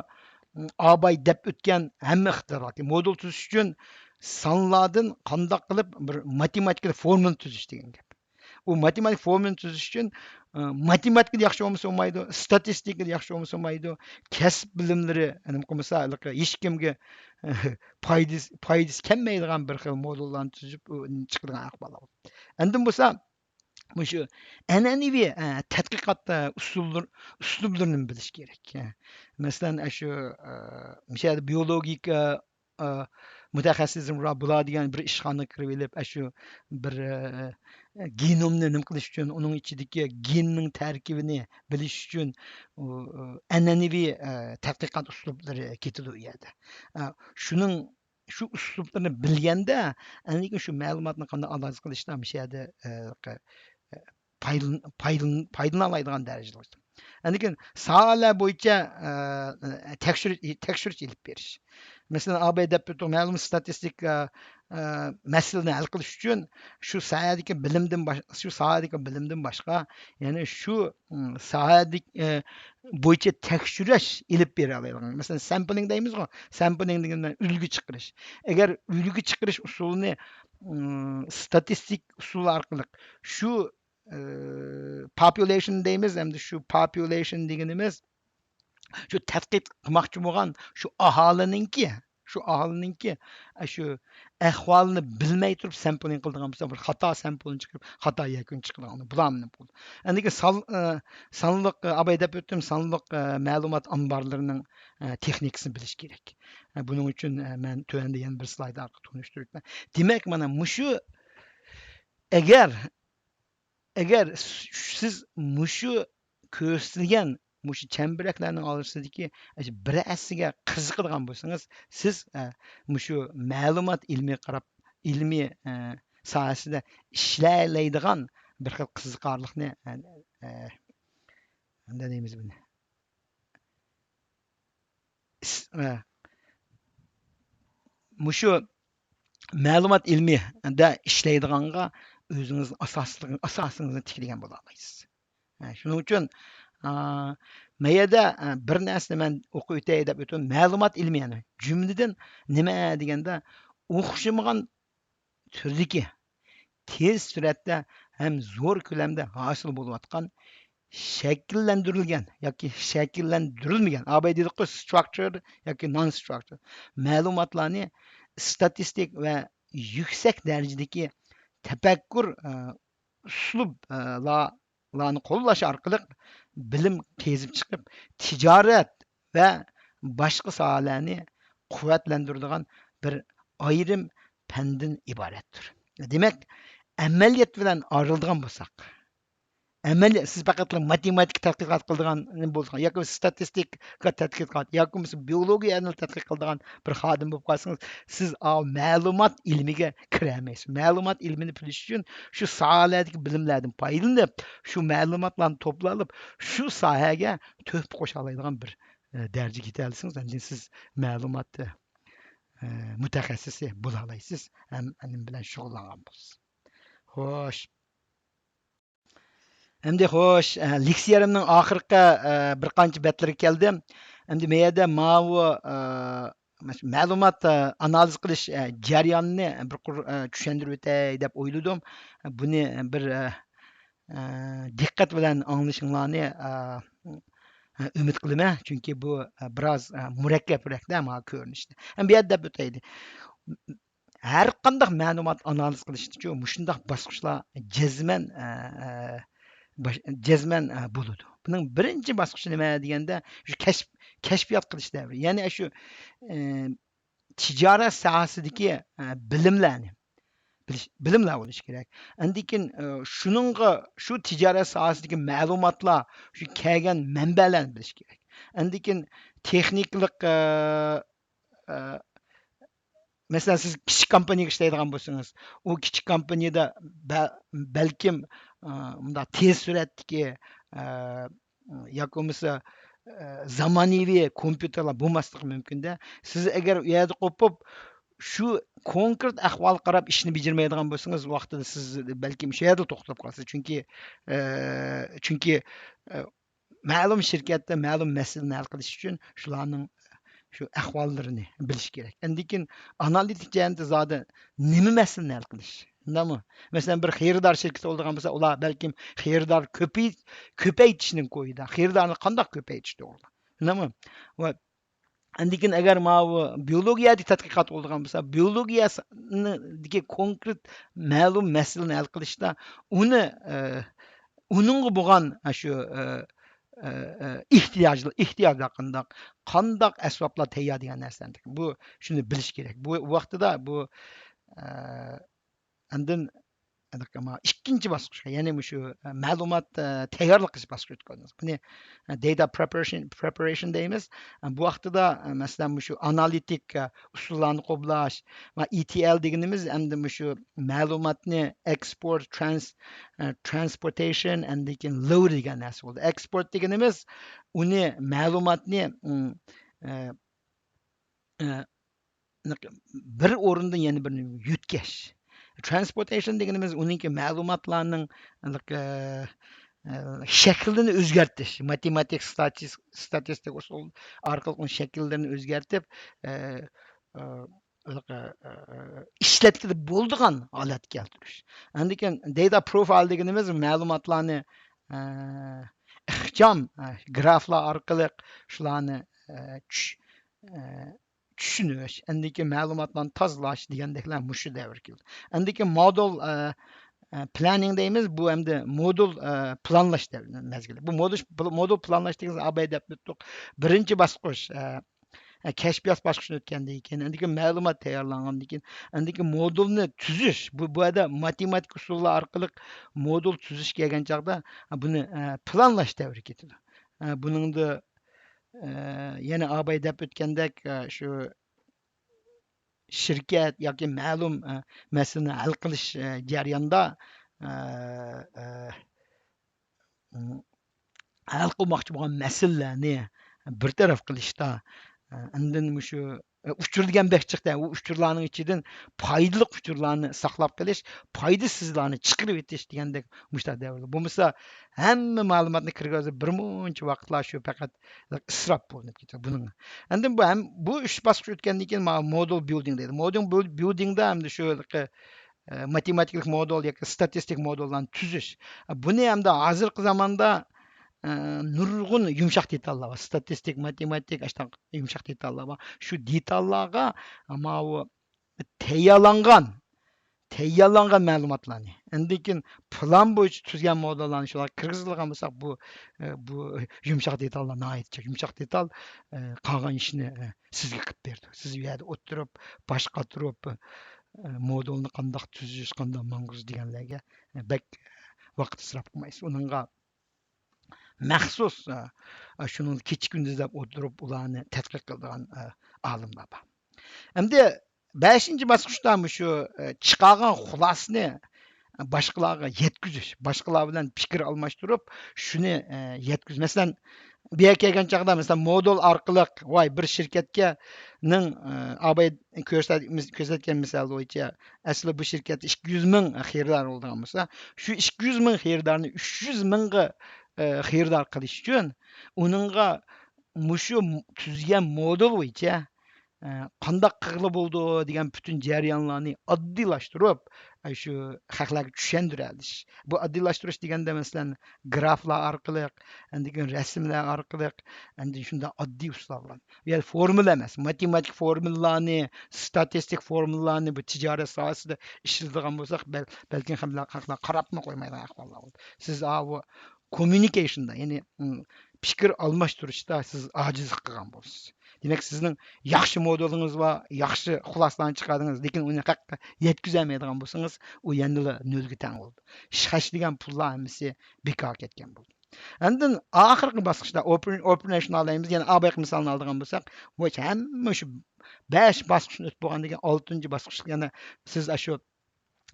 ئاي، ئاباي دەپ ئۆتكەن ھەممە ئىقتىدارلار. مودېل تۈزۈش ئۈچۈن سانلاردىن قانداق قىلىپ بىر ماتېماتىكىدا فورمۇلا تۈزۈش دېگەن گەپ. ئۇ ماتېماتىك فورمۇلىنى تۈزۈش ئۈچۈن، ئە، ماتېماتىكىدا ياخشى بولمىسا بولمايدۇ، ستاتىستىكىدا ياخشى بولمىسا بولمايدۇ، كەسىپ بىلىملىرى، نېمە قىلمىسا، ھېلىقى ھېچكىمگە، ئە، پايدىسى، پايدىسى كەلمەيدىغان بىر خىل مودېللارنى تۈزۈپ، ئۇ، چىقىدىغان ئەھۋاللار بولىدۇ. ئاندىن بولسا، مۇشۇ ئەنئەنىۋى، ئە، تەتقىقات، ئە، ئۇسۇللىرى، ئۇسلۇبلىرىنى بىلىش كېرەك. ئە، مەسىلەن، ئە، شۇ، ئە، مۇشۇ يەردە بىيولوگىكا، ئا، مۇتەخەسسىسلىرى بار، بۇلار دېگەن بىر ئىشخانىغا كىرىۋېلىپ، ئاشۇ بىر، ئە، گېنومنى نېمە قىلىش ئۈچۈن، ئۇنىڭ ئىچىدىكى گېننىڭ تەركىبىنى بىلىش ئۈچۈن، ئۇ، ئۇ، ئەنئەنىۋى، ئە، تەتقىقات ئۇسلۇبلىرى كېتىدۇ ئۇ يەردە. ئە، شۇنىڭ، شۇ ئۇسلۇبلىرىنى بىلگەندە، ئاندىن كېيىن شۇ مەلۇماتنى قانداق ئانالىز قىلىشتا مۇشۇ يەردە، ئە، پايدىلىن-، پايدىلىن-، پايدىلىنالايدىغان دەرىجىدە بولسا. ئاندىن كېيىن ساھەلەر بويىچە، ئە، تەكشۈرۈش، تەكشۈرۈش ئېلىپ بېرىش. مەسىلەن، ئاباي دەپ ئۆتتۇق، مەلۇم ستاتىستىكا، ئە، مەسىلىنى ھەل قىلىش ئۈچۈن شۇ ساھەدىكى بىلىمدىن باش-، شۇ ساھەدىكى بىلىمدىن باشقا، يەنى شۇ، ئىم، ساھەدىك-، ئە، بويىچە تەكشۈرۈش ئېلىپ بېرەلەيدىغان. مەسىلەن، سەمپلىڭ دەيمىزغۇ، سەمپلىڭ دېگەن ئۈلگە چىقىرىش. ئەگەر ئۈلگە چىقىرىش ئۇسۇلىنى، ئىم، ستاتىستىك ئۇسۇل ئارقىلىق شۇ ئى، پاپۇلېيشن دەيمىز، ئەمدى شۇ پاپۇلېيشن دېگىنىمىز شۇ تەتقىق قىلماقچى بولغان شۇ ئاھالىنىڭكى، شۇ ئاھالىنىڭكى، ئە، شۇ ئەھۋالىنى بىلمەي تۇرۇپ سەمپلىنگ قىلىدىغان بولسا، بىر خاتا سەمپلنى چىقىرىپ، خاتا يەكۈن چىقىرىدىغان، بۇلارمۇ نېمە قىلىدۇ؟ ئەندىكىن سان-، ئى، سانلىق، ئى، ئاباي دەپ ئۆتتۈم، سانلىق، ئى، مەلۇمات ئامبارلىرىنىڭ، ئى، تېخنىكىسىنى بىلىش كېرەك. ئى، بۇنىڭ ئۈچۈن، ئى، مەن تۆۋەندە يەنە بىر سلايد ئارقىلىق تونۇشتۇرۇپ ئۆتىمەن. دېمەك، مانا مۇشۇ، ئەگەر ئەگەر س-، سىز مۇشۇ كۆرسىتىلگەن مۇشۇ چەمبىرەكلەرنىڭ ئارىسىدىكى بىرەرسىگە قىزىقىدىغان بولسىڭىز، سىز، ئە، مۇشۇ مەلۇمات ئىلمىي قاراپ، ئىلمىي، ئە، ساھەسىدە ئىشلەيدىغان بىر خىل قىزىقارلىقنى، ئە، ئە، نېمە دەيمىز بۇنى؟ ئىس-، ئە، مۇشۇ مەلۇمات ئىلمىيدە ئىشلەيدىغانغا ئۆزىڭىز ئاساسلىق-، ئاساسىڭىزنى تىكلىگەن بولالايسىز. ئە، شۇنىڭ ئۈچۈن، ئا، مەيەردە، ئە، بىر نەرسىنى مەن ئوقۇپ ئۆتەي دەپ ئۆتۈپ، مەلۇمات ئىلمى، يەنى جۈملىدىن نېمە دېگەندە، ئوخشىمىغان تۈردىكى، تېز سۈرئەتتە ھەم زور كۆلەمدە ھاسىل بولۇۋاتقان شەكىللەندۈرۈلگەن ياكى شەكىللەندۈرۈلمىگەن، ئاباي دېدۇققۇ، structured ياكى non structured مەلۇماتلارنى ئىستاتىستىك ۋە يۈكسەك دەرىجىدىكى تەپەككۇر، ئە، ئۇسلۇب، ئە، لا-، لارنى قوللاش ئارقىلىق بىلىم قېزىپ چىقىپ، تىجارەت ۋە باشقا ساھەلەرنى قۇۋۋەتلەندۈرىدىغان بىر ئايرىم پەندىن ئىبارەتتۇر. دېمەك، ئەمەلىيەت بىلەن ئايرىلىدىغان بولساق، ئەمەلىي، سىز پەقەتلا ماتېماتىكا تەتقىقات قىلىدىغان بولسىڭىز ياكى ستاتىستىكا تەتقىقات ياكى بولمىسا بىيولوگىيەنى تەتقىق قىلىدىغان بىر خادىم بولۇپ قالسىڭىز، سىز ئاۋۇ مەلۇمات ئىلمىگە كىرەلمەيسىز. مەلۇمات ئىلمىنى بىلىش ئۈچۈن شۇ ساھەلەردىكى بىلىملەردىن پايدىلىنىپ، شۇ مەلۇماتلارنى توپلاپ، شۇ ساھەگە تۆھپە قوشالايدىغان بىر، ئە، دەرىجىگە يېتەلىسىڭىز، ئاندىن سىز مەلۇمات، ئە، مۇتەخەسسىسى بولالايسىز ھەم ئەلىم بىلەن شۇغۇللانغان بولىسىز. خوش. ئەمدى خوش، ئە، لېكسىيەمنىڭ ئاخىرقى، ئە، بىر قانچە بەتلىرىگە كەلدىم. ئەمدى مەيەردە ماۋۇ، ئە، مەلۇمات، ئە، ئانالىز قىلىش، ئە، جەريانىنى بىر قۇر، ئە، چۈشەندۈرۈپ ئۆتەي دەپ ئويلىدىم. بۇنى بىر، ئە، ئە، دىققەت بىلەن ئاڭلىشىڭلارنى، ئە، ئە، ئۈمىد قىلىمەن. چۈنكى بۇ، ئە، بىراز، ئە، مۇرەككەپرەكتە ماڭا كۆرۈنۈشتە. ئەمدى بۇ يەردە دەپ ئۆتەيلى. ھەر قانداق مەلۇمات ئانالىز قىلىشتىچۇ مۇشۇنداق باسقۇچلار جەزمەن، ئە، ئە، باش-، جەزمەن، ئە، بولىدۇ. بۇنىڭ بىرىنچى باسقۇچى نېمە دېگەندە، شۇ كەشپ-، كەشپىيات قىلىش دەۋرى. يەنى شۇ، ئە، تىجارەت ساھەسىدىكى، ئە، بىلىملەرنى بىلىش، بىلىملەر بولۇشى كېرەك. ئاندىن كېيىن، ئە، شۇنىڭغا، شۇ تىجارەت ساھەسىدىكى مەلۇماتلار، شۇ كەلگەن مەنبەلەرنى بىلىش كېرەك. ئاندىن كېيىن تېخنىكىلىق، ئە، ئە، مەسىلەن، سىز كىچىك كومپانىيەگە ئىشلەيدىغان بولسىڭىز، ئۇ كىچىك كومپانىيەدە بە-، بەلكىم، ئە، مۇنداق تېز سۈرئەتتىكى، ئە، ياكى بولمىسا، ئە، زامانىۋى كومپيۇتېرلار بولماسلىقى مۇمكىندە. سىز ئەگەر ئۇ يەردە قوپۇپ، شۇ كونكرېت ئەھۋالغا قاراپ ئىشنى بېجىرمەيدىغان بولسىڭىز، ۋاقتىدا سىز بەلكىم شۇ يەردە توختاپ قالىسىز. چۈنكى، ئە، چۈنكى، ئە، مەلۇم شىركەتتە مەلۇم مەسىلىنى ھەل قىلىش ئۈچۈن شۇلارنىڭ شۇ ئەھۋاللىرىنى بىلىش كېرەك. ئاندىن كېيىن ئانالىتىك جەھەتتە زادى نېمە مەسىلىنى ھەل قىلىش؟ شۇنداقمۇ؟ مەسىلەن، بىر خېرىدار شىركىتى بولىدىغان بولسا، ئۇلار بەلكىم خېرىدار كۆپەي-، كۆپەيتىشنىڭ كويىدا. خېرىدارنى قانداق كۆپەيتىش توغرىلىق؟ شۇنداقمۇ؟ ۋە ئاندىن كېيىن ئەگەر ماۋۇ بىيولوگىيەدىكى تەتقىقات بولىدىغان بولسا، بىيولوگىيەدىكى كونكرېت مەلۇم مەسىلىنى ھەل قىلىشتا ئۇنى، ئە، ئۇنىڭغا بولغان، ئە، شۇ، ئە، ئە، ئە، ئېھتىياج، ئېھتىياجلار قانداق، قانداق ئەسۋابلار تەييار دېگەن نەرسىلەرنى، بۇ، شۇنى بىلىش كېرەك. بۇ ۋاقتىدا بۇ، ئە، ئاندىن ئىككىنچى باسقۇچقا، يەنى مۇشۇ، ئە، مەلۇمات، ئە، تەييارلىق قىلىش باسقۇچى ئۆتكۈزىمىز. بۇنى، ئە، data preparation، preparation دەيمىز. ئە، بۇ ۋاقتىدا، ئە، مەسىلەن، مۇشۇ ئانالىتىك، ئە، ئۇسۇللارنى قوبلاش ۋە ئىتىئېل دېگىنىمىز ئەمدى مۇشۇ مەلۇماتنى ئېكسپورت، ترانس-، ئە، ترانسپورتېيشن، ئاندىن كېيىن لود دېگەن نەرسە بولىدۇ. ئېكسپورت دېگىنىمىز ئۇنى، مەلۇماتنى، ئىم، ئە، ئە، بىر ئورۇندىن يەنە بىرىنى يۆتكەش. ترانسپورتېيشن دېگىنىمىز ئۇنىڭكى مەلۇماتلارنىڭ، ئە، ئە، شەكلىنى ئۆزگەرتىش. ماتېماتىك، ستاتىس-، ستاتىستىك ئۇسۇل ئارقىلىق ئۇنىڭ شەكىللىرىنى ئۆزگەرتىپ، ئە، ئە، ئە، ئە، ئىشلەتكىلى بولىدىغان ھالەتكە كەلتۈرۈش. ئاندىن كېيىن داتا پروفايل دېگىنىمىز مەلۇماتلارنى، ئە، ئىخچام، ئە، گرافلار ئارقىلىق شۇلارنى، ئە، چۈش-، ئە، چۈشىنىش، ئاندىن كېيىن مەلۇماتلارنى تازىلاش دېگەندەكلەر مۇشۇ دەۋرگە كېلىدۇ. ئاندىن كېيىن مودېل، ئە، ئە، پلاننىڭ دەيمىز، بۇ ئەمدى مودېل، ئە، پىلانلاش دەۋرى مەزگىلى. بۇ مودېل، مودېل پىلانلاش دېگىنىمىز ئاباي دەپ ئۆتتۇق. بىرىنچى باسقۇچ، ئە، ئە، كەشپىيات باسقۇچىنى ئۆتكەندىن كېيىن، ئاندىن كېيىن مەلۇمات تەييارلانغاندىن كېيىن، ئاندىن كېيىن مودېلنى تۈزۈش. بۇ، بۇ يەردە ماتېماتىك ئۇسۇللار ئارقىلىق مودېل تۈزۈش كەلگەن چاغدا، ئە، بۇنى، ئە، پىلانلاش دەۋرى كېتىدۇ. ئە، بۇنىڭدا، ئە، يەنە ئاباي دەپ ئۆتكەندەك، ئە، شۇ شىركەت ياكى مەلۇم، ئە، مەسىلىنى ھەل قىلىش، ئە، جەريانىدا، ئە، ئە، ھەل قىلماقچى بولغان مەسىلىلەرنى بىر تەرەپ قىلىشتا، ئاندىن مۇشۇ ئۇچۇر دېگەن بەك جىق-دە، ئۇ ئۇچۇرلارنىڭ ئىچىدىن پايدىلىق ئۇچۇرلارنى ساقلاپ قېلىش، پايدىسىزلارنى چىقىرىۋېتىش دېگەندەك مۇشۇنداق دەۋردە. بولمىسا ھەممە مەلۇماتنى كىرگۈزۈپ بىر مۇنچە ۋاقىتلار شۇ پەقەت ئىسراپ بولۇپ كېتىدۇ بۇنىڭ. ئاندىن بۇ ھەم، بۇ ئۈچ باسقۇچ ئۆتكەندىن كېيىن مانا مودېل بىلدىڭ دەيدۇ. مودېل بىل-، بىلدىڭدا ئەمدى شۇ ئە، ماتېماتىكىلىق مودېل ياكى ستاتىستىك مودېللارنى تۈزۈش. بۇنى ئەمدى ھازىرقى زاماندا، ئە، نۇرغۇن يۇمشاق دېتاللار بار. ستاتىستىك، ماتېماتىك، ئاشۇنداق يۇمشاق دېتاللار بار. شۇ دېتاللارغا ماۋۇ تەييارلانغان، تەييارلانغان مەلۇماتلارنى، ئاندىن كېيىن پىلان بويىچە تۈزگەن مودېللارنى شۇلارغا كىرگۈزىدىغان بولساق، بۇ، ئە، بۇ يۇمشاق دېتاللار ناھايىتى جىق. يۇمشاق دېتال، ئە، قالغان ئىشنى، ئە، سىزگە قىلىپ بېرىدۇ. سىز ئۇ يەردە ئولتۇرۇپ، باش قاتۇرۇپ، ئە، مودېلنى قانداق تۈزۈش، قانداق ماڭغۇزۇش دېگەنلەرگە، ئە، بەك ۋاقىت ئىسراپ قىلمايسىز. ئۇنىڭغا مەخسۇس، ئە، شۇنىڭ كېچە-كۈندۈز دەپ ئولتۇرۇپ، ئۇلارنى تەتقىق قىلىدىغان، ئە، ئالىملار بار. ئەمدى بەشىنچى باسقۇچتا مۇشۇ، ئە، چىقارغان خۇلاسىنى باشقىلارغا يەتكۈزۈش، باشقىلار بىلەن پىكىر ئالماشتۇرۇپ، شۇنى، ئە، يەتكۈزۈش. مەسىلەن، بۇ يەرگە كەلگەن چاغدا، مەسىلەن، مودېل ئارقىلىق، ۋاي، بىر شىركەتكە نىڭ، ئە، ئاباي كۆرسەت-، كۆرسەتكەن مىسال بويىچە، ئەسلى بۇ شىركەتتە ئىككى يۈز مىڭ خېرىدار بولىدىغان بولسا، شۇ ئىككى يۈز مىڭ خېرىدارنى ئۈچ يۈز مىڭغا، ئە، خېرىدار قىلىش ئۈچۈن، ئۇنىڭغا مۇشۇ تۈزگەن مودېل بويىچە، ئە، قانداق قىلغىلى بولىدۇ دېگەن پۈتۈن جەريانلارنى ئاددىيلاشتۇرۇپ، ئە، شۇ خەقلەرگە چۈشەندۈرەلىش. بۇ ئاددىيلاشتۇرۇش دېگەندە، مەسىلەن، گرافلار ئارقىلىق، ئاندىن كېيىن رەسىملەر ئارقىلىق، ئاندىن شۇنداق ئاددىي ئۇسۇللار بىلەن. بۇ يەردە فورمۇلا ئەمەس، ماتېماتىك فورمۇلىلارنى، ستاتىستىك فورمۇلىلارنى بۇ تىجارەت ساھەسىدە ئىشلىتىدىغان بولساق، بەل-، بەلكىم خەقلەر، خەقلەر قاراپمۇ قويمايدىغان ئەھۋاللار بولىدۇ. سىز ئاۋۇ كوممۇنىكېيشندا، يەنى، ئىم، پىكىر ئالماشتۇرۇشتا سىز ئاجىزلىق قىلغان بولىسىز. دېمەك، سىزنىڭ ياخشى مودېلىڭىز بار، ياخشى خۇلاسىلارنى چىقاردىڭىز، لېكىن ئۇنى خەققە يەتكۈزەلمەيدىغان بولسىڭىز، ئۇ يەنىلا نۆلگە تەڭ بولىدۇ. ئىش خەجلىگەن پۇللار ھەممىسى بىكارغا كەتكەن بولىدۇ. ئاندىن ئاخىرقى باسقۇچتا ئوپېر-، ئوپېرېشنال دەيمىز، يەنى ئابايقى مىسالنى ئالىدىغان بولساق، بۇ ھەممە شۇ بەش باسقۇچنى ئۆتۈپ بولغاندىن كېيىن، ئالتىنچى باسقۇچ، يەنى سىز ئاشۇ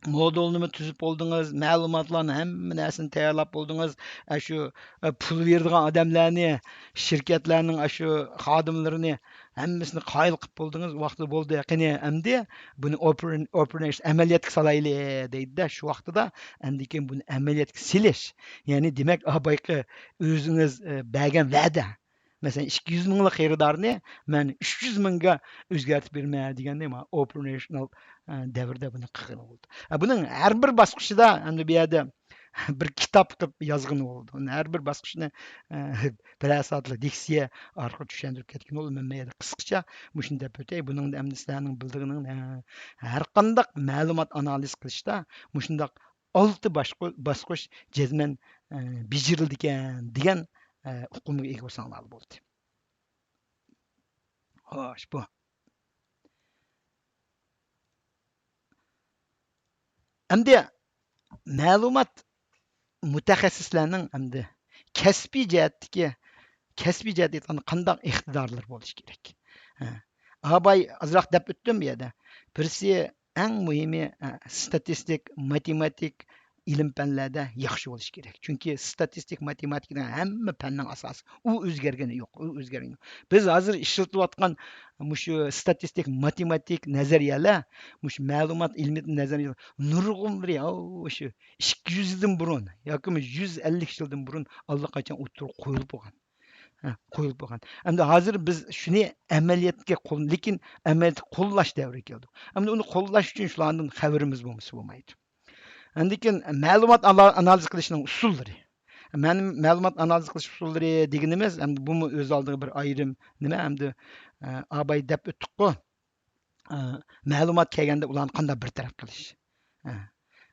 مودېلنىمۇ تۈزۈپ بولدىڭىز، مەلۇماتلارنى، ھەممە نەرسىنى تەييارلاپ بولدىڭىز، ئاشۇ، ئە، پۇل بېرىدىغان ئادەملەرنى، شىركەتلەرنىڭ ئاشۇ خادىملىرىنى، ھەممىسىنى قايىل قىلىپ بولدىڭىز، ۋاقتى بولدى، قېنى، ئەمدى بۇنى ئوپېر-، ئوپېرېشن ئەمەلىيەتكە سالايلى، دەيدۇ-دە، شۇ ۋاقتىدا ئەمدى كېيىن بۇنى ئەمەلىيەتكە سېلىش، يەنى دېمەك، ئا، بايىقى ئۆزىڭىز، ئە، بەرگەن ۋەدە، مەسىلەن، ئىككى يۈز مىڭلىق خېرىدارنى مەن ئۈچ يۈز مىڭغا ئۆزگەرتىپ بېرىمەن دېگەندەك، مانا ئوپېرېشنال، ئە، دەۋردە بۇنى قىلغىلى بولىدۇ. ئە، بۇنىڭ ھەر بىر باسقۇچىدا ئەمدى بۇ يەردە بىر كىتاب قىلىپ يازغىنى بولىدۇ. ئۇنى ھەر بىر باسقۇچنى، ئە، بىرەر سائەتلىك لېكسىيە ئارقىلىق چۈشەندۈرۈپ كەتكىنى بولىدۇ. مەن بۇ يەردە قىسقىچە مۇشۇنى دەپ ئۆتەي. بۇنىڭدا ئەمدى سىلەرنىڭ بىلىدىغىنىڭ، ئە، ھەر قانداق مەلۇمات ئانالىز قىلىشتا مۇشۇنداق ئالتە باشقۇ-، باسقۇچ جەزمەن، ئە، بېجىرىلىدىكەن دېگەن، ئە، ئۇقۇمغا ئىگە بولساڭلار بولدى. خوش، بۇ. ئەمدى مەلۇمات مۇتەخەسسىسلەرنىڭ ئەمدى كەسپىي جەھەتتىكى، كەسپىي جەھەتتە ئېيتقاندا قانداق ئىقتىدارلىرى بولۇشى كېرەك؟ ھە. ئاباي ئازراق دەپ ئۆتتۈم بۇ يەردە. بىرسى ئەڭ مۇھىمى، ئە، ستاتىستىك، ماتېماتىك، ئىلىم پەنلەردە ياخشى بولۇشى كېرەك. چۈنكى ستاتىستىك ماتېماتىكا دېگەن ھەممە پەننىڭ ئاساسى. ئۇ ئۆزگەرگىنى يوق، ئۇ ئۆزگەرگىنى يوق. بىز ھازىر ئىشلىتىۋاتقان مۇشۇ ستاتىستىك ماتېماتىك نەزەرىيەلەر، مۇشۇ مەلۇمات ئىلمىي نەزەرىيەلەر نۇرغۇنلىرى، ئاۋۇ، شۇ ئىككى يۈز يىلدىن بۇرۇن ياكىمۇ يۈز ئەللىك يىلدىن بۇرۇن ئاللىقاچان ئوتتۇرىغا قويۇلۇپ بولغان. ھە، قويۇلۇپ بولغان. ئەمدى ھازىر بىز شۇنى ئەمەلىيەتكە قول-، لېكىن ئەمەلىيەتتە قوللاش دەۋرىگە كەلدۇق. ئەمدى ئۇنى قوللاش ئۈچۈن شۇلاردىن خەۋىرىمىز بولمىسا بولمايدۇ. ئاندىن كېيىن مەلۇمات ئانا-، ئانالىز قىلىشنىڭ ئۇسۇللىرى. مەن-، مەلۇمات ئانالىز قىلىش ئۇسۇللىرى دېگىنىمىز، ئەمدى بۇمۇ ئۆز ئالدىغا بىر ئايرىم نېمە، ئەمدى، ئە، ئاباي دەپ ئۆتتۇققۇ. ئە، مەلۇمات كەلگەندە ئۇلارنى قانداق بىر تەرەپ قىلىش. ئە،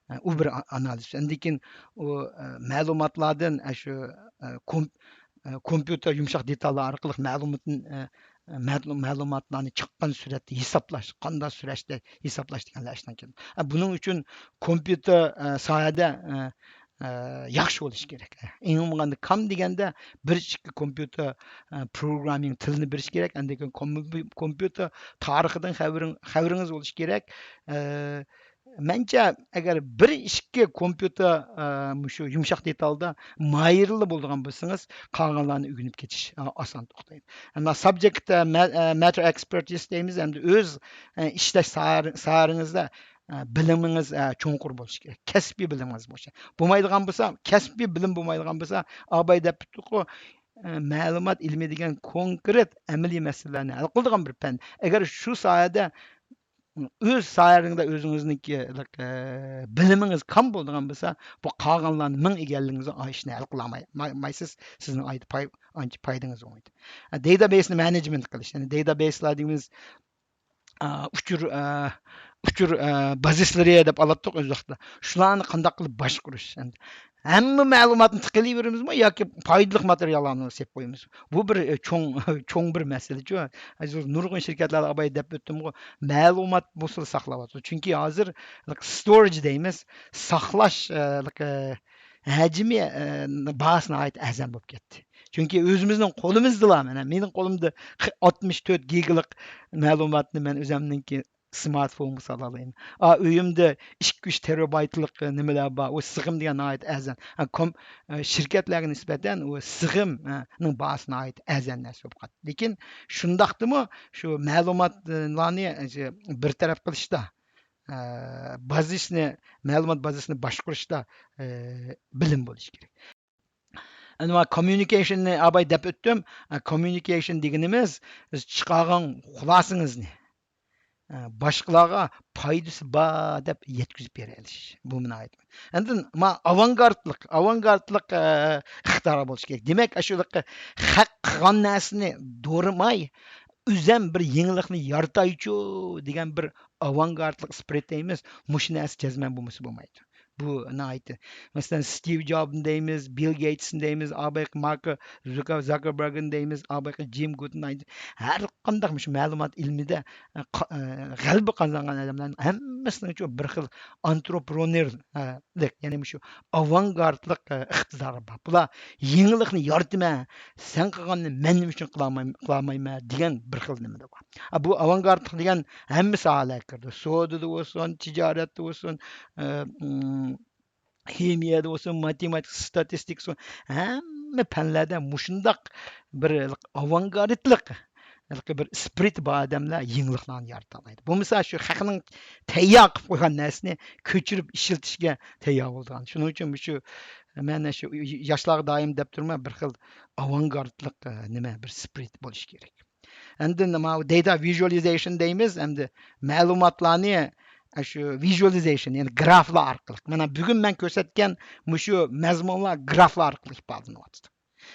ئە، ئۇ بىر ئا-، ئانالىز. ئاندىن كېيىن ئۇ، ئە، مەلۇماتلاردىن، ئە، شۇ، ئە، كوم-، ئە، كومپيۇتېر يۇمشاق دېتاللار ئارقىلىق مەلۇماتنى، ئە، مەلۇ-، مەلۇماتلارنى چىققان سۈرەتتە ھېسابلاش، قانداق سۈرەتتە ھېسابلاش دېگەنلەر ئىشتىن كېلىدۇ. ئە، بۇنىڭ ئۈچۈن كومپيۇتېر، ئە، ساھەدە، ئە، ئە، ياخشى بولۇشى كېرەك. ئەڭ بولمىغاندا كام دېگەندە بىر ئىككى كومپيۇتېر، ئە، پروگراممىنگ تىلىنى بىلىشى كېرەك. ئاندىن كېيىن كوم-، كومپيۇتېر تارىخىدىن خەۋىرىڭ-، خەۋىرىڭىز بولۇشى كېرەك. ئە، مەنچە، ئەگەر بىر ئىككى كومپيۇتېر، ئە، مۇشۇ يۇمشاق دېتالدا ماھىرلا بولىدىغان بولسىڭىز، قالغانلارنى ئۆگىنىپ كېتىش، ئە، ئاسان توختايدۇ. ئەمما سابجېكت، ئە، مە-، ئە، مەتتېر ئېكسپېرتىز دەيمىز، ئەمدى ئۆز، ئە، ئىشلەش ساھە-، ساھەڭىزدە، ئە، بىلىمىڭىز، ئە، چوڭقۇر بولۇشى كېرەك. كەسپىي بىلىمىڭىز بولۇشى. بولمايدىغان بولسا، كەسپىي بىلىم بولمايدىغان بولسا، ئاباي دەپ ئۆتتۇققۇ، ئە، مەلۇمات ئىلمى دېگەن كونكرېت ئەمەلىي مەسىلىلەرنى ھەل قىلىدىغان بىر پەن. ئەگەر شۇ ساھەدە ئۆز ساھەلىرىڭدە ئۆزىڭىزنىڭكى، ئە، بىلىمىڭىز كام بولىدىغان بولسا، بۇ قالغانلارنى مىڭ ئىگىلىگىنىڭىزدە ئا ئىشنى ھەل قىلالماي-، مايسىز، سىزنىڭ ئايدا پاي-، ئانچە پايدىڭىز بولمايدۇ. ئە، داتابەيسنى مەنېجمېنت قىلىش، يەنى داتابەيسلار دېگىنىمىز، ئا، ئۇچۇر، ئا، ئۇچۇر، ئا، بازىسلىرى دەپ ئالاتتۇق ئۆز ۋاقتىدا. شۇلارنى قانداق قىلىپ باشقۇرۇش؟ ئەمدى ھەممە مەلۇماتنى تىقىۋېلىۋېرىمىزمۇ ياكى پايدىلىق ماتېرىياللارنى سېلىپ قويىمىز؟ بۇ بىر، ئە، چوڭ، چوڭ بىر مەسىلىچۇ. ھازىر نۇرغۇن شىركەتلەردە ئاباي دەپ ئۆتتۈمغۇ، مەلۇمات بولسىلا ساقلاۋاتىدۇ. چۈنكى ھازىر، like، ستورېج دەيمىز، ساقلاش، ئە، like، ئە، ھەجمى، ئە، باھاسى ناھايىتى ئەرزان بولۇپ كەتتى. چۈنكى ئۆزىمىزنىڭ قولىمىزدىلا، مانا مېنىڭ قولۇمدا ئاتمىش تۆت گىگىلىق مەلۇماتنى مەن ئۆزۈمنىڭكى سمارتفونغا سالالايمەن. ئا، ئۆيۈمدە ئىككى، ئۈچ تېرابايتلىق نېمىلەر بار. ئۇ سىغىم دېگەن ناھايىتى ئەرزان. ھە، كوم-، ئە، شىركەتلەرگە نىسبەتەن ئۇ سىغىم، ئە، نىڭ باھاسى ناھايىتى ئەرزان نەرسە بولۇپ قالدى. لېكىن شۇنداقتىمۇ شۇ مەلۇماتلارنى، ئە، بىر تەرەپ قىلىشتا، ئە، بازىسىنى، مەلۇمات بازىسىنى باشقۇرۇشتا، ئە، بىلىم بولۇشى كېرەك. ئەنە مانا كوممۇنىكېيشننى ئاباي دەپ ئۆتتۈم. ئە، كوممۇنىكېيشن دېگىنىمىز، سىز چىقارغان خۇلاسىڭىزنى، ئە، باشقىلارغا پايدىسى بار دەپ يەتكۈزۈپ بېرەلىش. بۇ ناھايىتى. ئاندىن ما ئاۋانگارتلىق، ئاۋانگارتلىق، ئە، ئىقتىدارى بولۇشى كېرەك. دېمەك، ئاشۇ خەق قىلغان نەرسىنى دورىماي، ئۆزەم بىر يېڭىلىقنى يارىتايچۇ دېگەن بىر ئاۋانگارتلىق سپىرىت دەيمىز. مۇشۇ نەرسە جەزمەن بولمىسا بولمايدۇ. بۇ ناھايىتى. مەسىلەن، ستىۋ جوبنى دەيمىز، بىل گېيتسنى دەيمىز، ئابايقى مارك زۇكا-، زاكربېرگنى دەيمىز، ئابايقى جىم گۇدنايتنى، ھەر قانداق مۇشۇ مەلۇمات ئىلمىدە، ئە، قا-، ئە، غەلىبە قازانغان ئادەملەرنىڭ ھەممىسىنىڭ شۇ بىر خىل ئانترېپرېنېرلىك، يەنى مۇشۇ ئاۋانگارتلىق، ئە، ئىقتىدارى بار. بۇلار يېڭىلىقنى يارىتىمەن، سەن قىلغاننى مەن نېمە ئۈچۈن قىلالماي-، قىلالمايمەن دېگەن بىر خىل نېمىدە بار. ئا، بۇ ئاۋانگارتلىق دېگەن ھەممە ساھەلەرگە كىرىدۇ. سودىدا بولسۇن، تىجارەتتە بولسۇن، ئە، ئىم، خىمىيەدە بولسۇن، ماتېماتىكا، ستاتىستىكا بولسۇن، ھەممە پەنلەردە مۇشۇنداق بىر ئاۋانگارتلىق، ھېلىقى بىر سپىرىت بار ئادەملەر يېڭىلىقلارنى يارىتالايدۇ. بولمىسا شۇ خەقنىڭ تەييار قىلىپ قويغان نەرسىنى كۆچۈرۈپ ئىشلىتىشكە تەييار بولىدىغان. شۇنىڭ ئۈچۈن مۇشۇ، مەن شۇ ياشلارغا دائىم دەپ تۇرىمەن، بىر خىل ئاۋانگارتلىق، ئە، نېمە، بىر سپىرىت بولۇشى كېرەك. ئاندىن ماۋۇ داتا ۋىژۇئالىزېيشن دەيمىز، ئەمدى مەلۇماتلارنى ئاشۇ ۋىژۇئالىزېيشن، يەنى گرافلار ئارقىلىق. مانا بۈگۈن مەن كۆرسەتكەن مۇشۇ مەزمۇنلار گرافلار ئارقىلىق ئىپادىلىنىۋاتىدۇ.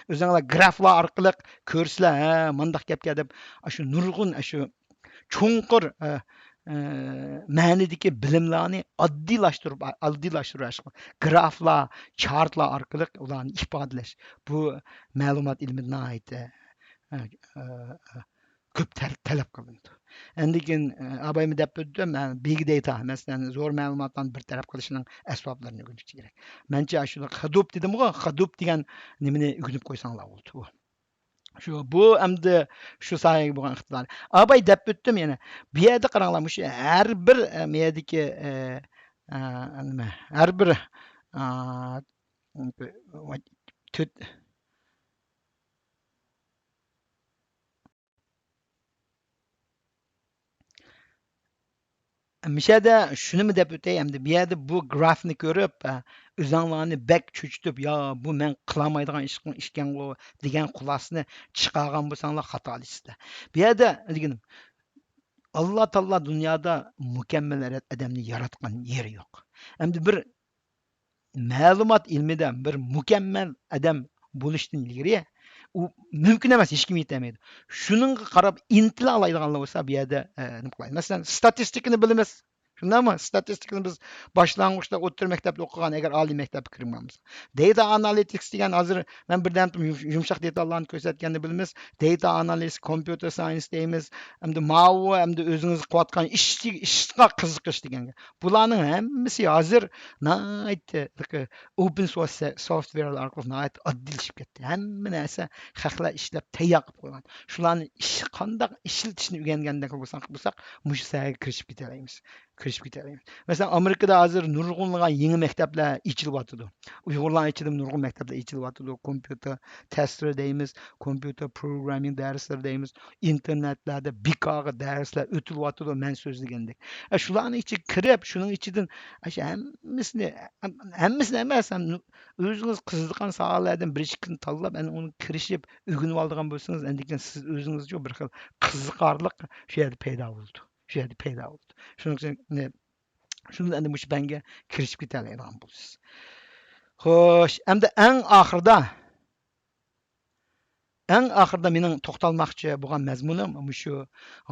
ئۆزۈڭلار گرافلار ئارقىلىق كۆرسىلەر، ھە، مانداق گەپكەن دەپ، ئاشۇ نۇرغۇن، ئاشۇ چوڭقۇر، ئە، ئە، مەنىدىكى بىلىملارنى ئاددىيلاشتۇرۇپ، ئاددىيلاشتۇرۇش ئارقىلىق گرافلار، چارتلار ئارقىلىق ئۇلارنى ئىپادىلەش. بۇ مەلۇمات ئىلمىدە ناھايىتى، ئە، ئە، ئە، كۆپ تەل-، تەلەپ قىلىنىدۇ. ئاندىن كېيىن، ئە، ئابايمۇ دەپ ئۆتتۈم، ئە، بىگ داتا، مەسىلەن، زور مەلۇماتلارنى بىر تەرەپ قىلىشنىڭ ئەسۋابلىرىنى ئۆگىنىش كېرەك. مەنچە ئاشۇ خەدۇپ دېدىمغۇ، خەدۇپ دېگەن نېمىنى ئۆگىنىپ قويساڭلار بولدى بۇ. شۇ، بۇ ئەمدى شۇ ساھەگە بولغان ئىقتىدار. ئاباي دەپ ئۆتتۈم يەنە. بۇ يەردە قاراڭلار، مۇشۇ ھەر بىر، ئە، مۇ يەردىكى، ئە، ئە، نېمە، ھەر بىر، ئە، تۆت، مۇشەدە شۇنىمۇ دەپ ئۆتەي ئەمدى، بۇ يەردە بۇ گرافنى كۆرۈپ، ئە، ئۆزۈڭلارنى بەك چۆچۈتۈپ، يا، بۇ مەن قىلالمايدىغان ئىش ئىكەنغۇ دېگەن خۇلاسىنى چىقارغان بولساڭلار خاتالىشىسىلەر. بۇ يەردە دېگىنىم، ئاللا تائالا دۇنيادا مۇكەممەل ئادەمنى ياراتقان يېرى يوق. ئەمدى بىر مەلۇمات ئىلمىدە بىر مۇكەممەل ئادەم بولۇشتىن ئىلگىرى ئۇ مۇمكىن ئەمەس، ھېچكىم يېتەلمەيدۇ. شۇنىڭغا قاراپ ئىنتىلە ئالايدىغانلار بولسا، بۇ يەردە، ئە، نېمە قىلايلى. مەسىلەن، ستاتىستىكىنى بىلىمىز. شۇنداقمۇ؟ ستاتىستىكىنى بىز باشلانغۇچتا، ئوتتۇرا مەكتەپتە ئوقۇغان، ئەگەر ئالىي مەكتەپكە كىرمىگەنبىز. داتا ئانالىتىكس دېگەن ھازىر مەن بىردەم يۇم-، يۇمشاق دېتاللارنى كۆرسەتكەننى بىلىمىز. داتا ئانالىز، كومپيۇتېر ساينس دەيمىز. ئەمدى ماۋۇ، ئەمدى ئۆزىڭىز قىلىۋاتقان ئىش، ئىشقا قىزىقىش دېگەن گەپ. بۇلارنىڭ ھەممىسى ھازىر ناھايىتى ئوپېن سورس سوفتۋېرلار ئارقىلىق ناھايىتى ئاددىيلىشىپ كەتتى. ھەممە نەرسە خەقلەر ئىشلەپ تەييار قىلىپ قويغان. شۇلارنى ئىش، قانداق ئىشلىتىشنى ئۆگەنگەندەك بولساق، بولساق، مۇشۇ ساھەگە كىرىشىپ كېتەلەيمىز. كىرىشىپ كېتەلەيمىز. مەسىلەن، ئامېرىكىدا ھازىر نۇرغۇنلىغان يېڭى مەكتەپلەر ئېچىلىۋاتىدۇ. ئۇيغۇرلارنىڭ ئىچىدىمۇ نۇرغۇن مەكتەپلەر ئېچىلىۋاتىدۇ. كومپيۇتېر تېستېر دەيمىز، كومپيۇتېر پروگراممىنگ دەرسلىرى دەيمىز، ئىنتېرنېتلەردە بىكارغا دەرسلەر ئۆتۈلۈۋاتىدۇ، مەن سۆزلىگەندەك. ئە، شۇلارنىڭ ئىچىگە كىرىپ، شۇنىڭ ئىچىدىن، ئە، شۇ ھەممىسىنى، ھەممىسىنى ئەمەس، ھەم ئۆزىڭىز قىزىققان ساھەلەردىن بىر ئىككىنى تاللاپ، ئەنە ئۇنى كىرىشىپ ئۆگىنىۋالىدىغان بولسىڭىز، ئەندىن كېيىن سىز ئۆزىڭىزچۇ بىر خىل قىزىقارلىق شۇ يەردە پەيدا بولىدۇ. شۇ يەردە پەيدا بولىدۇ. شۇنىڭ ئۈچۈن، شۇنىڭ ئەمدى مۇشۇ پەنگە كىرىشىپ كېتەلەيدىغان بولىسىز. خوش، ئەمدى ئەڭ ئاخىرىدا، ئەڭ ئاخىرىدا مېنىڭ توختالماقچى بولغان مەزمۇنۇم مۇشۇ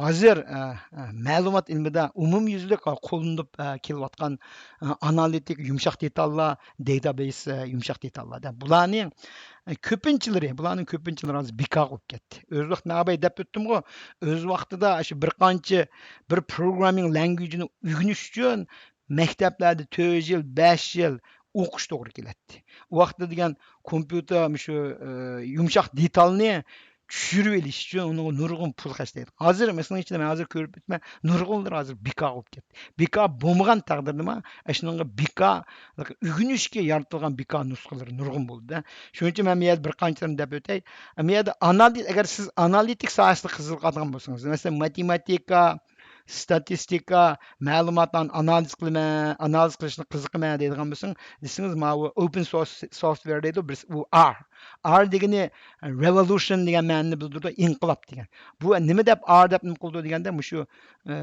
ھازىر، ئە، ئە، مەلۇمات ئىلمىدا ئومۇميۈزلۈك قوللىنىپ، ئە، كېلىۋاتقان، ئە، ئانالىتىك يۇمشاق دېتاللار، داتابەيس، ئە، يۇمشاق دېتاللار دەپ. بۇلارنىڭ، ئە، كۆپىنچىلىرى، بۇلارنىڭ كۆپىنچىلىرى ھازىر بىكارغا بولۇپ كەتتى. ئۆز ۋاقتىدا ئاباي دەپ ئۆتتۈمغۇ، ئۆز ۋاقتىدا شۇ بىر قانچە بىر پروگراممىڭ لانگۋېجىنى ئۆگىنىش ئۈچۈن مەكتەپلەردە تۆت يىل، بەش يىل ئوقۇش توغرا كېلەتتى. ئۇ ۋاقىتتا دېگەن كومپيۇتېر مۇشۇ، ئە، يۇمشاق دېتالنى چۈشۈرۈۋېلىش ئۈچۈن ئۇنىڭغا نۇرغۇن پۇل خەجلەيدۇ. ھازىر، مەسىلەن، ئىچىدە مەن ھازىر كۆرۈپ ئۆتىمەن، نۇرغۇنلىرى ھازىر بىكار بولۇپ كەتتى. بىكار بولمىغان تەقدىردىمۇ، ئاشۇنىڭغا بىكار ئۆگىنىشكە يارىتىلغان بىكار نۇسخىلىرى نۇرغۇن بولدى. شۇنىڭ ئۈچۈن مەن بۇ يەردە بىر قانچىلىرىنى دەپ ئۆتەي. بۇ يەردە ئانالىز، ئەگەر سىز ئانالىتىك ساھەسىدە قىزىقىدىغان بولسىڭىز، مەسىلەن، ماتېماتىكا، ستاتىستىكا، مەلۇماتلارنى ئانالىز قىلىمەن، ئانالىز قىلىشنى قىزىقىمەن دەيدىغان بولساڭ، دېسىڭىز، ماۋۇ ئوپېن سورس سوفتۋېر دەيدۇ، بىرسى ئۇ ئار. ئار دېگىنى رېۋولۇشن دېگەن مەنىنى بىلدۈرىدۇ، ئىنقىلاب دېگەن. بۇ نېمە دەپ ئار دەپ نېمە قىلىدۇ دېگەندە، مۇشۇ، ئە،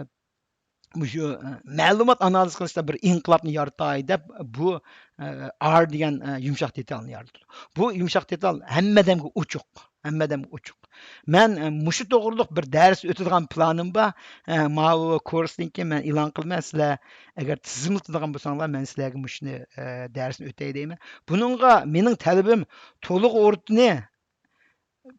مۇشۇ، ئە، مەلۇمات ئانالىز قىلىشتا بىر ئىنقىلابنى يارىتاي دەپ بۇ، ئە، ئار دېگەن، ئە، يۇمشاق دېتالنى يارىتىدۇ. بۇ يۇمشاق دېتال ھەممە ئادەمگە ئوچۇق، ھەممە ئادەمگە ئوچۇق. مەن، ئە، مۇشۇ توغرۇلۇق بىر دەرس ئۆتىدىغان پىلانىم بار. ئە، ماۋۇ كورستىن كېيىن مەن ئېلان قىلىمەن، سىلەر ئەگەر تىزىملىتىدىغان بولساڭلار، مەن سىلەرگە مۇشۇنى، ئە، دەرسنى ئۆتەي دەيمەن. بۇنىڭغا مېنىڭ تەلىپىم تولۇق ئورنىنى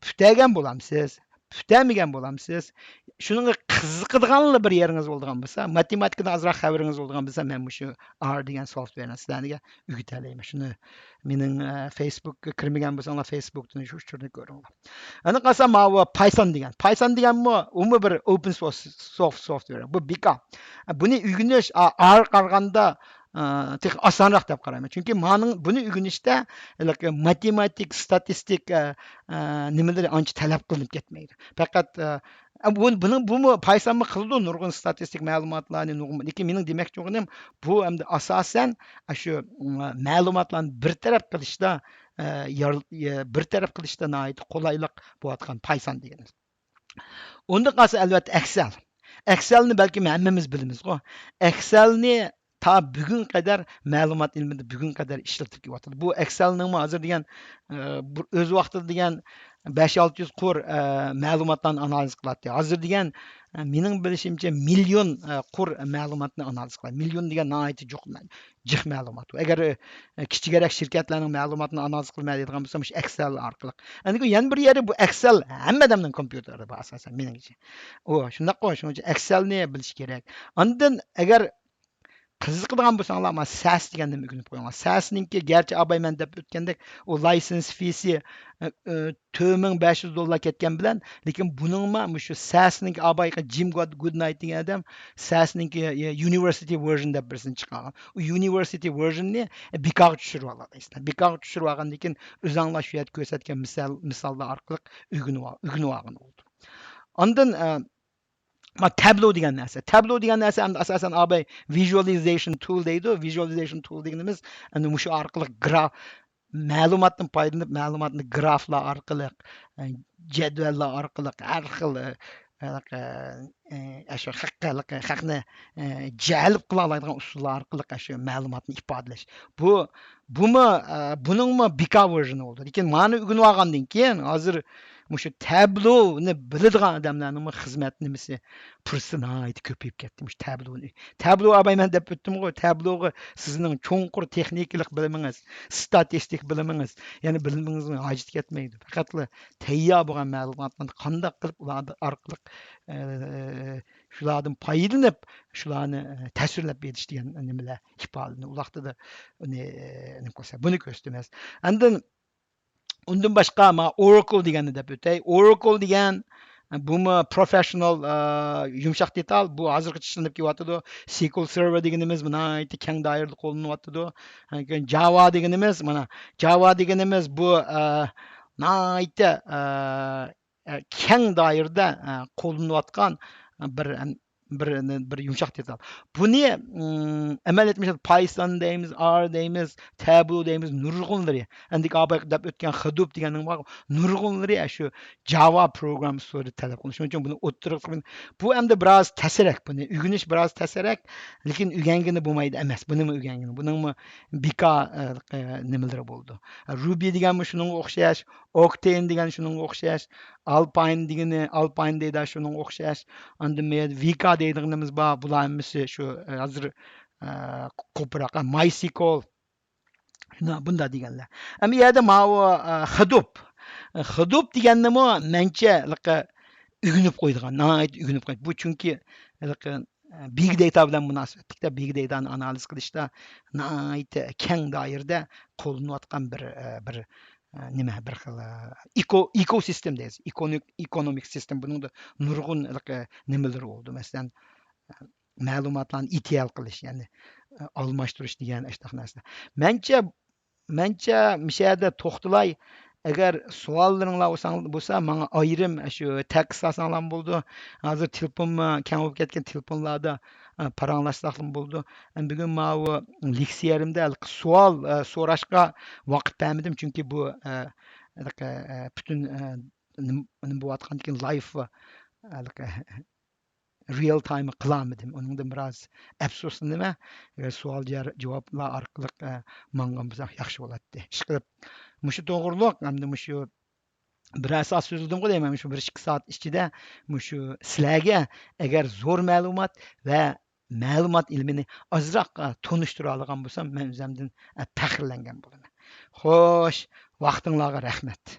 پۈتتۈرگەن بولامسىز، پۈتتۈرمىگەن بولامسىز؟ شۇنىڭغا قىزىقىدىغانلا بىر يېرىڭىز بولىدىغان بولسا، ماتېماتىكىدىن ئازراق خەۋىرىڭىز بولىدىغان بولسا، مەن مۇشۇ ئار دېگەن سوفتۋېرنى سىلەرگە ئۆگىتەلەيمەن. شۇنى مېنىڭ، ئە، فېيسبۇكقا كىرمىگەن بولساڭلار، فېيسبۇكتىن شۇ ئۇچۇرنى كۆرۈڭلار. ئەنە قالسا ماۋۇ پايسان دېگەن. پايسان دېگەنمۇ، ئۇمۇ بىر ئوپېن سورس سوفت، سوفتۋېر. بۇ بىكار. بۇنى ئۆگىنىش، ئا-، ئارغا قارىغاندا، ئا، تېخى ئاسانراق دەپ قارايمەن. چۈنكى مانىڭ، بۇنى ئۆگىنىشتە ھېلىقى ماتېماتىك، ستاتىستىك، ئا، ئا، نېمىلىرى ئانچە تەلەپ قىلىنىپ كەتمەيدۇ. پەقەت، ئا، بۇ، بۇنىڭ، بۇمۇ پايسانمۇ قىلىدۇ، نۇرغۇن ستاتىستىك مەلۇماتلارنى، نۇرغۇن، لېكىن مېنىڭ دېمەكچى بولغىنىم، بۇ ئەمدى ئاساسەن ئاشۇ، م-، مەلۇماتلارنى بىر تەرەپ قىلىشتا، ئە، يار-، يە-، بىر تەرەپ قىلىشتا ناھايىتى قولايلىق بولۇۋاتقان پايسان دېگىنىمىز. ئۇندىن قالسا، ئەلۋەتتە، ئەكسەل. ئەكسەلنى بەلكىم ھەممىمىز بىلىمىزغۇ. ئەكسەلنى تا بۈگۈنگە قەدەر مەلۇمات ئىلمىدا بۈگۈنگە قەدەر ئىشلىتىپ كېلىۋاتىدۇ. بۇ ئەكسەلنىڭمۇ ھازىر دېگەن، ئە، بىر ئۆز ۋاقتىدا دېگەن بەش-ئالتە يۈز قۇر، ئە، مەلۇماتلارنى ئانالىز قىلاتتى. ھازىر دېگەن، ئە، مېنىڭ بىلىشىمچە مىليون، ئە، قۇر مەلۇماتنى ئانالىز قىلىدۇ. مىليون دېگەن ناھايىتى جۇق، جىق مەلۇمات. ئەگەر، ئە، كىچىكرەك شىركەتلەرنىڭ مەلۇماتىنى ئانالىز قىلىمەن دەيدىغان بولسا، مۇشۇ ئەكسەل ئارقىلىق. ئەنە يەنە بىر يېرى بۇ ئەكسەل ھەممە ئادەمنىڭ كومپيۇتېرىدا بار ئاساسەن، مېنىڭچە. ئۇ شۇنداققۇ، شۇنىڭ ئۈچۈن ئەكسەلنى بىلىش كېرەك. ئاندىن ئەگەر قىزىقىدىغان بولساڭلار، مانا سەس دېگەننى ئۆگىنىپ قويۇڭلار. سەسنىڭكى گەرچە ئاباي مەن دەپ ئۆتكەندەك، ئۇ لايسېنس فىسى، ئە، ئە، تۆت مىڭ بەش يۈز دوللار كەتكەن بىلەن، لېكىن بۇنىڭمۇ مۇشۇ سەسنىڭكى ئابايقى جىم گود-، گۇدنايت دېگەن ئادەم سەسنىڭكى، ئە، يۇنىۋېرسىتى ۋېرژن دەپ بىرسىنى چىقارغان. ئۇ يۇنىۋېرسىتى ۋېرژننى بىكارغا چۈشۈرۈۋالالايسىلەر. بىكارغا چۈشۈرۈۋالغاندىن كېيىن ئۆزەڭلار شۇ يەردە كۆرسەتكەن مىسال، مىساللار ئارقىلىق ئۆگىنىۋال-، ئۆگىنىۋالغىلى بولىدۇ. ئاندىن، ئە، ما تەبلو دېگەن نەرسە. تەبلو دېگەن نەرسە ئەمدى ئاساسەن ئاباي ۋىژۇئالىزېيشن تۇل دەيدۇ. ۋىژۇئالىزېيشن تۇل دېگىنىمىز ئەمدى مۇشۇ ئارقىلىق گراف، مەلۇماتتىن پايدىلىنىپ، مەلۇماتنى گرافلار ئارقىلىق، ئە، جەدۋەللەر ئارقىلىق ھەر خىل، ئە، ئە، ئە، ئە، شۇ خەق-، خەق-، خەقنى، ئە، جەلپ قىلالايدىغان ئۇسۇللار ئارقىلىق شۇ مەلۇماتنى ئىپادىلەش. بۇ، بۇمۇ، ئە، بۇنىڭمۇ بىكار ۋېرژنى بولدى. لېكىن مانى ئۆگىنىۋالغاندىن كېيىن ھازىر مۇشۇ تەبلونى بىلىدىغان ئادەملەرنىڭمۇ خىزمەت نېمىسى، پۇرسىتى ناھايىتى كۆپىيىپ كەتتى مۇشۇ تەبلونى. تەبلو ئاباي مەن دەپ ئۆتتۈمغۇ، تەبلوغا سىزنىڭ چوڭقۇر تېخنىكىلىق بىلىمىڭىز، ستاتىستىك بىلىمىڭىز، يەنە بىلىمىڭىزنىڭ ھاجىتى كەتمەيدۇ. پەقەتلا تەييار بولغان مەلۇماتلارنى قانداق قىلىپ ئۇلار ئارقىلىق، ئە، شۇلاردىن پايدىلىنىپ، شۇلارنى، ئە، تەسۋىرلەپ بېرىش دېگەن نېمىلەر ئىپادىلىنىدۇ. ئۇ ۋاقتىدا ئۇنى، ئە، نېمە قىلسا، بۇنى كۆرسىتىمىز. ئاندىن ئۇندىن باشقا، ما، ئوراكل دېگەننى دەپ ئۆتەي. ئوراكل دېگەن، بۇمۇ پروفېشنال، ئا، يۇمشاق دېتال. بۇ ھازىرغىچە ئىشلىنىپ كېلىۋاتىدۇ. سىكۋېل سېرۋېر دېگىنىمىز بۇ ناھايىتى كەڭ دائىرىدە قوللىنىلىۋاتىدۇ. جاۋا دېگىنىمىز، مانا، جاۋا دېگىنىمىز بۇ، ئا، ناھايىتى، ئا، ئە، كەڭ دائىرىدە، ئە، قوللىنىلىۋاتقان بىر، ئەم، بىر، بىر يۇمشاق دېتال. بۇنى، ئىم، ئەمەلىيەتتە مىسال پايسان دەيمىز، ئار دەيمىز، تەبلو دەيمىز، نۇرغۇنلىرى. ئەندىكى ئاپاق دەپ ئۆتكەن خىدۇپ دېگەننىڭ بار، نۇرغۇنلىرى ئاشۇ جاۋا پروگراممىسى تەلەپ قىلىنىدۇ. شۇنىڭ ئۈچۈن بۇنى ئوتتۇرىغا قويۇپ، بۇ ئەمدى بىراز تەسرەك، بۇنى ئۆگىنىش بىراز تەسرەك، لېكىن ئۆگەنگىلى بولمايدۇ ئەمەس، بۇنىمۇ ئۆگەنگىلى. بۇنىڭمۇ بىكا، ئە، نېمىلىرى بولىدۇ. رۇبى دېگەنمۇ شۇنىڭغا ئوخشاش، ئوكتېن دېگەن شۇنىڭغا ئوخشاش، ئالپاين دېگىنى، ئالپاين دەيدۇ، شۇنىڭغا ئوخشاش. ئاندىن بۇ يەردە ۋىكا دەيدىغىنىمىز بار، بۇلار ھەممىسى شۇ، ئە، ھازىر، ئە، قوپۇراق، ئە، مايسىكول. شۇنداق، بۇنداق دېگەنلەر. ئەمما يەردە ماۋۇ، ئە، خىدۇپ. خىدۇپ دېگەننىمۇ مەنچە، ھېلىقى ئۆگىنىپ قويىدىغان، ناھايىتى ئۆگىنىپ قويىدۇ. بۇ چۈنكى، ھېلىقى، ئە، بىگ دېتا بىلەن مۇناسىۋەتلىك، بىگ دېتانى ئانالىز قىلىشتا ناھايىتى كەڭ دائىرىدە قوللىنىلىۋاتقان بىر، ئە، بىر، ئە، نېمە، بىر خىل، ئە، ئېكو-، ئېكوسىستېم دەيمىز. ئېكونىك-، ئېكونومىك سىستېم. بۇنىڭدا نۇرغۇن ھېلىقى نېمىلىرى بولىدۇ. مەسىلەن، ئە، مەلۇماتلارنى ئېتىئېل قىلىش، يەنى، ئە، ئالماشتۇرۇش دېگەن ئاشۇنداق نەرسە. مەنچە، مەنچە مۇشۇ يەردە توختىلاي. ئەگەر سوئاللىرىڭلار بولساڭ، بولسا، ماڭا ئايرىم شۇ تېكىست سالساڭلارمۇ بولىدۇ. ھازىر تېلېفونمۇ، كەڭ بولۇپ كەتكەن تېلېفونلاردا، ئە، پاراڭلاشساقمۇ بولىدۇ. ئەمدى بۈگۈن ماۋۇ لېكسىيەمدە ھېلىقى سوئال، ئە، سوراشقا ۋاقىت بەرمىدىم، چۈنكى بۇ، ئە، ھېلىقى، ئە، پۈتۈن، ئە، نېمە، نېمە بولۇۋاتقاندىكىن لايف، ھېلىقى رىيەل تايم قىلالمىدىم. ئۇنىڭدىن بىراز ئەپسۇسلىنىمەن. ئەگەر سوئال جار-، جاۋابلار ئارقىلىق، ئە، ماڭغان بولساق ياخشى بولاتتى. ئىشقىلىپ، مۇشۇ توغرۇلۇق، ھەمدە مۇشۇ بىرەر سائەت سۆزلىدىمغۇ دەيمەن، مۇشۇ بىر ئىككى سائەت ئىچىدە مۇشۇ سىلەرگە ئەگەر زور مەلۇمات ۋە مەلۇمات ئىلمىنى ئازراق، ئە، تونۇشتۇرالىغان بولسام، مەن ئۆزۈمدىن، ئە، پەخىرلەنگەن بولىمەن. خوش، ۋاقتىڭلارغا رەھمەت.